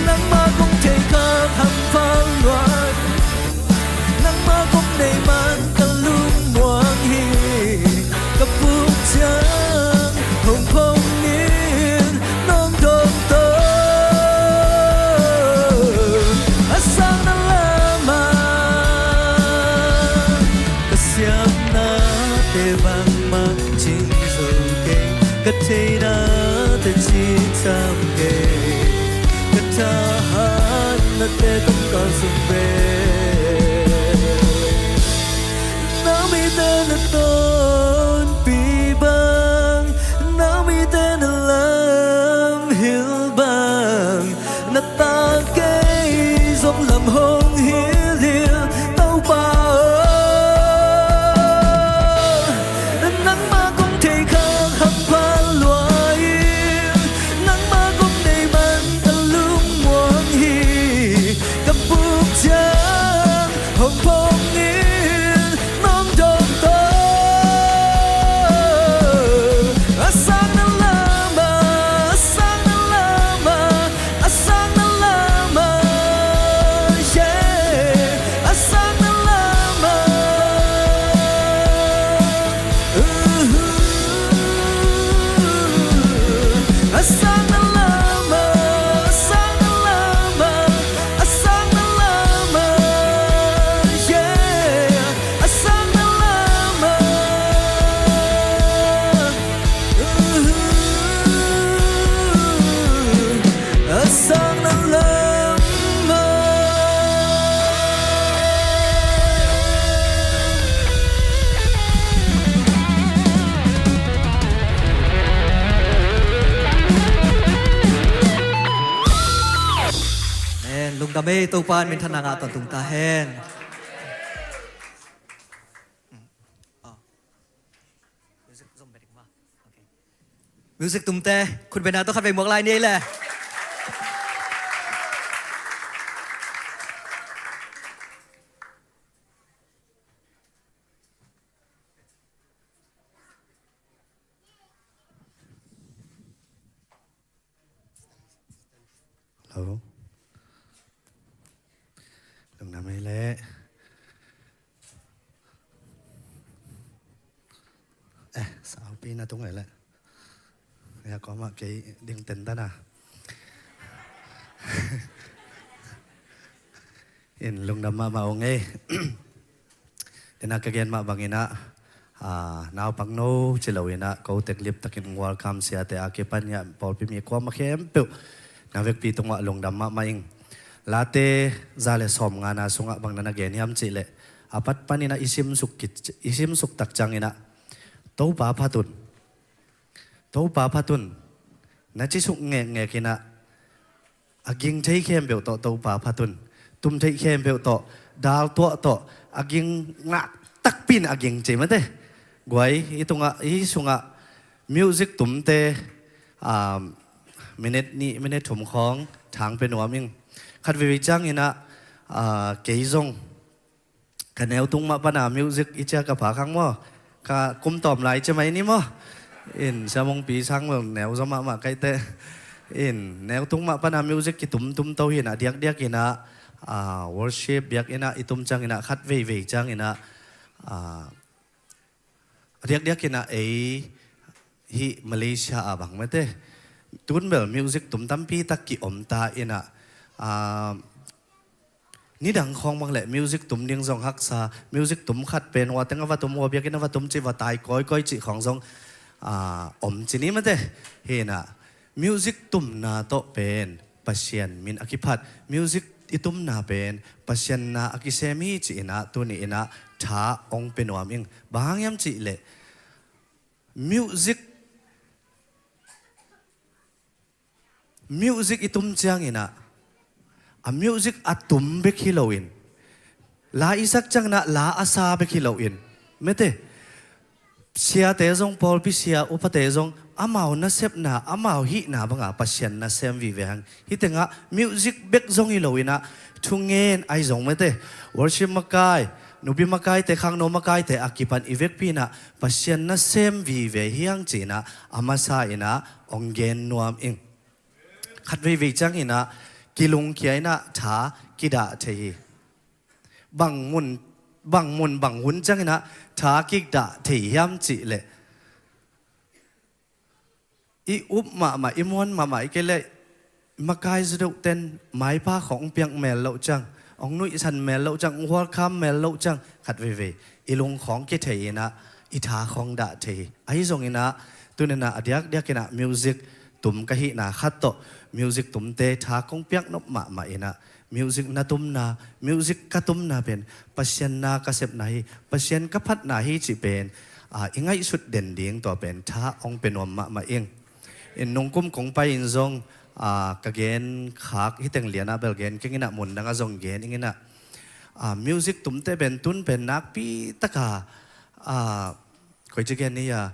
Nangmah kong thei khak hampha lua, nangmah kong nei man ka lungmuang hi. Ka puk ciang hong phong in nong dawng tawh. A sang na lamah ka siamnate bangmah cing zo kei, ka theinate cih tam kei, ka thahatnate tawh kal sung ve. Na mite na tonpi bang, na mite na lam hil bang, na ta kei zong lam hong hil ding Topa aw. Nangmah kong thei khak hampha lua in, nangmah kong nei man ka lungmuang hi. Ka puk ciang hong phong in nong dawng tawh. A sang na lamah, a sang na lamah, a sang na lamah, yeah. A sang na lamah, uh-huh. A sang na lamah, a sang na lamah, a sang na lamah, yeah. A sang na lamah, uh-huh. A sang na lamah. Amen. Lungdam ei, Topa in minthanna ngah tawntung ta hen. Music tumte, khut bengna tawh khatvei muak lai ni ei le. Hello. Lungdam ei leh. Eh, saupi na tung ei leh. Ya, kua mah kei ding ten ta na. In lungdam mahmah ung ei. Dena ka gen mah bangin ah, ah, naupang no ci lo in ah, ko tek lip takin welcome siate a kipan hiah pawlpi mi kuamah khempeuh na vekpi tungah lungdam mahmah ing. Late za le sawmngana sungah bang na na gen hiam cih leh, a pat panin ah i simsuk kit, i simsuk tak ciangin ah, Topa phat un. Topa phat un. Na ci suk ngekngek in ah, a ging thei khempeuh tawh Topa phat un. Tum theih khempeuh tawh, dal tuah tawh, a ging ngah takpi in a ging ci mate. Guai, i tungah, i sungah music tumte, um, minute nih, minute thum khawng thang pia nuam ing. Khat veivei ciangin ah, ah, kei zong ka neutung mah pana music i ciah ka pha khang maw? Ka kum tawm lai cia mai ni maw? In, Sia Mungpi sang lo neu zaw mahmah kaite. In, neutung mah pana music kitum tum to hi in ah, diakdiak in ah, ah, worship biakinn ah i tum ciangin ah, khat veivei ciangin ah, ah, a diakdiak in ah ei hih Malaysia ah bang mate, tun bel music tum tampi tak ki-om ta in ah, ah, nidang khawng bang leh music tum ding zong haksa, music tum khat pen hua teng a va tum, hua biakinn a va tum cih, va tai kawikawi cih khawng zong, ah, om ci ni mate. Hi in ah, music tumna tawh pen Pasian min a kiphat, music i tumna pen Pasian na a kisem hi ci in ah, tuni in ah tha hong pia nuam ing. Bang hang hiam cih leh, music, music i tum ciangin ah, A music a tum bek hi loin, la i sak ciangin ah la a sa bek hi loin, mete, siate zong, pawlpi sia upate zong amau nasepna, amau hihna banga Pasian nasem vive hang. Hih tengah music bek zong hi loin ah, thungen ahi zong, mete, worship makai, nupi makaite, khangno makaite a kipan i vekpi in ah Pasian nasem vive hi hang ci-in ah a masa in ah hong gen nuam ing. Khat veivei ciangin ah kilungkhia in ah tha kidah thei hi. Bang mun, bang mun, bang hun ciangin ah tha kidah thei hiam cih leh, i up mahmah, i muan mahmah, i kei leh makai zaw deuhten maipa khawng hong piak mel loh ciang, hong nuihsan mel loh ciang, hong hualkham mel loh ciang, khat veivei i lung khawng kithei in ah i tha khawng dah thei hi. Ahi zongin ah, tuni in ah a diakdiakin ah music tum ka hihna khat tawh, music tumte tha kong piak nop mahmah in ah, music na tumna, music ka tumna pen Pasian na ka sepna hi, Pasian ka phatna hi cih pen, ah, i ngaihsut den ding, tua pen tha hong pia nuam mahmah ing. In nungkum kong pai in zong, ah, ka gen khak hi teng lian ah bel gen keng in ah, mun dang ah zong gen ing in ah, ah, music tumte pen tun pen nakpi taka, ah, koi ci gen ni a,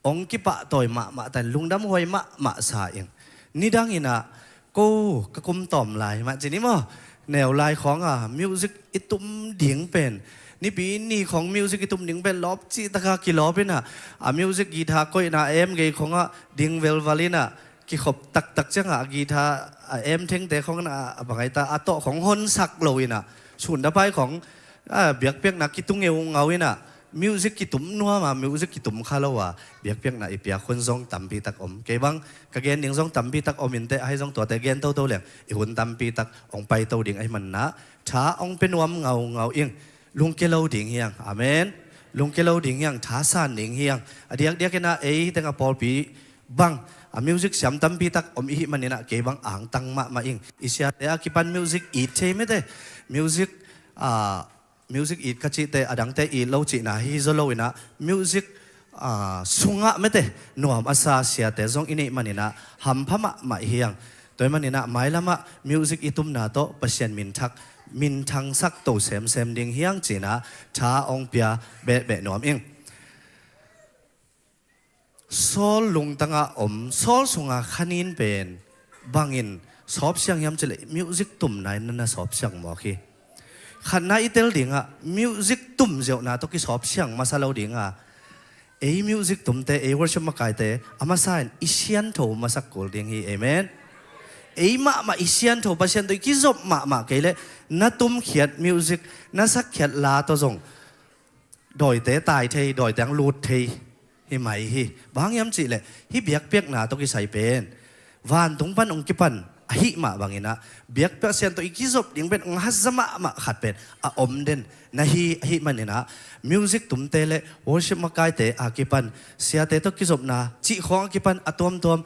hong kipahtawi mahmah tan, lungdam huai mahmah sa ing. Nidang in ah, ko ka kum tawm lai mah ci ni maw, neu lai khawng a music i tum ding pen, Nipi ni khawng music i tum ding pen lawp cih taka kilawp in ah, a music guitar koihna em gei khawng ah ding velval in ah, kikhop taktak ciang ah a guitar a em thengte khawng in ah, a bangai ta a tawh khawng honsak lo in ah, sun dapai khawng, a, biakpiakna kitung ngeungau in ah, music kitum nuam a, music kitum kha lo a biakpiakna i piak hun zong tampi tak om. Kei bang ka gen ding zong tampi tak om inteh, ahi zong tuate gen toto leng i hun tampi tak hong paito ding ahi man in ah, tha hong pia nuam ngaungau ing. Lungkia lo ding hi hang. Amen. Lungkia lo ding hi hang, tha san ding hi hang. A diakdiakin ah ei teng ah pawlpi bang a music siam tampi tak om i hih man in ah, kei bang angtang mahmah ing. I siate a kipan music it thei, mete. Music, ah, music it ka cihte, a dangte it lo cihna hi zaw lo in ah, music, ah, sungah, mete, nuam a sa siate zong i neih man in ah hampha mahmah hi hang. Tua ahih man in ah mailam ah music i tumna tawh Pasian minthak, minthangsak to semsem ding hi hang ci-in ah tha hong pia behbeh nuam ing. Saul lungtang ah om, Saul sung a khanin pen bangin sawpsiang hiam cih leh music tumna in na sawpsiang mawk hi. Khatna i tel ding ah music tum ziauhna tawh kisawpsiang masa lo ding a, ei music tumte, ei worship makaite a masa in i siantho masak kul ding hi. Amen. Ei mahmah i siantho, Pasian tawh i kizop mahmah kei leh na tumkhiat music, na sakkhiat la tawh zong dawite tai thei, dawite ang lut thei hi mai hi. Bang hang hiam cih leh hih biakpiakna tawh kisai pen vantung pan hong kipan ahih mah bangin ah, biakpiak Pasian tawh i kizop ding pen hong hazat mahmah khat pen a om den na hi ahih man in ah, music tumte leh worship makaite a kipan, siate tawh kizopna cih khawng a kipan a tuamtuam,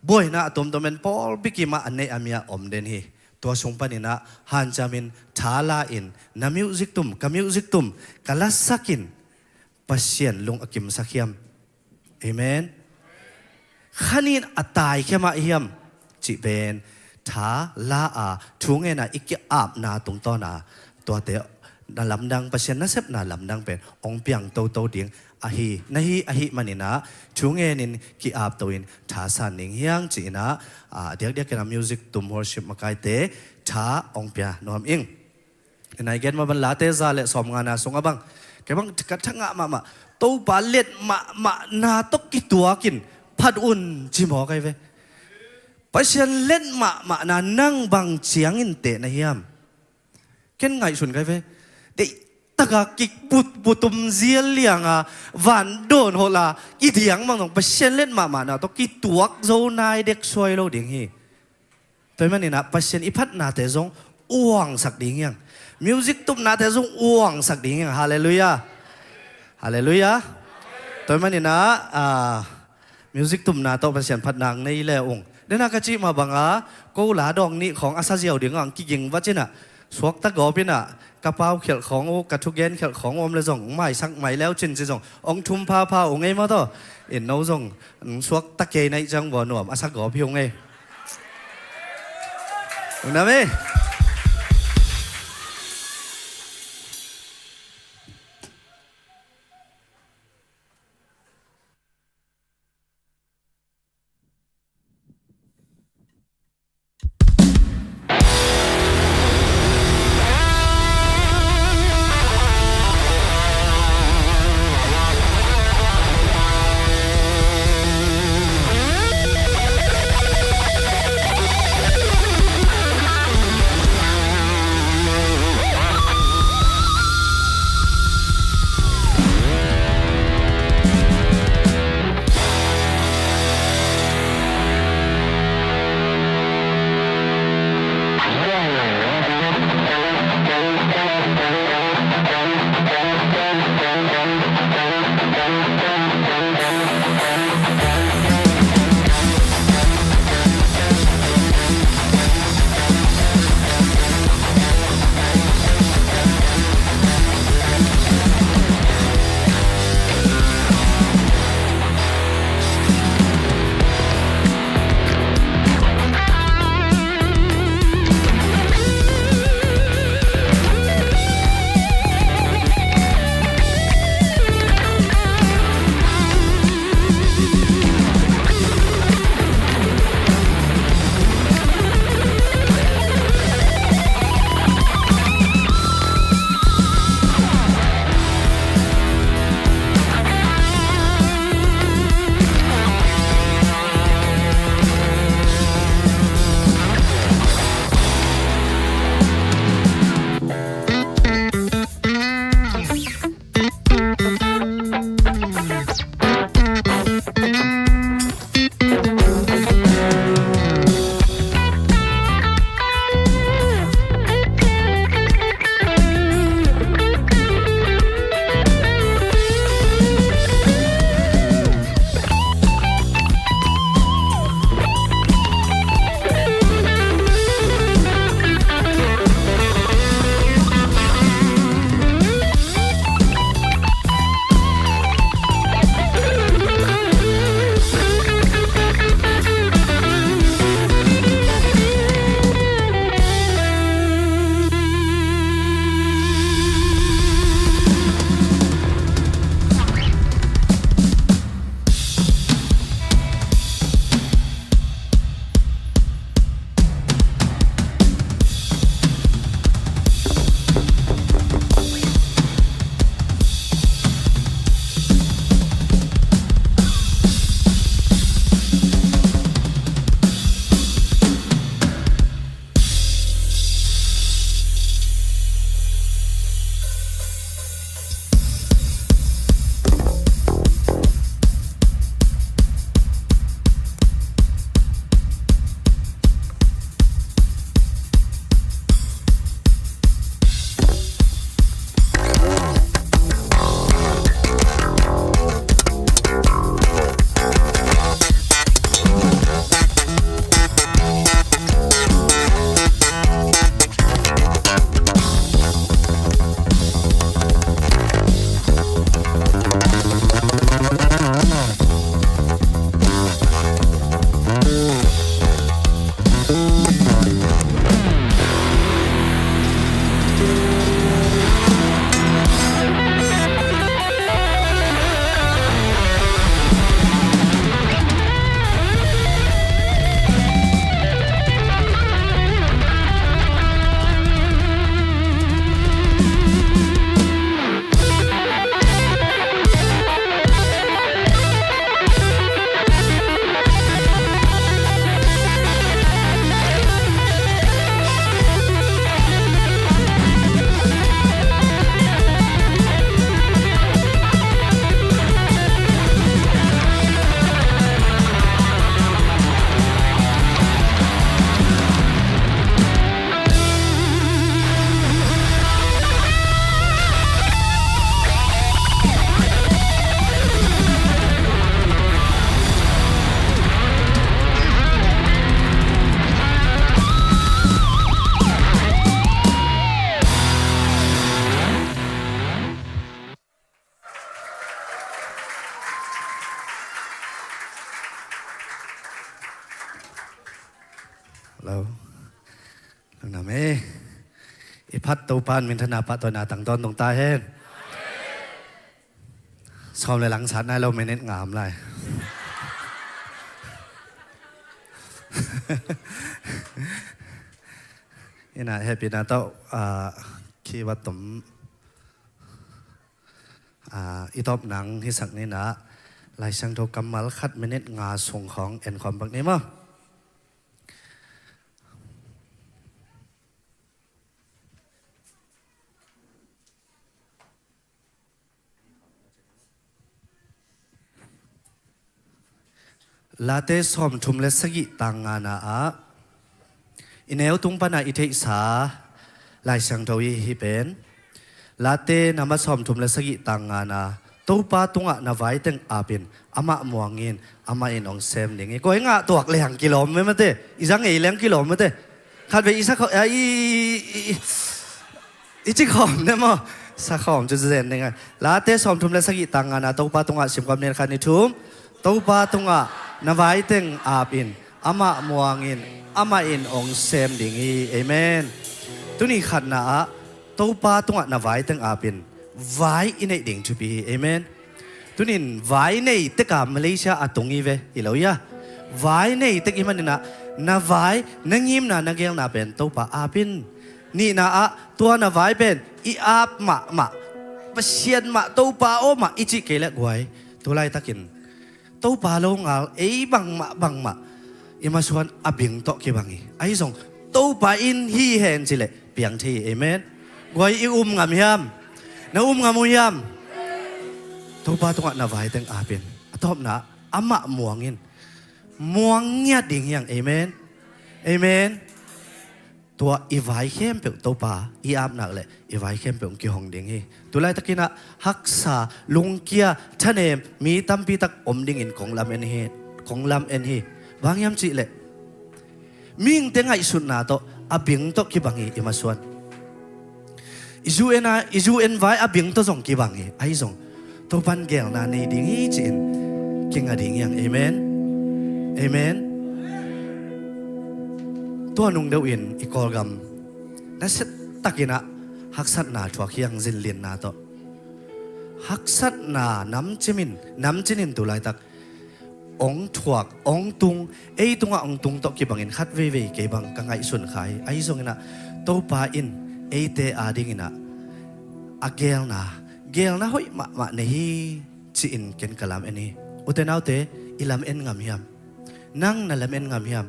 buaina a tuamtuam pen pawlpi kim ah a neih a mi ah om den hi. Tua sung pan in ah hanciam in, tha la in, na music tum, ka music tum, ka lasak in Pasian lung a kimsak hiam? Amen. Khanin a taikhia mah hiam cih pen tha la a, thungen a i ki-apna tungtawn a, tuate na lamdang, Pasian nasepna lamdang pen hong piang toto ding ahi, na hi ahih man in ah, thungen in ki-apto in tha san ding hi hang ci-in ah, a diakdiakin ah music tum, worship makaite tha hong pia nuam ing. Nai gen mah bang, Late za leh sawmngana sungah bang, kei bang ka thangah mahmah, Topa let mahmahna tawh kituakin phat un ci mawk ahi ve. Pasian let mahmahna nang bang ciangin teh na hiam? Ken ngaihsun ka hi ve. Deihtak a kibutbut um zial liang a, van dawn hawh la, kidiang bang zong Pasian let mahmahna tawh kituak zo nai dek suai lo ding hi. Tua ahih man in ah Pasian i phatnate zong uangsak ding hi hang. Music tumnate zong uangsak ding hi hang. Halleluiah. Halleluiah. Tua ahih man in ah, ah, music tumna tawh Pasian phatna hong nei le ung. Dena ka cih mah bang a, ko la dawng nih khawng a sa ziau ding a hong kiging vat in ah, suakta gawp in ah, ka pau khialh khawng uh, ka thugen khialh khawng uh om le zong hong maisak mai le uh cin ci zong hong thum phapha uh ngei maw taw. In no zong, mm, suakta kei na hih ciang vua nuam a sa gawp hi uh ngei. Lungdam ei. Hello. Nam e. I phat Topa in minthanna pahtawina tang tawntung ta hen. Sawm le lang sat nai lo, minit nga om lai. Ina hehpihna tawh, ah, khi va tom, ah, i tawp nang hisak ni ina, Lai Siangtho kammal khat minit nga sung khawng en khawm bak ni maw. Late sawmthum le sagih tang ngana ah i neu tung pana i theihsa Lai Siangtho i hi pen, Late nama sawmthum le sagih tang ngana, Topa tungah na vai teng apin, amah muangin, amah in hong sem ding hi. Koi ngah tuak leng kilawm mete, i za ngei leng kilawm mete. Khat vei i sa khawm, a, i, i, i, i ci khawm ne maw? Sa khawm cu zen ding a. Late sawmthum le sagih tang ngana Topa tungah simkhawm ni, khat ni thum. Topa tungah na vai teng apin, amah muangin, amah in hong sem ding hi. Amen. Tuni khatna ah Topa tungah na vai teng apin, vai i neih ding thupi hi. Amen. Tunin vai nei teka Malaysia a tung hi ve, hi lo ia. Vai nei tek i maninah, na vai, na ngimna, na gelna pen Topa apin. Nihna ah tua na vai pen i ap mahmah, Pasian mah, Topa aw mah i cih kei le guai, tulaitakin Topa lo ngal ei bangmah bangmah i masuan a bing tawh kibang hi. Ahi zong Topa in hi hen cileh piang thei hi. Amen. Guai, i um ngam hiam? Na um ngam uh hiam? Topa tungah na vai teng apin, a tawpna amah muangin, muang ngiat ding hiang. Amen. Amen. Tua i vai khempeuh Topa i apnak le i vai khempeuh hong kihong ding hi. Tulaitakinah haksa, lungkia, thanem mi tampitak om dingin kong lam en hi, kong lam en hi. Bang hiam cihleh, mihingte ngaihsutna tawh a bing tawh kibang hi i masuan. I U N a, i U N vai a bing tawh zong kibang hi. Ahi zong Topan gelna nei ding hi ci-in kinga ding hiang. Amen. Amen. Tua nung deuhin i Kawlgam nasiatakinah haksatna thuak hiang, zinlinna tawh. Haksatna namcimin, namcinin tulaitak ong thuak, ong tung, ei tungah ong tung tawh kibangin khat veivei kei bang ka ngaihsun kha hi. Ahi zonginah Topa in eite adinginah a gelna, gelna hoih mahmah nei hi ci-in ken ka lam en hi. Ute naute, i lam en ngam hiam? Nang na lam en ngam hiam?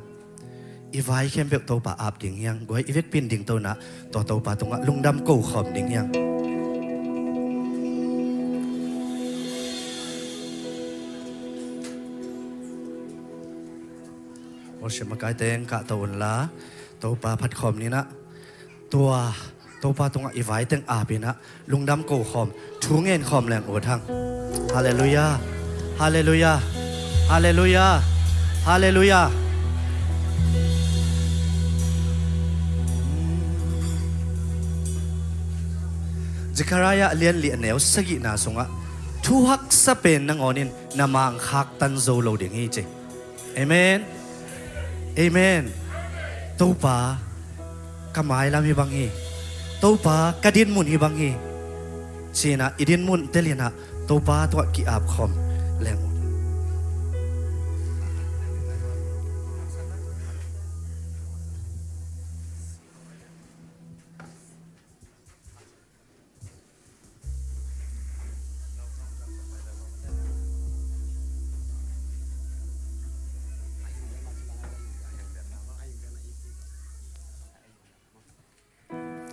I vai khempeuh Topa ap ding hiang. Guai, i vekpin ding tonah tua Topa tungah lungdam ko khawm ding hiang. Worship makaite eng kahto unla, Topa phatkhawm ninah tua Topa tungah i vai teng apinah lungdam ko khawm, thu ngen khawm leng ut hang. Halleluiah. Halleluiah. Halleluiah. Halleluiah. Zekhariah lianli a neu sagihna sungah, thu haksa pen nangawnin na mang khaktan zo lo ding hi ci. Amen. Amen. Topa, ka mailam hi bang hi. Topa, ka dinmun hi bang hi. Cinah i dinmun telinah Topa tungah ki-ap khawm leng ut.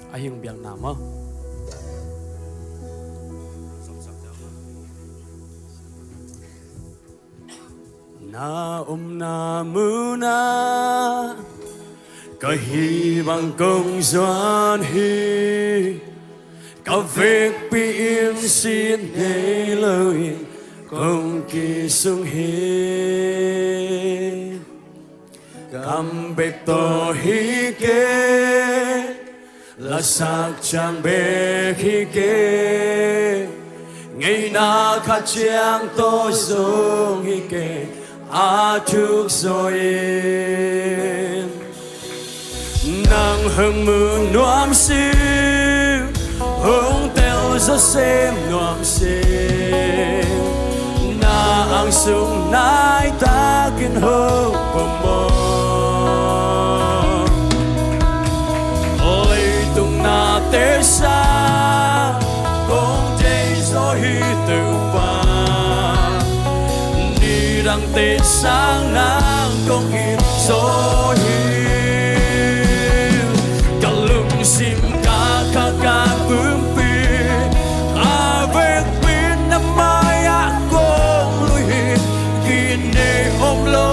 A hing biakna maw? Na omna munah ka hih bang kong zuan hi. Ka vekpi in sin ngei loin kong kisung hi. Kam bek tawh hi kei, lasak ciang bek hi kei, ngeina khat ciang tawh zong hi kei, a thuk zaw in. Nang hong mu nuam sing, hong tel zawh sem nuam sing. Na ang sung nai takin hong pom maw. Leitung nate sang kong deih zaw hi Topa. Nidangte sang nang kong it zaw hi. Ka lungsim ka kha ka pumpi a vekpi na mai-ah kong lui hi. Kineih om lo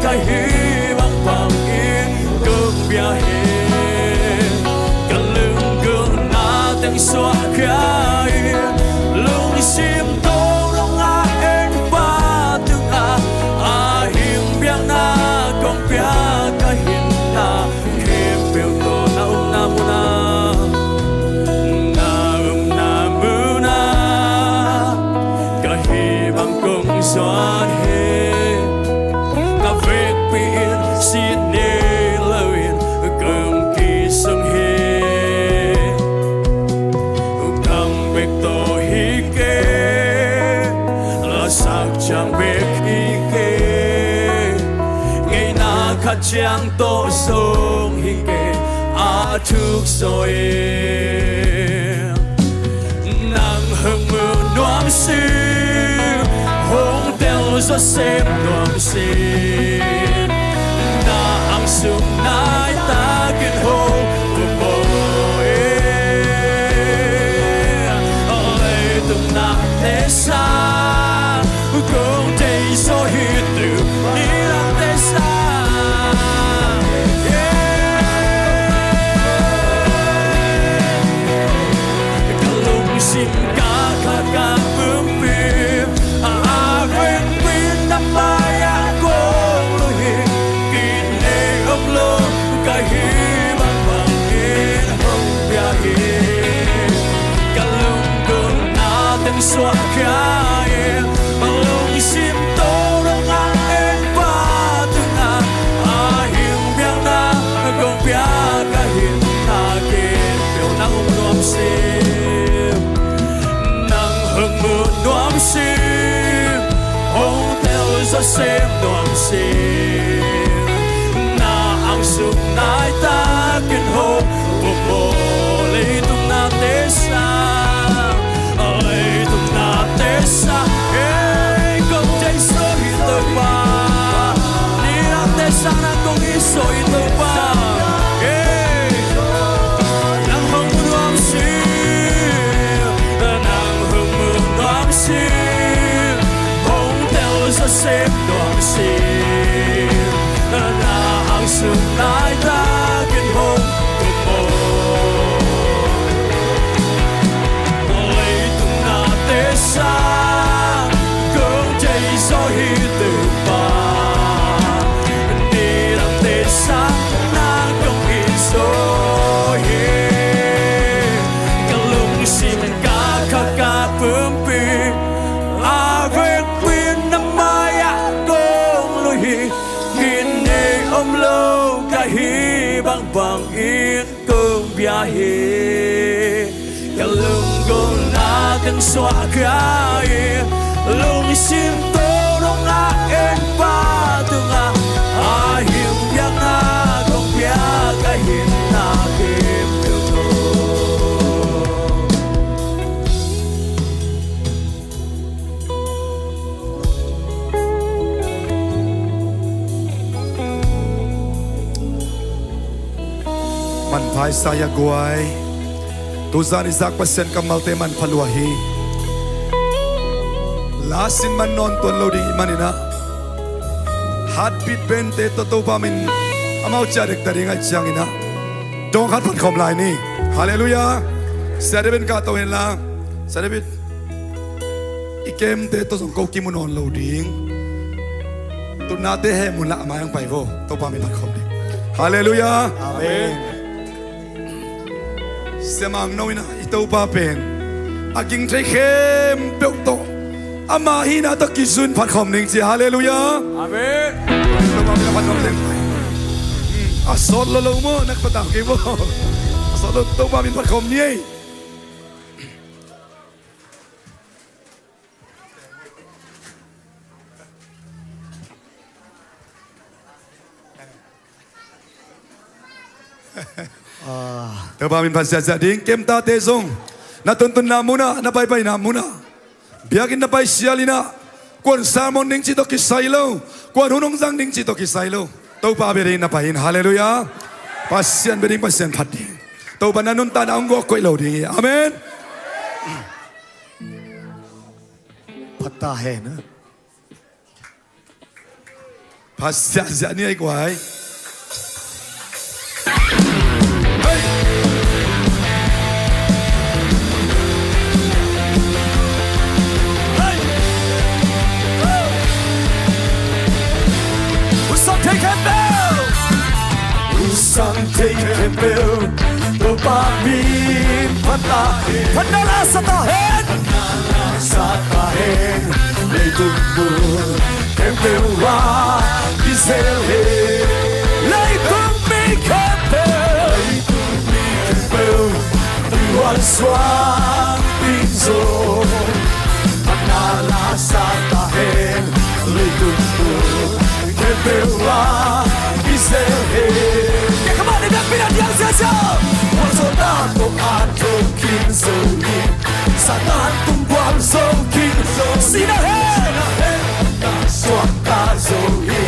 ka hih bangbangin kong bia hi. Ka lunggulhna teng suah khia in, lungsim tawh dong a en pa tungah a hing biakna kong pia ka hinna khempeuh tawh na omna munah, na omna munah ka hih bang kong zuan hi. Ka vekpi in sit nei loin kong kisung hi. Kam bek tawh hi kei, lasak ciang bek hi kei, ngeina khat ciang tawh zong hi kei, a thuk zaw in. Nang hong mu nuam sing, hong tel zawh sem nuam sing. Na ang sung nai takin hong pom maw. Leitung nate sang kong deih zaw hi Topa. Nidangte sang, yeah. Ka lungsim ka kha ka pumpi a vekpi na mai-ah kong lui hi. Kineih om lo ka hih bangbangin hong bia hi. Ka lunggulhna teng suah khia in, lungsim tawh dong a en pa tungah a hing biakna kong pia ka hinna khempeuh na om nuam sing. Nang hong mu nuam sing, hong tel zawh sem nuam sing. Na ang sung nai takin hong pom maw. Leitung nate sang, leitung nate sang, ei, kong deih zaw hi Topa. Nidangte sang nang kong it zaw hi Topa. Ei, nang hong mu nuam sing, nang hong mu nuam sing, hong tel zawh sem nuam sing. Na ang sung nai takin hong pom maw. Leitung nate sang kong deih zaw hi Topa. Nidangte sang nang kong it zaw hi. Ka lungsim ka kha ka pumpi a vekpi na mai-ah kong lui hi. Kineih om lo ka hih bangbangin kong bia hi. Ka lunggulhna teng suah khia in, lungsim tawh dong a en pa tungah a hing biakna kong pia ka hinna khempeuh tawh. Manpha i sa hi a guai. Tuzan i zak Pasian kammalte manpha lua hi. Lasin man nawn tuan lo ding i hih manin ah, heartbeat band-te tawh Topa min amau ciah dekta ding ahih ciangin ah, dawng khat phat khawm lai ni. Halleluiah. Sia David in kahto hen la. Sia David, i kemte tawh zong ko kimu nawn lo ding. Tutnate heh mun lah a mai hong pai vo. Topa min phat khawm ding. Halleluiah. Amen. Sia Mang No in ah, i Topa pen a ging thei khempeuh tawh ama hihna tawh kizui-in phat khawm ning ci. Halleluiah. Amen. Topa min phat khawm ding. A sawt lo lo maw, nak patau kei maw? A sawt lo, Topa min phat khawm ni ei. Topa min phat siasia ding, kemtate zong na tuntunna munah, na paipaina munah, biakinn na pai sial inah, kuan sermon ding cih tawh kisai lo, kuan hun hong zang ding cih tawh kisai lo, Topa bia ding na pai in. Halleluiah. Pasian bia ding, Pasian phat ding. Topa na nuntakna hong guak koih lo ding hi. Amen. Phat ta hen. Phat siasia ni ei guai. Hei! Hei! Husang thei khempeuh! Husang thei khempeuh, Topa min phat ta hen. Phat na la sa ta hen. Sa ta hen, leitung mun khempeuh ah kizel hen. Leitung mi khempeuh, leitung mi khempeuh, i gualsuak ding zong. Phat na la sa ta hen, leitung mun khempeuh ah kizel hen. Kei kha mah ni, biakinn ah diang siasia. Gualzawhna tawh a tho khin zo hi. Satan tung gualzo khin zo. Sihna hen, sihna hen, suakta zo hi.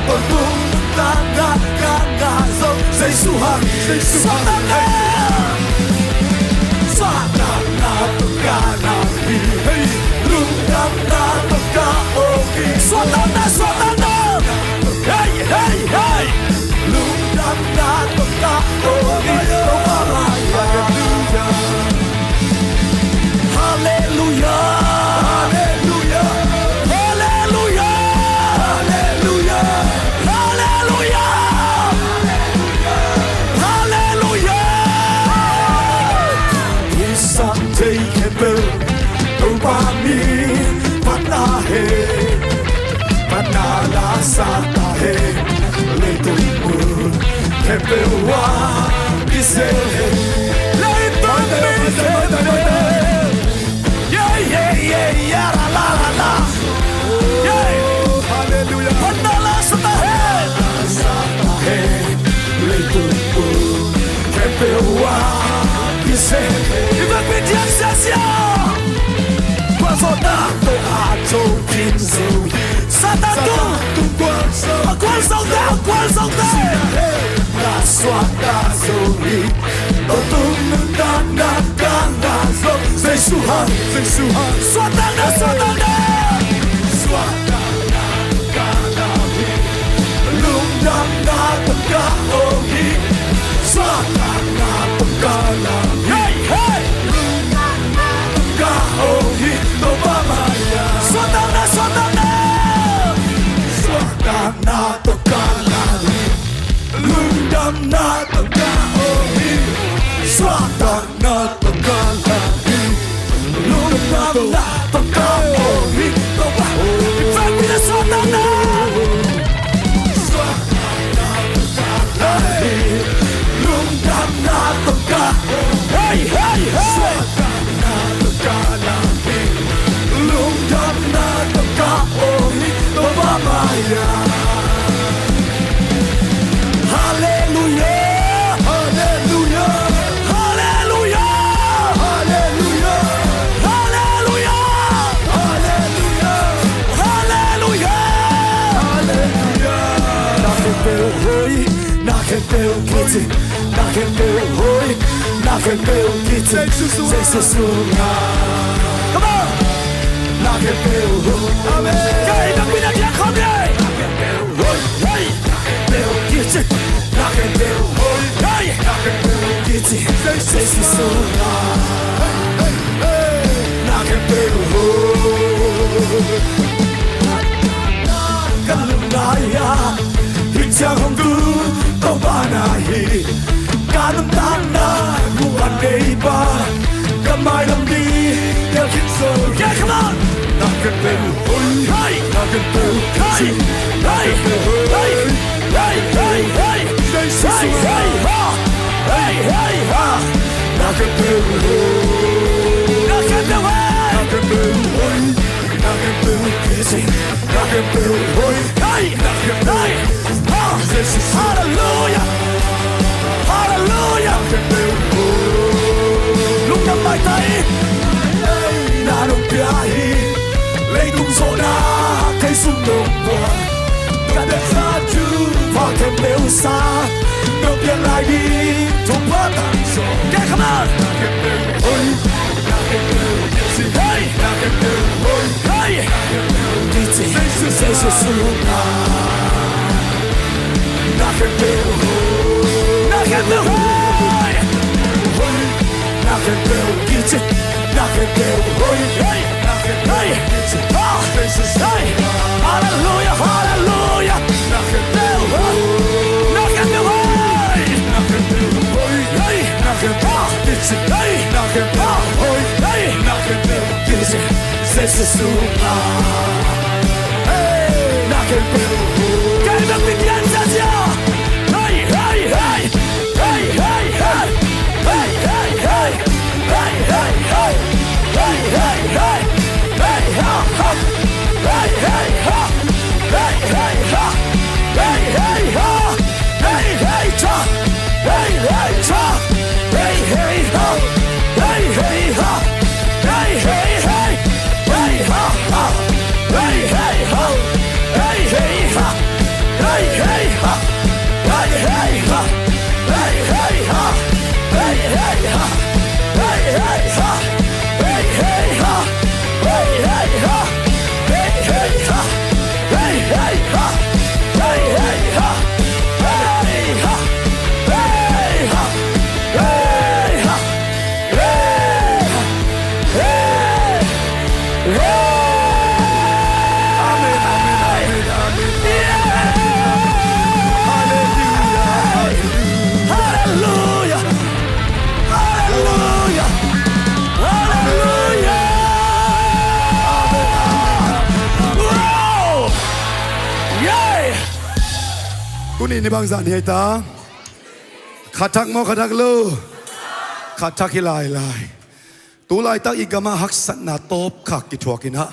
Tawntung nuntakna ka ngah zo. Jesu hang, Jesu hang. Suakta na, suakta na tawh ka ngah hi. Hei, lungdamna tawh ka om hi. Suakta na, suakta na. Hei, hei, hei. Lungdamna tawh ka om hi. Halleluiah. Halleluiah. Halleluiah. Halleluiah. Halleluiah. Halleluiah. Husang thei khempeuh, Topa min phat ta hen. Phat na la sa ta hen. Leitung mun khempeuh ah kizel hen. Leitung mi khempeuh. Yeah, yeah, yeah, yeah, la, la, la, la. Yeah. Halleluiah. Phat na la sa ta hen. Sa ta hen. Leitung mun khempeuh ah kizel hen. I biakinn diang siasia. Gualzawhna tawh a tho khin zo hi. Satan tung, Satan tung gualzo, a gualzo ta, a gualzo ta. Sihna hen, na suakta zo hi. Tawntung nuntakna ka ngah zo. Jesu hang, Jesu hang. Suakta na, suakta na. Suakta na tawh ka ngah hi. Lungdamna tawh ka om hi. Suakta na tawh ka ngah hi. Hey, hey. Lungdamna tawh ka om hi. Topa mai-ah. Suakta na, suakta na. Suakta na tawh ka ngah hi. Lungdamna tawh ka om hi. Suakta na tawh ka ngah hi. Lungdamna tawh ka om hi. Topa, i biakinn ah suakta na. Suakta na tawh ka ngah hi. Lungdamna tawh ka om hi. Hey, hey, hey. Suakta na tawh ka ngah hi. Lungdamna tawh ka om hi. Topa mai-ah. Halleluiah. Halleluiah. Halleluiah. Halleluiah. Na khempeuh hoih, na khempeuh kici, na khempeuh hoih, na khempeuh kici, Jesu sungah. Come on. Na khempeuh hoih. Amen. Kei na pina dia kham ye. Na khempeuh hoih. Hey. Khempeuh kici, na khempeuh hoih. Hey. Na khempeuh kici, Jesu sungah. Hey, hey, hey. Na khempeuh hoih. Ka lungngai-ah hih ciang hong tun Topa na hi. Ka nuntakna muh a neipa, ka mailam ni gelh khit zo. Yeah, come on. Na khempeuh hoih. Hey. Na khempeuh hoih. Hey. Na khempeuh hoih. Hey. Hey, hey, hey. Jesu. Na khempeuh hei. Na khempeuh hei. Hei. Hei. Ha. Halleluia. Halleluia. Lungdam maitai. Na nong pia hi. Leitung zawhna kei sung nong buang. Ka dek khat tu pa khempeuh sa. Nong piak lai ding thupha tang zaw. Kei khamar. Hoi. Hei. Hei. Jesu, Jesu, Jesu. Na khempeuh hoi. Na khempeuh hoi. Hoi. Na khempeuh kici. Na khempeuh hoi. Hei. Na khempeuh kici. Ha. Jesus. Hei. Halleluia, halleluia. Na khempeuh hoi. Na khempeuh hoi. Na khempeuh hoi. Hei. Na khempeuh kici. Hei. Na khempeuh hoi. Hei. Na khempeuh kici. Jesu sungah. Hey, na khempeuh. Kei bek piang ziazia. Hey, hey, hey. Hey, hey, hey. Hey, hey, hey. Hey, hey, hey. Hey, hey, hey. Hey, ha, ha. Hey, hey, ha. Hey, hey, ha. Hey, hey, ha. Hey, hey, cha. Hey, hey, cha. Hey, hey, ha. Hey, hey, ha. Hey, hey, hey. Hey, ha, ha. Hey, hey, ha. Hey, hey, ha. Hey, hey, ha. Hey, hey, ha. Hey, hey, ha. Hey, hey, ha. Hey, hey, ha. Hey, hey, ha. Hey, hey, ha. Hey, hey, ha. Hey, hey, ha. Hey, hey, ha. Hey, ha. Hey, ha. Hey, ha. Hey, ha. Hey, hey. Amen, amen, amen, amen. Yeah. Hallelujah, hallelujah. Hallelujah. Hallelujah. Wow. Yeah. Tuni ni bangzah ni hei ta? Khat thak maw, khat thak lo? Khat thak hi lailai. Tu laitak i gamah haksatna tawpkhak kithuak in ah,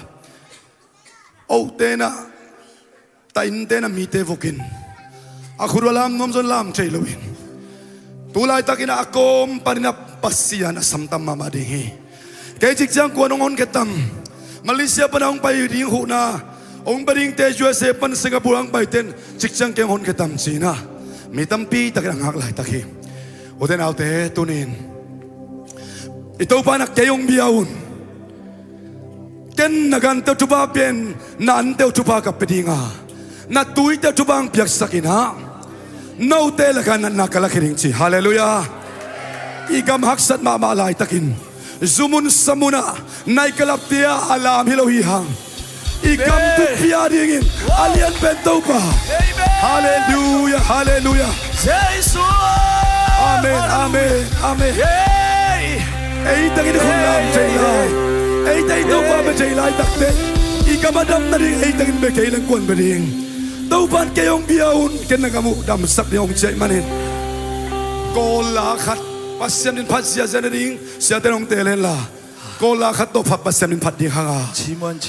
ote na, ta innte na mite vokin, a khut ua lam nuam zong lam thei loin, tu laitakin a kawm panin a Pasian a samtam mahmah ding hi. Kei cikciang kuan hong honkhia tam? Malaysia pana hong pai ding huhna hong pia dingte, U S A pan Singapore hong paiten cikciang kei hong honkhia tam ci-in ah, mi tampi takin a ngak laitak hi. Ute naute, tunin i Topa in ah kei hong bia un. Ken na gante uh thupha pia in, na ante uh thupha ka pia ding a, na tuite uh thupha hong piaksak in ah, note lakah natna ka lakhia ding ci. Halleluiah. I gam haksat mahmah laitakin, zu mun sa mun ah, night club-te ah a lam hi lo hi hang, i gam thupi a dingin a lian pen Topa. Amen. Halleluiah, halleluiah. Jesu. Amen, amen, amen. Hey. Ei takin i khut lam thei lai, ei takin Topa bia thei laitakte, i gam a dam nading ei takin bia kei leng kuan bia ding? Topa in kei hong bia un, ken na gam uh damsak ding hong ci ahih manin, Kawl la khat Pasian min phat ziahziah nading siate in hong teel hen la, Kawl la khat tawh phat Pasian min phat ding hang a,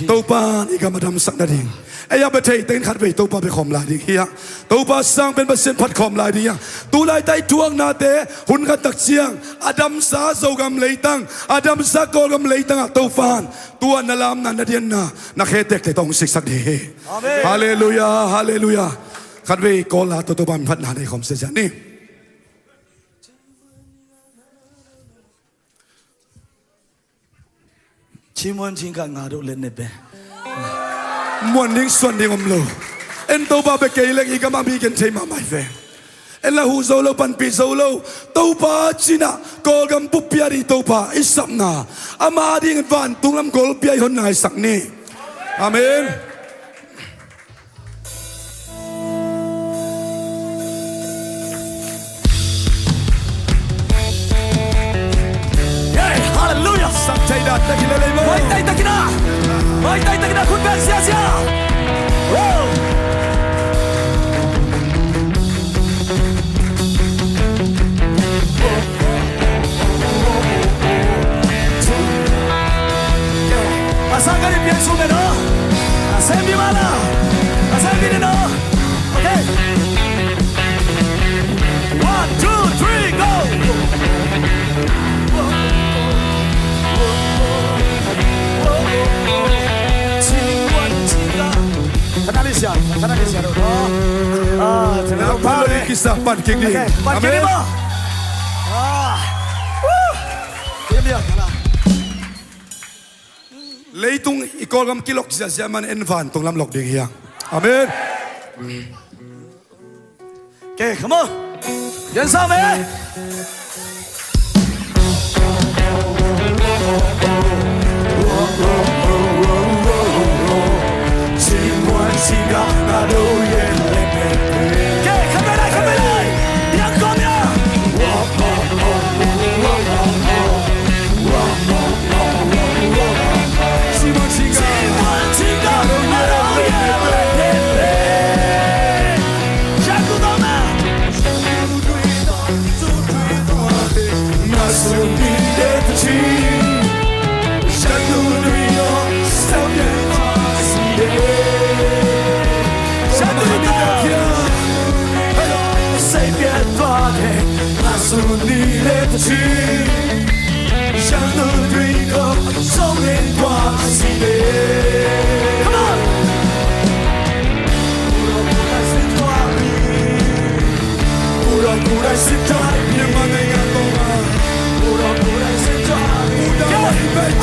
Topa in i gam a damsak nading ei a bia thei tengin khatvei Topa bia khawm lai ding hi hang. Topa sang pen Pasian phat khawm lai ding hi hang. Tu laitak i thuaknate hun khat tak ciang a damsa Zogam leitang, a damsa Kawlgam leitang ah Topa in tua na lamna, na dianna, na khe tektek tawh hong siksak ding hi. Amen. Halleluiah, halleluiah. Khatvei Kawl la tawh Topa min phatna nei khawm ziahziah ni. Cimuan cingkhat nga dok let ne pe. Muan ding suan ding om lo. En Topa bia kei leng i gam a mi gen thei mahmah hi ve. En la huh zo lo, panpih zo lo. Topa ci-in ah Kawlgam buppi a ding Topa i sapna, ama dingin vantung lam golpi a i honna i sak ni. Amen. Hey, halleluiah. Sang thei dan takin lelei maw? Maitai takin ah. Maitai takin ah, khut beng ziahziah. Wow. Nakpi lua, kisa pan kik ni. Amen. Leitung i Kawlgam kilok ziahziah man en vantung lam lok ding hi hang. Amen. Okay, come on. Yan sa me.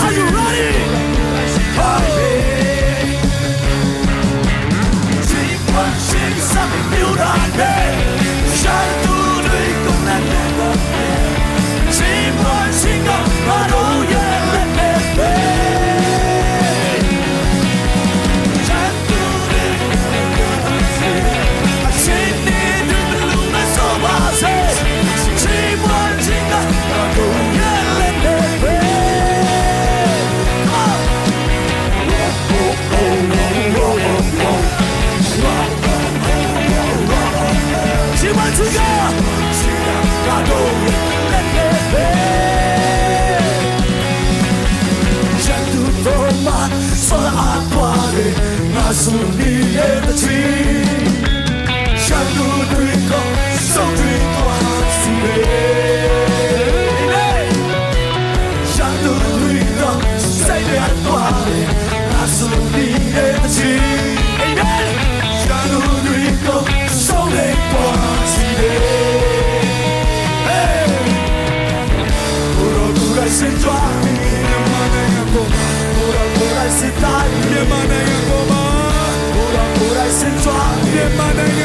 Are you ready?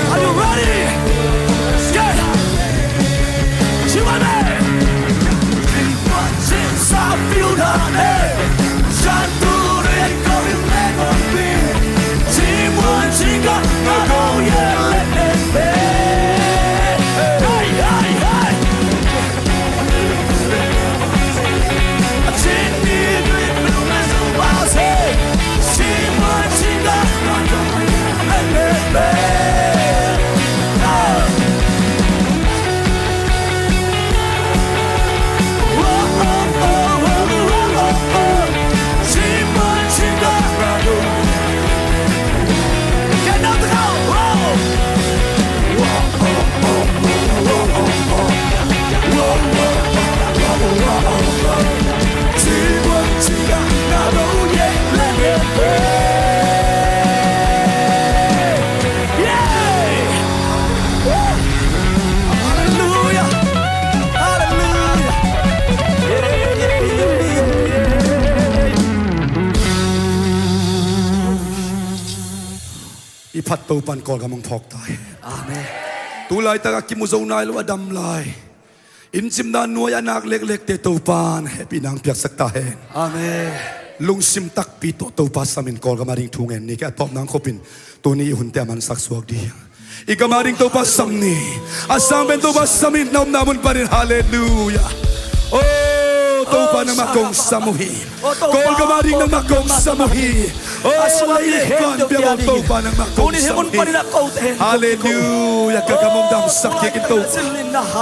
Are you ready? Yeah. I phat Topa'n Kawlgam hong phawk ta hen. Amen. Tu laitak a kimu zo nai lo a dam lai, inn cimna nuai a nak leklekte Topa'n hehpihna hong piaksak ta hen. Amen. Lungsim takpi tawh Topa samin Kawlgam a ding thu ngen ni. Kei a tawpna hong khupin tuni i hunte a mansak suak ding. I gam a ding Topa sam ni. A sang pen Topa samin na omna mun panin. Halleluia. Oh, Topa nangmah kong sam uh hi. Kawlgam a ding nangmah kong sam uh hi. Oh, lei le van pia bawl Topa nangmah kong sam uh hi. Halleluia. Ka gam hong damsak kik in Topa.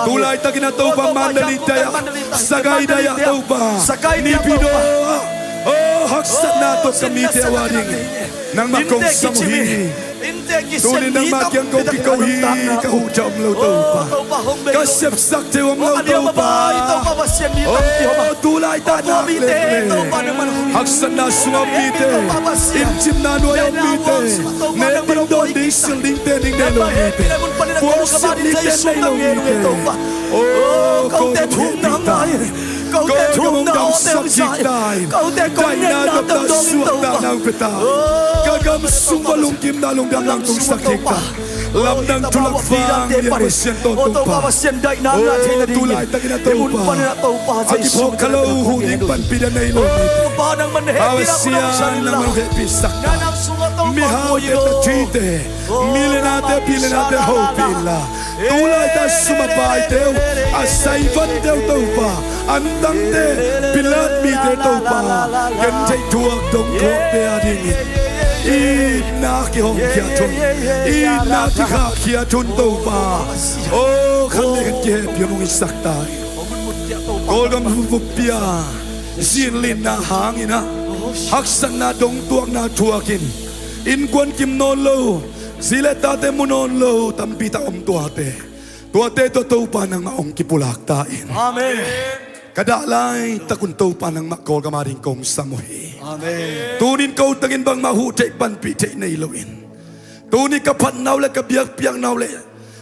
Tu laitakin a Topa Mandalay dai-ah, Sagaing dai-ah Topa, Naypyidaw ah, oh, haksatna tawh ka mite uh a ding nangmah kong sam uh hi. Tuni nangmah kiang ko kiko hi. Ka huh thei om lo Topa. Ka sepsak thei om lo Topa. O tu laitak nak leh haksatna sungah om mite, inncipna nuai-ah om mite, ne ding dawn ding silh dingte ning nei lo mite, puangsilh nite nei lo mite, o kote thumna ngai, kote thumna hong damsak kik ta in. Daihna, nopna, suahtakna hong pia ta in. Ka gam sung ua lungkimna, lungdamna hong tungsak kik ta in. Lamdang thu lak vang lian Pasian tawntung pa. O tu laitakin a Topa, a kiphawk kha lo, huh ding panpih ding nei lo mite, a Pasian nangmah hong hehpihsak ta in. Mihaute, tathite, millionairete, billionairete hopih inla, tu laitak sum a paite uh, a saivante uh Topa, antangte, pilat mite Topa, gentheih thuak dong thuakte adingin itna kihawmkhiat hun, itna kikhahkhiat hun Topa, o khat le khat kihehpih hun hong hisak ta in. Kawlgam buppi a zinlinna hangin ah, haksatna dongtuakna thuakin, innkuan kim nawn lo, zi le tate mu nawn lo tampi tak om tuate, tuate tawh Topa nangmah hong kipulak ta in. Amen. Ka dah laitakun Topa nangmah Kawlgam ading kong sam uh hi. Amen. Tunin ko tengin bangmah huh theih panpih theih nei loin, tuni ka phatna uh le ka biakpiakna uh le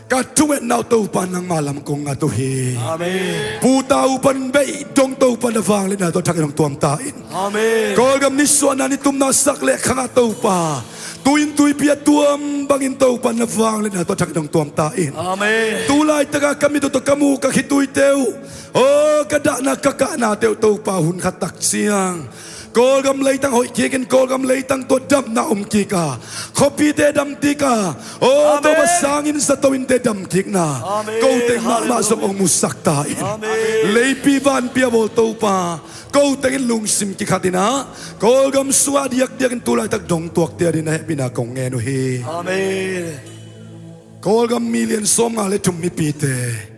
ka thungetna uh Topa nangma lam kong ngat uh hi. Amen. Pu Ta U pan beih dong Topa na vangliatna tawh thakin hong tuam ta in. Amen. Kawlgam nisuahna nitumna sak le khangah Topa, tuin tuipi a tuam bangin Topa na vangliatna tawh thakin hong tuam ta in. Amen. Tu laitakah ka mit uh tawh ka muh ka khituite uh, o ka dahna ka kahnate uh Topa hun khat tak ciang Kawlgam leitang hoih kikin, Kawlgam leitang tawh damna om kik a, khuapite dam kik a, o Topa sanginn zato innte dam kikna ko teng mahmah zong hong musak ta in. Leipi vanpi a bawl Topa, ko tengin lungsim kikhat in ah, Kawlgam sungah diakdiakin tu laitak dongtuakte adingin na hehpihna kong ngen uh hi. Amen. Kawlgam million sawmnga le thum mipite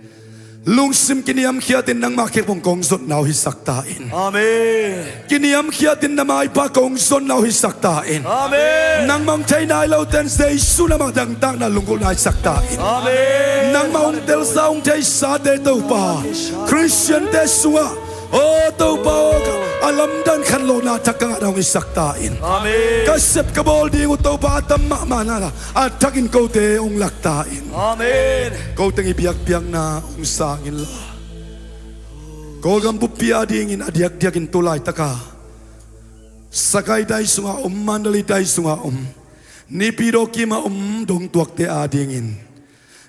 lungsim kiniamkhiatin nangmah khempeuh kong zonna uh hisak ta in. Amen. Kiniamkhiatin na maipha kong zonna uh hisak ta in. Amen. Nangmah hong thei nai lote in Jesu nangmah dangtakna lunggulhna hisak ta in. Amen. Nangmah hong telsa hong theisate Topa, Khristiante sungah, o Topa aw, a lamdang khanlawhna thak ka ngahna hong hisak ta in. Amen. Ka sep ka bawl ding uh Topa a tam mahmahna a thakin kote hong lak ta in. Amen. Ko teng i biakpiakna hong sang inla, Kawlgam buppi adingin a diakdiakin tu laitaka Sagaing tai sungah om, Mandalay tai sungah om, Naypyidaw kimah om dongtuakte adingin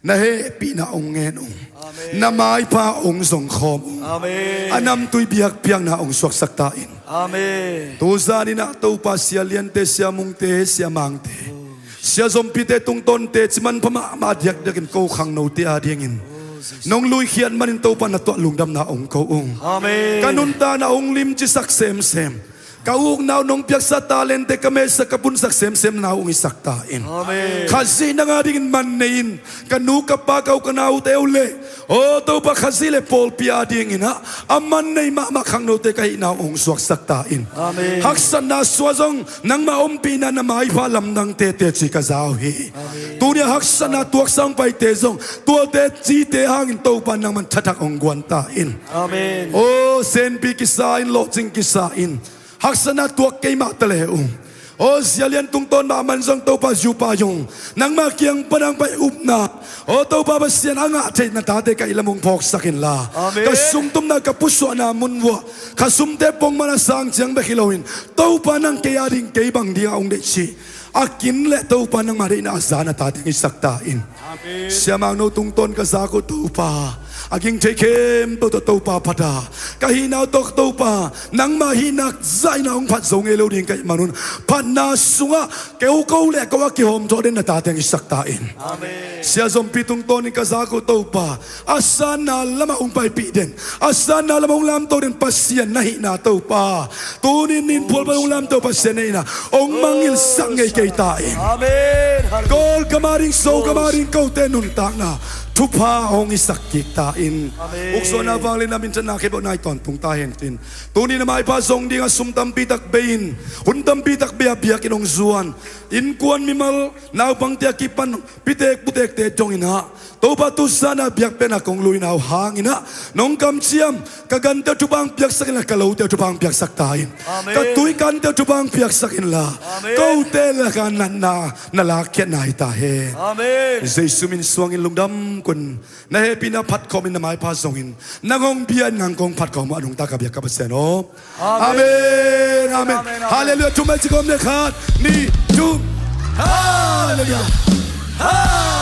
na hehpihna hong ngen ung. Amen. Na maipha hong zongkhawm ung. Amen. A namtui biakpiakna hong suaksak ta in. Amen. Tuzan in ah Topa, Sia Liante, Sia Mungte, Sia Mangte, Sia Zompite tungtawnte, ciman pha mahmah diakdiakin ko khangnote adingin nong luikhiat manin Topa na tuah lungdamna hong ko ung. Amen. Ka nuntakna hong limcisak semsem, ka ukna uh nong piaksa talente ka mesak ka punsak semsem na hong hisak ta in. Amen. Khazih nang adingin man nei in, ka nu ka pa ka u ka naute uh le, aw Topa, Khazih le pawlpi adingin ah a man nei mahmah khangnote ka hihna hong suaksak ta in. Amen. Haksatna sungah zong nangmah ompihna, na maipha lamdangte teci ka za uh hi. Amen. Tuni a haksatna tuaksa hong paite zong tuate cite hangin Topa nangman thathak hong guan ta in. Amen. Aw Senpi kisa in, Lawhcing kisa in, haksatna tuak kei mah ta le ung, aw Sia Lian tungtawn mahmah in zong Topa Yu Pa Yung nangmah kiang pan hong pai upna, aw Topa Pasian, a ngah theih na tate ka ih lam hong phawksak inla, amen, ka sungtumna ka pusuahna mun uah khasumte pongman a sang ciang bek hi loin Topa nang kei ading kei bang dingah hong deih cih a kin le Topa nangmah deihna a za na tate hong hisak ta in. Amen. Sia Mangno tungtawn ka zak uh Topa, a ging thei khempeuh tawh Topa phat a, ka hihna uh tawh Topa nangmah hihna zahna hong phat zo ngei lo ding ka hih manun phatna sungah keu ko le ko a kihawmthawh den na tate hong hisak ta in. Amen. Sia Zompi tungtawnin ka zak uh Topa, a sanna lamah hong paipih den, a sanna lamah hong lamto den Pasian na hihna Topa, tuni nin phual pan hong lamto Pasian na hihna hong mangngilhsak ngei kei ta in. Amen. Hallelujah. Kawlgam ading, Zogam ading kote nuntakna thupha hong hisak kik ta in. Amen. Uksuahna vangliatna minthanna khempeuh na hi tawntung ta hen cin. Tuni na maipha zong dingah sum tampi tak bei in, hun tampi tak bei a biakinn hong zuan, innkuan mimal naupangte a kipan pitek putekte dongin ah, Topa tu zan a biakpiakna kong luina uh hangin ah, nong kamciam ka gante uh thupha hong piaksak inla, ka lote uh thupha hong piaksak ta in. Amen. Ka tui ka ante uh thupha hong piaksak inla, Amen. Kote lakah natna na lakkhiatna hi ta hen. Amen. Jesu min suangin lungdam kun. Na hehpihna phat khawmin na maipha zongin nang hong bia in, nang kong phat khawm uh a nungta ka biak ka Pasian aw. Amen. Amen. Amen. Amen. Amen. Halleluiah. Thumai ci kawm le khat, nih, thum. Halleluiah. Halleluiah.